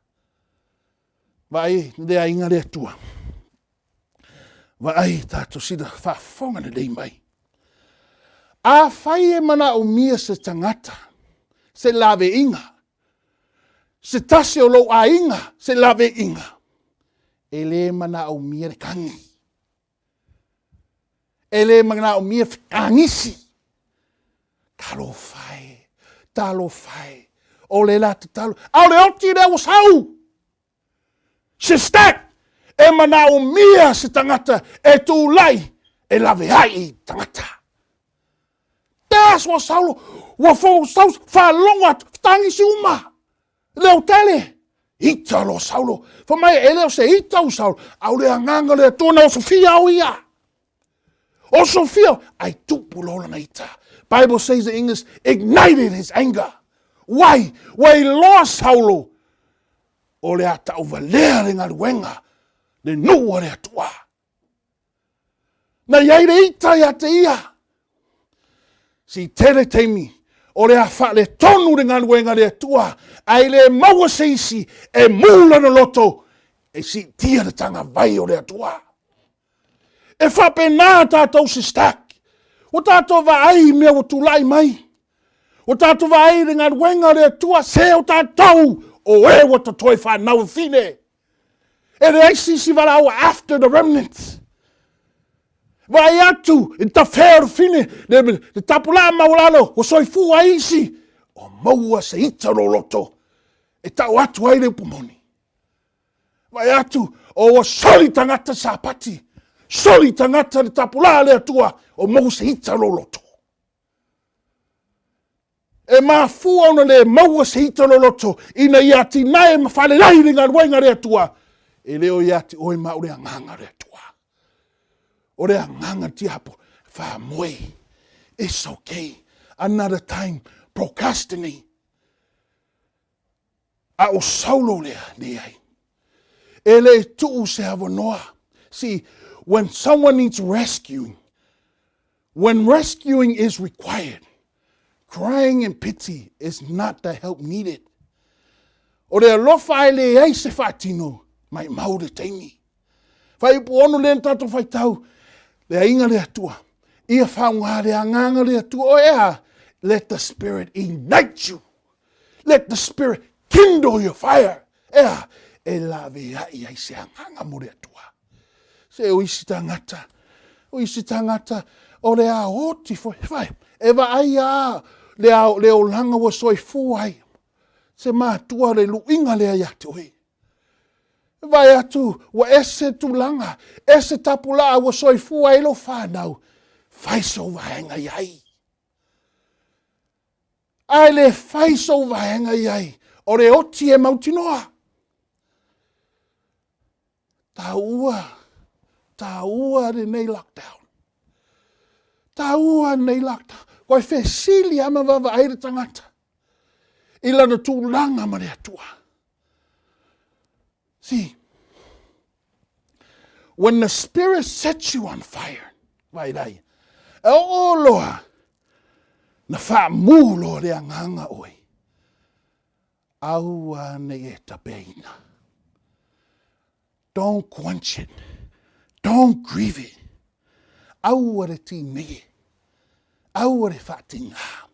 Vaai le aiga le Atua. Vaai tatou sila faafofoga lelei mai. Afai e manaomia se tagata, se laveiga, se tasi o lou aiga, se laveiga, e le manaomia le kagi. E le manaomia fetagisi. Talofa e, talofa e, o le la tatalo. A o le oti lea ua sau. Se step e manaomia se tagata e tulai e laveai i tagata. That's what Saulo, ua fo sau faalogo atu, fetagisi uma. Leo tele, ita loa Saulo. Fai mai, e le o se ita o Saulo, a o le agaga o le Atua na osofia au ia. Osofia, ai tupu loa lana ita. Bible says in English, ignited his anger. Why? Ua iloa Saulo, o le a tauvalea le galuega, le nuu a le Atua. Na i ai le ita ia te ia. Si tele taimi, o le a faaletonu le galuega a le Atua, ae le maua se isi e mū lana loto e siitia le tagavai o le Atua. E faapena tatou sistac. Ua tatou vaai i mea ua tulai mai. Ua tatou vaai i le galuega a le Atua, se o tatou o e ua totoe fanau e fine. E leai se isi valaau after the remnant. Vaai atu i le tafea o le fine, le, le tapulaa maualalo, ua soifua ai isi, o maua se ita o loloto e tau atu ai le upu moni. Vaai atu, o ua soli tagata Sapati, soli tagata le tapulaa a le Atua, o maua se ita o loloto. E mafua ona le maua se ita loloto ina ia atinae ma faalelei le galuega a le Atua, e le o ia te oe ma au le agaga o le Atua. O le agaga tiapo, faamoe. It's okay. Another time, procrastinate. A o Saulo lea, leai. E le tuu se avanoa. See, when someone needs rescuing, when rescuing is required, crying in pity is not the help needed. O le alofa ae leai se faatino, maimau le taimi. Fuaiupu 6 lea na tatou faitau, le aiga le Atua. Ia faaaoga le agaga le Atua. O ea, let the Spirit ignite you. Let the Spirit kindle your fire. Ea, e laveai ai se agaga mo le Atua. Se o isi tagata, o isi tagata, o le a oti foi, whai, e vaai a le, a, le olaga ua soifua ai. Se matua le luiga lea ia te oe. Vaai atu, ua ese tulaga, ese tapulaa ua soifua ai lou fanau, fai sou vaega i ai. Ae le fai sou vaega i ai, o le oti e mautinoa. Taua, taua lenei lockdown. Taua lenei lockdown. Koe fesili lava ma vaavaai le tagata. i lana tulaga ma le Atua. See, when the Spirit sets you on fire, vailai, e oo loa na faamu loa le agaga oe, aua nei e tapeina. Don't quench it. Don't grieve it. Aua le tinei. Aua le faatigā.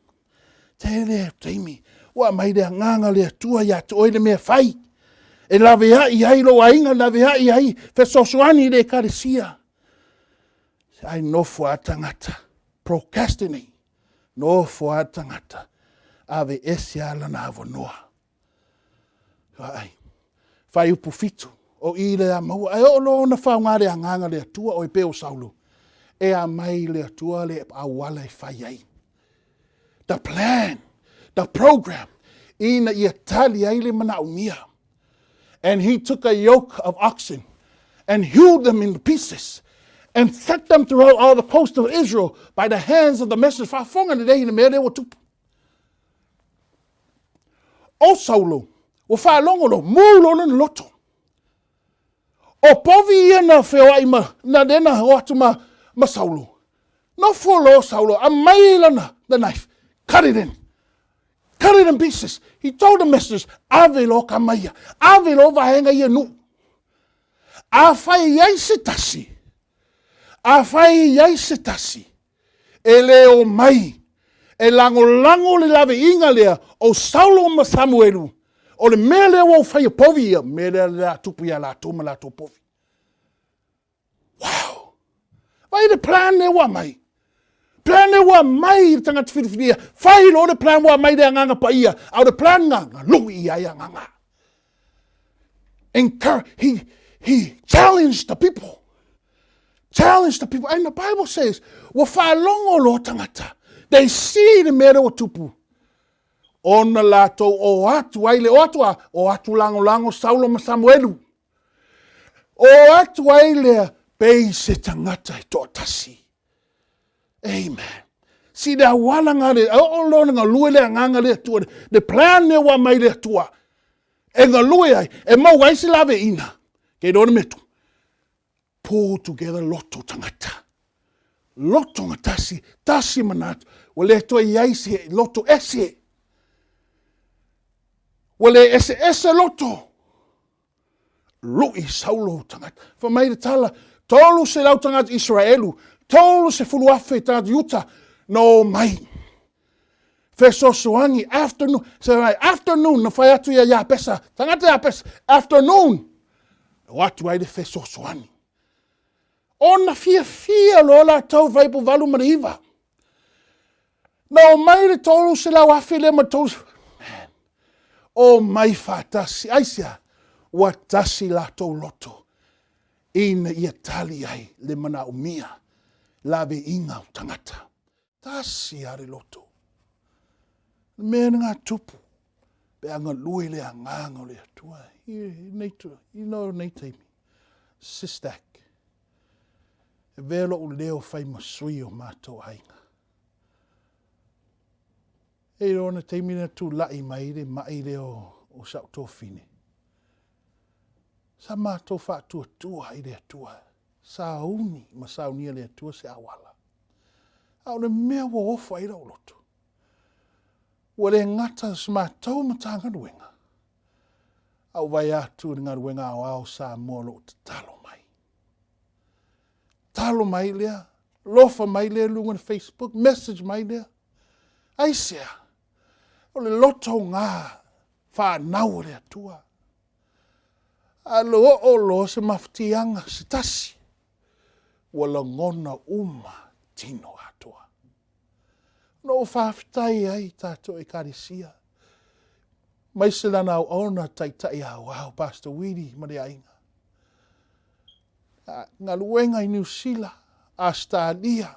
Tele e taimi, ua aumai le agaga o le Atua ia te oe le mea e fai. E laveai ai lou aiga, laveai ai fesoasoani i le ekalesia. Ai nofo a tagata, procrastinate, nofo a tagata, ave ese a lana avanoa. Vaai. Fuaiupu 7, o i le a maua, ae oo loa ona faaaoga le agaga o le Atua oe pei o Saulo, e aumai le Atua le auala e fai ai. The plan, the program, ina ia tali ai le manaomia. And he took a yoke of oxen and hewed them into pieces and set them throughout all the coast of Israel by the hands of the messengers. Faafofoga lelei i le mea lea ua tupu. O Saulo, ua faalogo loa, mu loa lona loto. O povi ia na feoai ma, na lea na o atu ma, ma Saulo. Nofo loa Saulo, aumai lana, the knife, cut it in. Cut it in pieces. He told the messengers, ave loa kama ia, ave loa vaega ia nuu. Afai i ai se tasi, afai i ai se tasi, e le o mai e lagolago le laveaiga lea o Saulo ma Samuelu, o le mea lea ua ou faia povi ia, mea lea le a tupu ia latou ma latou povi. Wow! Vaai le plan lea ua aumai. Plan lea ua aumai i le tagata filifilia. Fai loa le plan ua aumai le agaga paia. A o le plan na, na lui i ai agaga. Encourage, he, he challenged the people. Challenge the people. And the Bible says, ua faalogo loa tagata. They see le mea lea ua tupu. Ona latou o atu ai le o atu a, o atu lagolago Saulo ma Samuelu. O atu ai lea pei se tagata e toatasi. Amen. Si le auala ngā le, o o lona galue le agaga le Atua, le plan lea ua aumai le Atua, e galue ai, e maua ai se laveaiga, kei lona mea tu, Pull together loto tagata. Loto gatasi, tasi manatu. Ua le toe i ai se loto ese. Ua le eseese loto. Lui Saulo tagata. Fai mai le tala, 300 tagata Israelu, 30,000 tagata Iuta na omai. Fesoasoani, afternoon, se afternoon na fai atu ia Iapesa, tagata Iapesa, afternoon, o atu ai le fesoasoani. Ona fiafia loa latou fuaiupu 89. Na omai le 300,000 lea ma 3, man, omai faatasi, aisea, ua tasi latou loto ina ia tali ai le manaomia laveaiga o tagata. Tasi a le loto. Le mea na tupu, pe a galue le agaga o le Atua. I nei, i no nei taimi, Sistac, e vea lo'u leo fai ma sui o matou aiga. E i lona taimi na tula'i mai le ma'i lea o sa'u tofine. Sa matou faatuatua i le Atua, sauni ma saunia le Atua se auala. A o le mea ua ofo ai lou loto, ua le gata sa matou Matagaluega, a ua vaai atu i le galuega aoao o Samoa o lo o tatalo mai. Tatalo mai lea, lofa mai lea i luga o le Facebook, message mai lea. Aisea? O le loto gā whānau o le Atua. A lo oo loa se mafatiaga se tasi, ua lagona uma tino atoa. Na ou faafetai ai i tatou Ekalesia, aemaise lana auauna taitai aoao, Pastor Willie ma le aiga. Galuega i Niu Sila, Ausetalia,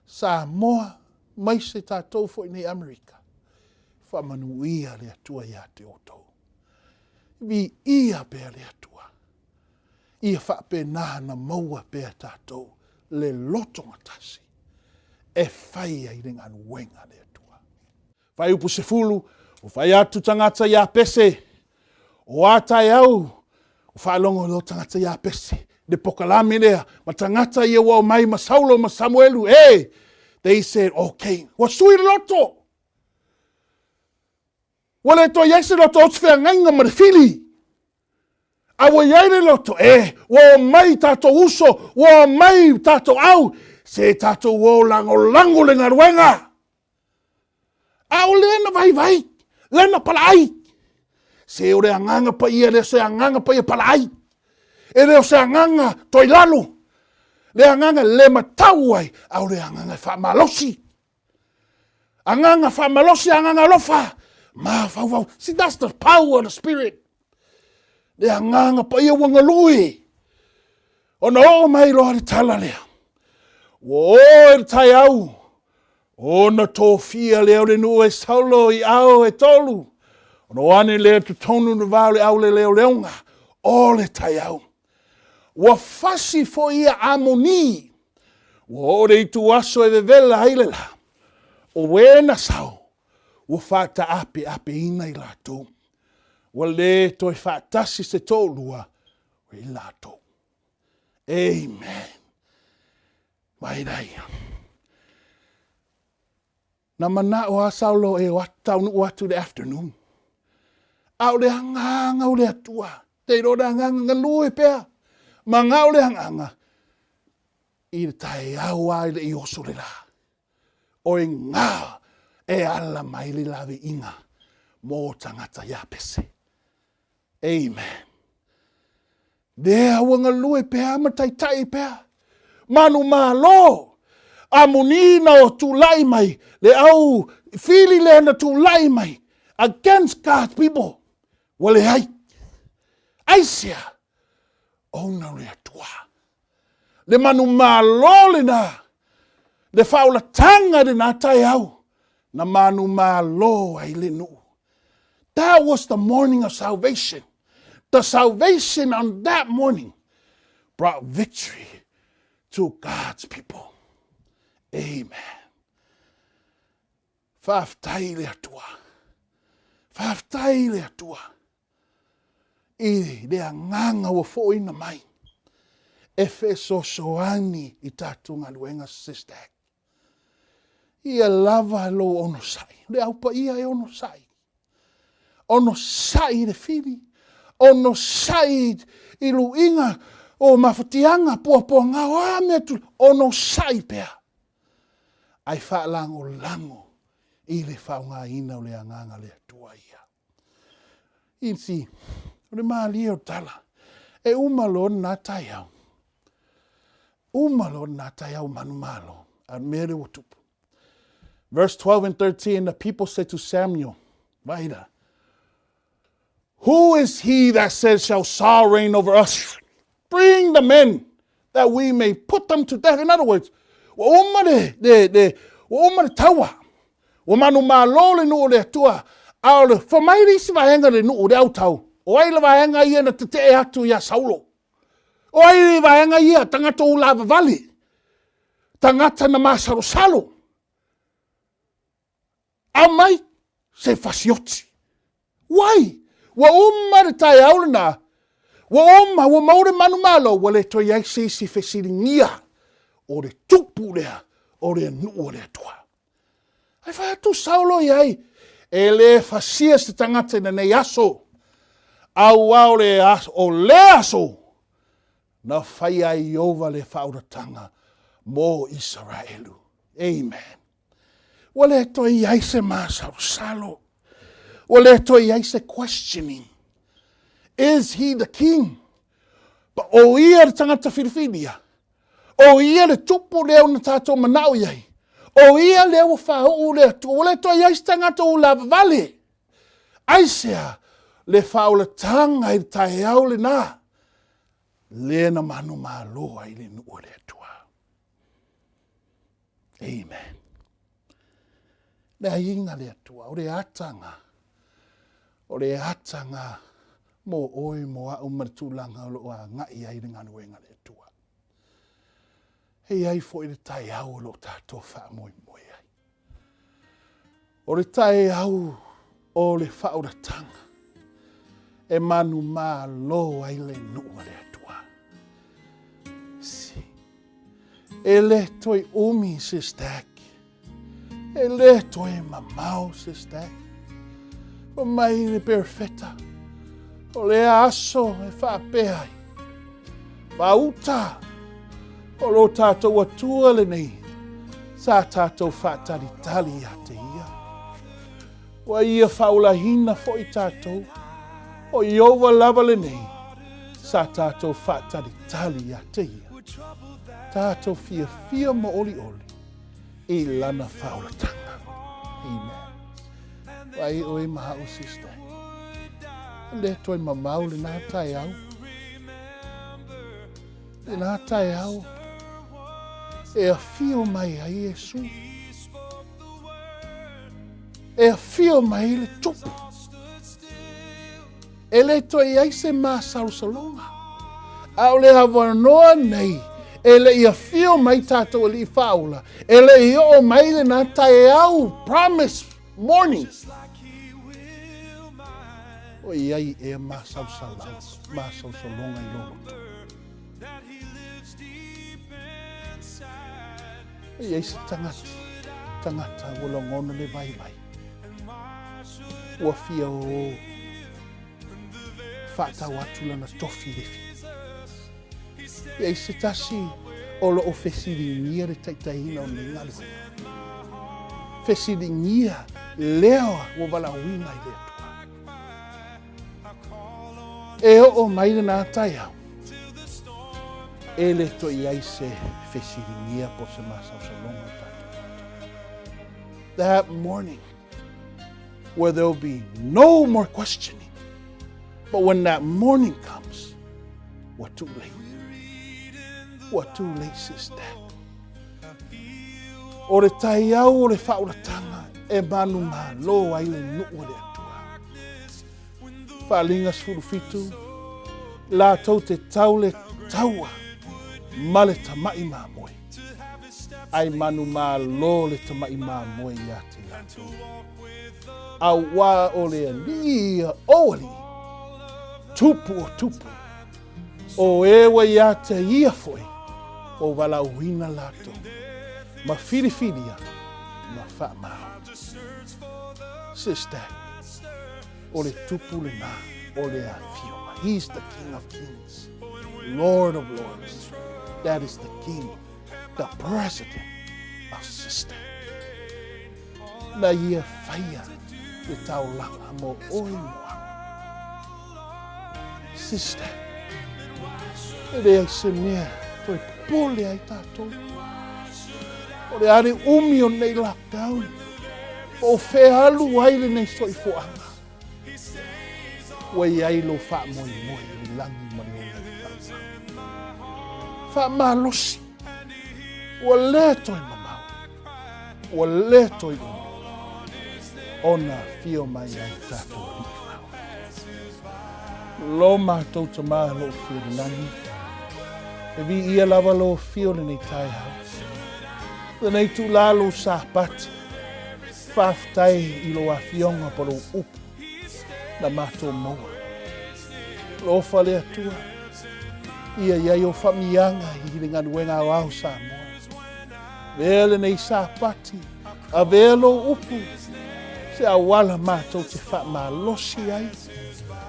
Samoa, aemaise tatou foi nei Amerika. Faamanuia le Atua ia te outou. Viia pea le Atua. Ia faapena na maua pea tatou le loto gatasi e fai ai le galuega a le Atua. Fuaiupu 10, Ua fai atu tagata iā Pese, O a taeao, ua faalogo loa tagata iā Pese, le pokalame lea, ma tagata ia ua omai ma Saulo ma Samuelu, e! They said, okay, ua sui le loto. Ua le toe i ai se loto o se feagaiga ma le fili. A ua i ai le loto, e, ua omai tatou uso, ua omai tatou au, se tatou o lagolago le galuega. A o lea na vaivai, lea na palaai. Se o le agaga paia, le o se agaga paia palaai. E le o se agaga toilalo. Le agaga le matau ai, a o le agaga e faamalosi. Agaga faamalosi, agaga alofa, mafaufau. See, that's the power of the Spirit. Le agaga paia ua galue. Ona oo mai loa le tala lea. Ua o i le taeao, ona tofia lea o le nuu e Saulo i ao e tolu. Ona o ane lea totonu le va o le au le leoleoga o le taeao. Ua fasi foi ia Amoni. Ua oo le ituaso e vevela ai le la. O e na sao, ua faataapeapeina i latou. Ua le toe faatasi se toalua o i latou. Amen. Mai ia. Na manao a Saulo e o atu, taunuu atu i le afternoon. A o le agaga o le Atua, te iloa le agaga galue pea, magao le agaga i le taeao a i le i oso le la. O i ngā e ala mai le laveaiga mo tagata ia Pese. Amen. Lea ua galue pea ma taitai pea. Manu malo. Amoni na o tulai mai le au fili lea na tulai mai against God's people. Ua leai. Aisea? Ona o le Atua. Le manu malo lena. Le faaolataga lena taeao na manu malo ai le nuu. That was the morning of salvation. The salvation on that morning brought victory to God's people. Amen. Faafetai le Atua. Faafetai le Atua. I le agaga ua foina mai e fesoasoani i tatou galuega SISTAC. Ia lava lou onosai. Le au paia e onosai. Onosai i le fili. Onosai i luiga o mafatiaga, puapuaga, o a mea tu, onosai pea. Ae faalagolago i le faaaogaina o le agaga le Atua ia. Isi, o le malie o tala, e uma loa lena taeao. Uma loa lena taeao manumalo, a mea lea ua tupu. Verse 12 and 13, the people said to Samuel, Vaida, Who is he that says, Shall Saul reign over us? Bring the men that we may put them to death. In other words, ua uma le, le, le, ua uma le taua. Ua manumalo le nuu o le Atua, a o le fai mai le isi vaega le nuu, le autau, o ai le vaega ia na tetee atu iā Saulo? O ai le vaega ia, tagata ulavavale, tagata na masalosalo. Aumai se fasioti. Why? Ua uma le taeao lena, ua uma, ua maua le manumalo, ua le toe i ai se isi fesiligia o le tupu lea o le nuu o le Atua. Ae fai atu Saulo i ai, e le fasia se tagata i lenei aso, auā o le aso, o le aso na faia ai Ieova le faaolataga mo Isaraelu. Amen. Ua le toe i ai se masalosalo. Ua le toe i ai se questioning. Is he the king? But o ia le tagata filifilia. O ia le tupu lea na tatou manao i ai. O ia lea ua faauu le Atua. Ua le toe i ai se tagata ua lavavale. Aisea le faaolataga i le taeao lena, lea na manumalo ai le nuu o le Atua. Amen. Le aiga le Atua, o le ataga, o le ataga mo oe mo au ma le tulaga o lo o agai ai le galuega le Atua. E i ai foi le taeao o lo o tatou faamoemoe ai. O le taeao O le faaolataga e manumalo ai le nuu a le Atua. Si. E le toe umi se stack. E le toe mamao se stack. Fai mai le perofeta, o lea aso e faapea ai, Vauta, o lo tatou Atua lenei, sa tatou faatalitali ia te ia. Ua ia faaolaina foi tatou, o Ieova lava lenei, sa tatou faatalitali ia te ia. Tatou fiafia ma olioli i lana faaolataga. Amen. Vaai oe ma au, sister. E le toe mamao lena taeao. Lena taeao e afio mai ai Iesu. E afio mai le tupu. E le toe i ai se masalosaloga. A o le avanoa nei, e le i afio mai tatou Alii Faaola, e le i oo mai lena taeao, promise morning. O i ai ea masalosaloga i lou loto? E i ai se tagata, tagata ua lagona le vaivai, ua fia ō faatau atu lana tofi i le fi. E i ai se tasi o lo o fesiligia le taitaiina o lenei galuega. Fesiligia lea ua valaauina i le Atua. E oo mai lena taeao, e le toe i ai se fesiligia po o se masalosaloga o tatou loto. That morning, where there will be no more questioning, but when that morning comes, ua too late. Ua too late, sister. O le taiao o le faaolataga e manumalo ai le nuu a le Atua. Faaaliga 17, Latou te tau le taua ma le tama'i mamoe, ae manumalo le tama'i mamoe ia te latou. Auā o le Alii ia o alii, tupu o tupu, o e ua ia te ia foi, ua valaauina latou, ma filifilia, ma faamaoni. Sister, o le tupu lena o le afio mai. He's the King of Kings, Lord of Lords. That is the King, the President of Sister. Na ia whaia le taolaga mo oe mo au. Sister, e leai se mea toe popole ai tātou. O le a le umi o nei lockdown, po o fea alu ai lenei soifuaga. Ua i ai lou faamoemoe i le lagi ma le ola i faamau. Faamalosi, ua le toe mamao. Ua le toe umi ona afio mai ai tatou Alii Faaola. Lo matou Tama o lo o fia i le lagi, e viia lava lou afio lenei taeao, lenei itula lou Sapati, faafetai i lou afioga po lou upu na matou maua. Alofa le Atua, ia i ai ou faamiaga i le galuega aoao Samoa. Avea lenei Sapati, avea lou upu, se auala matou te faamalosi ai,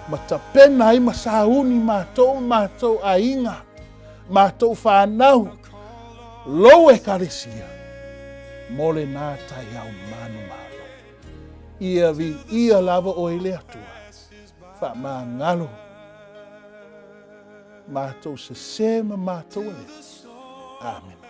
ma tapena ai ma sauni matou ma matou aiga, matou fanau, lou Ekalesia, mo lena taeao manumalo. Ia viia lava oe i le Atua, faamagalo matou sese ma matou alii. Amene.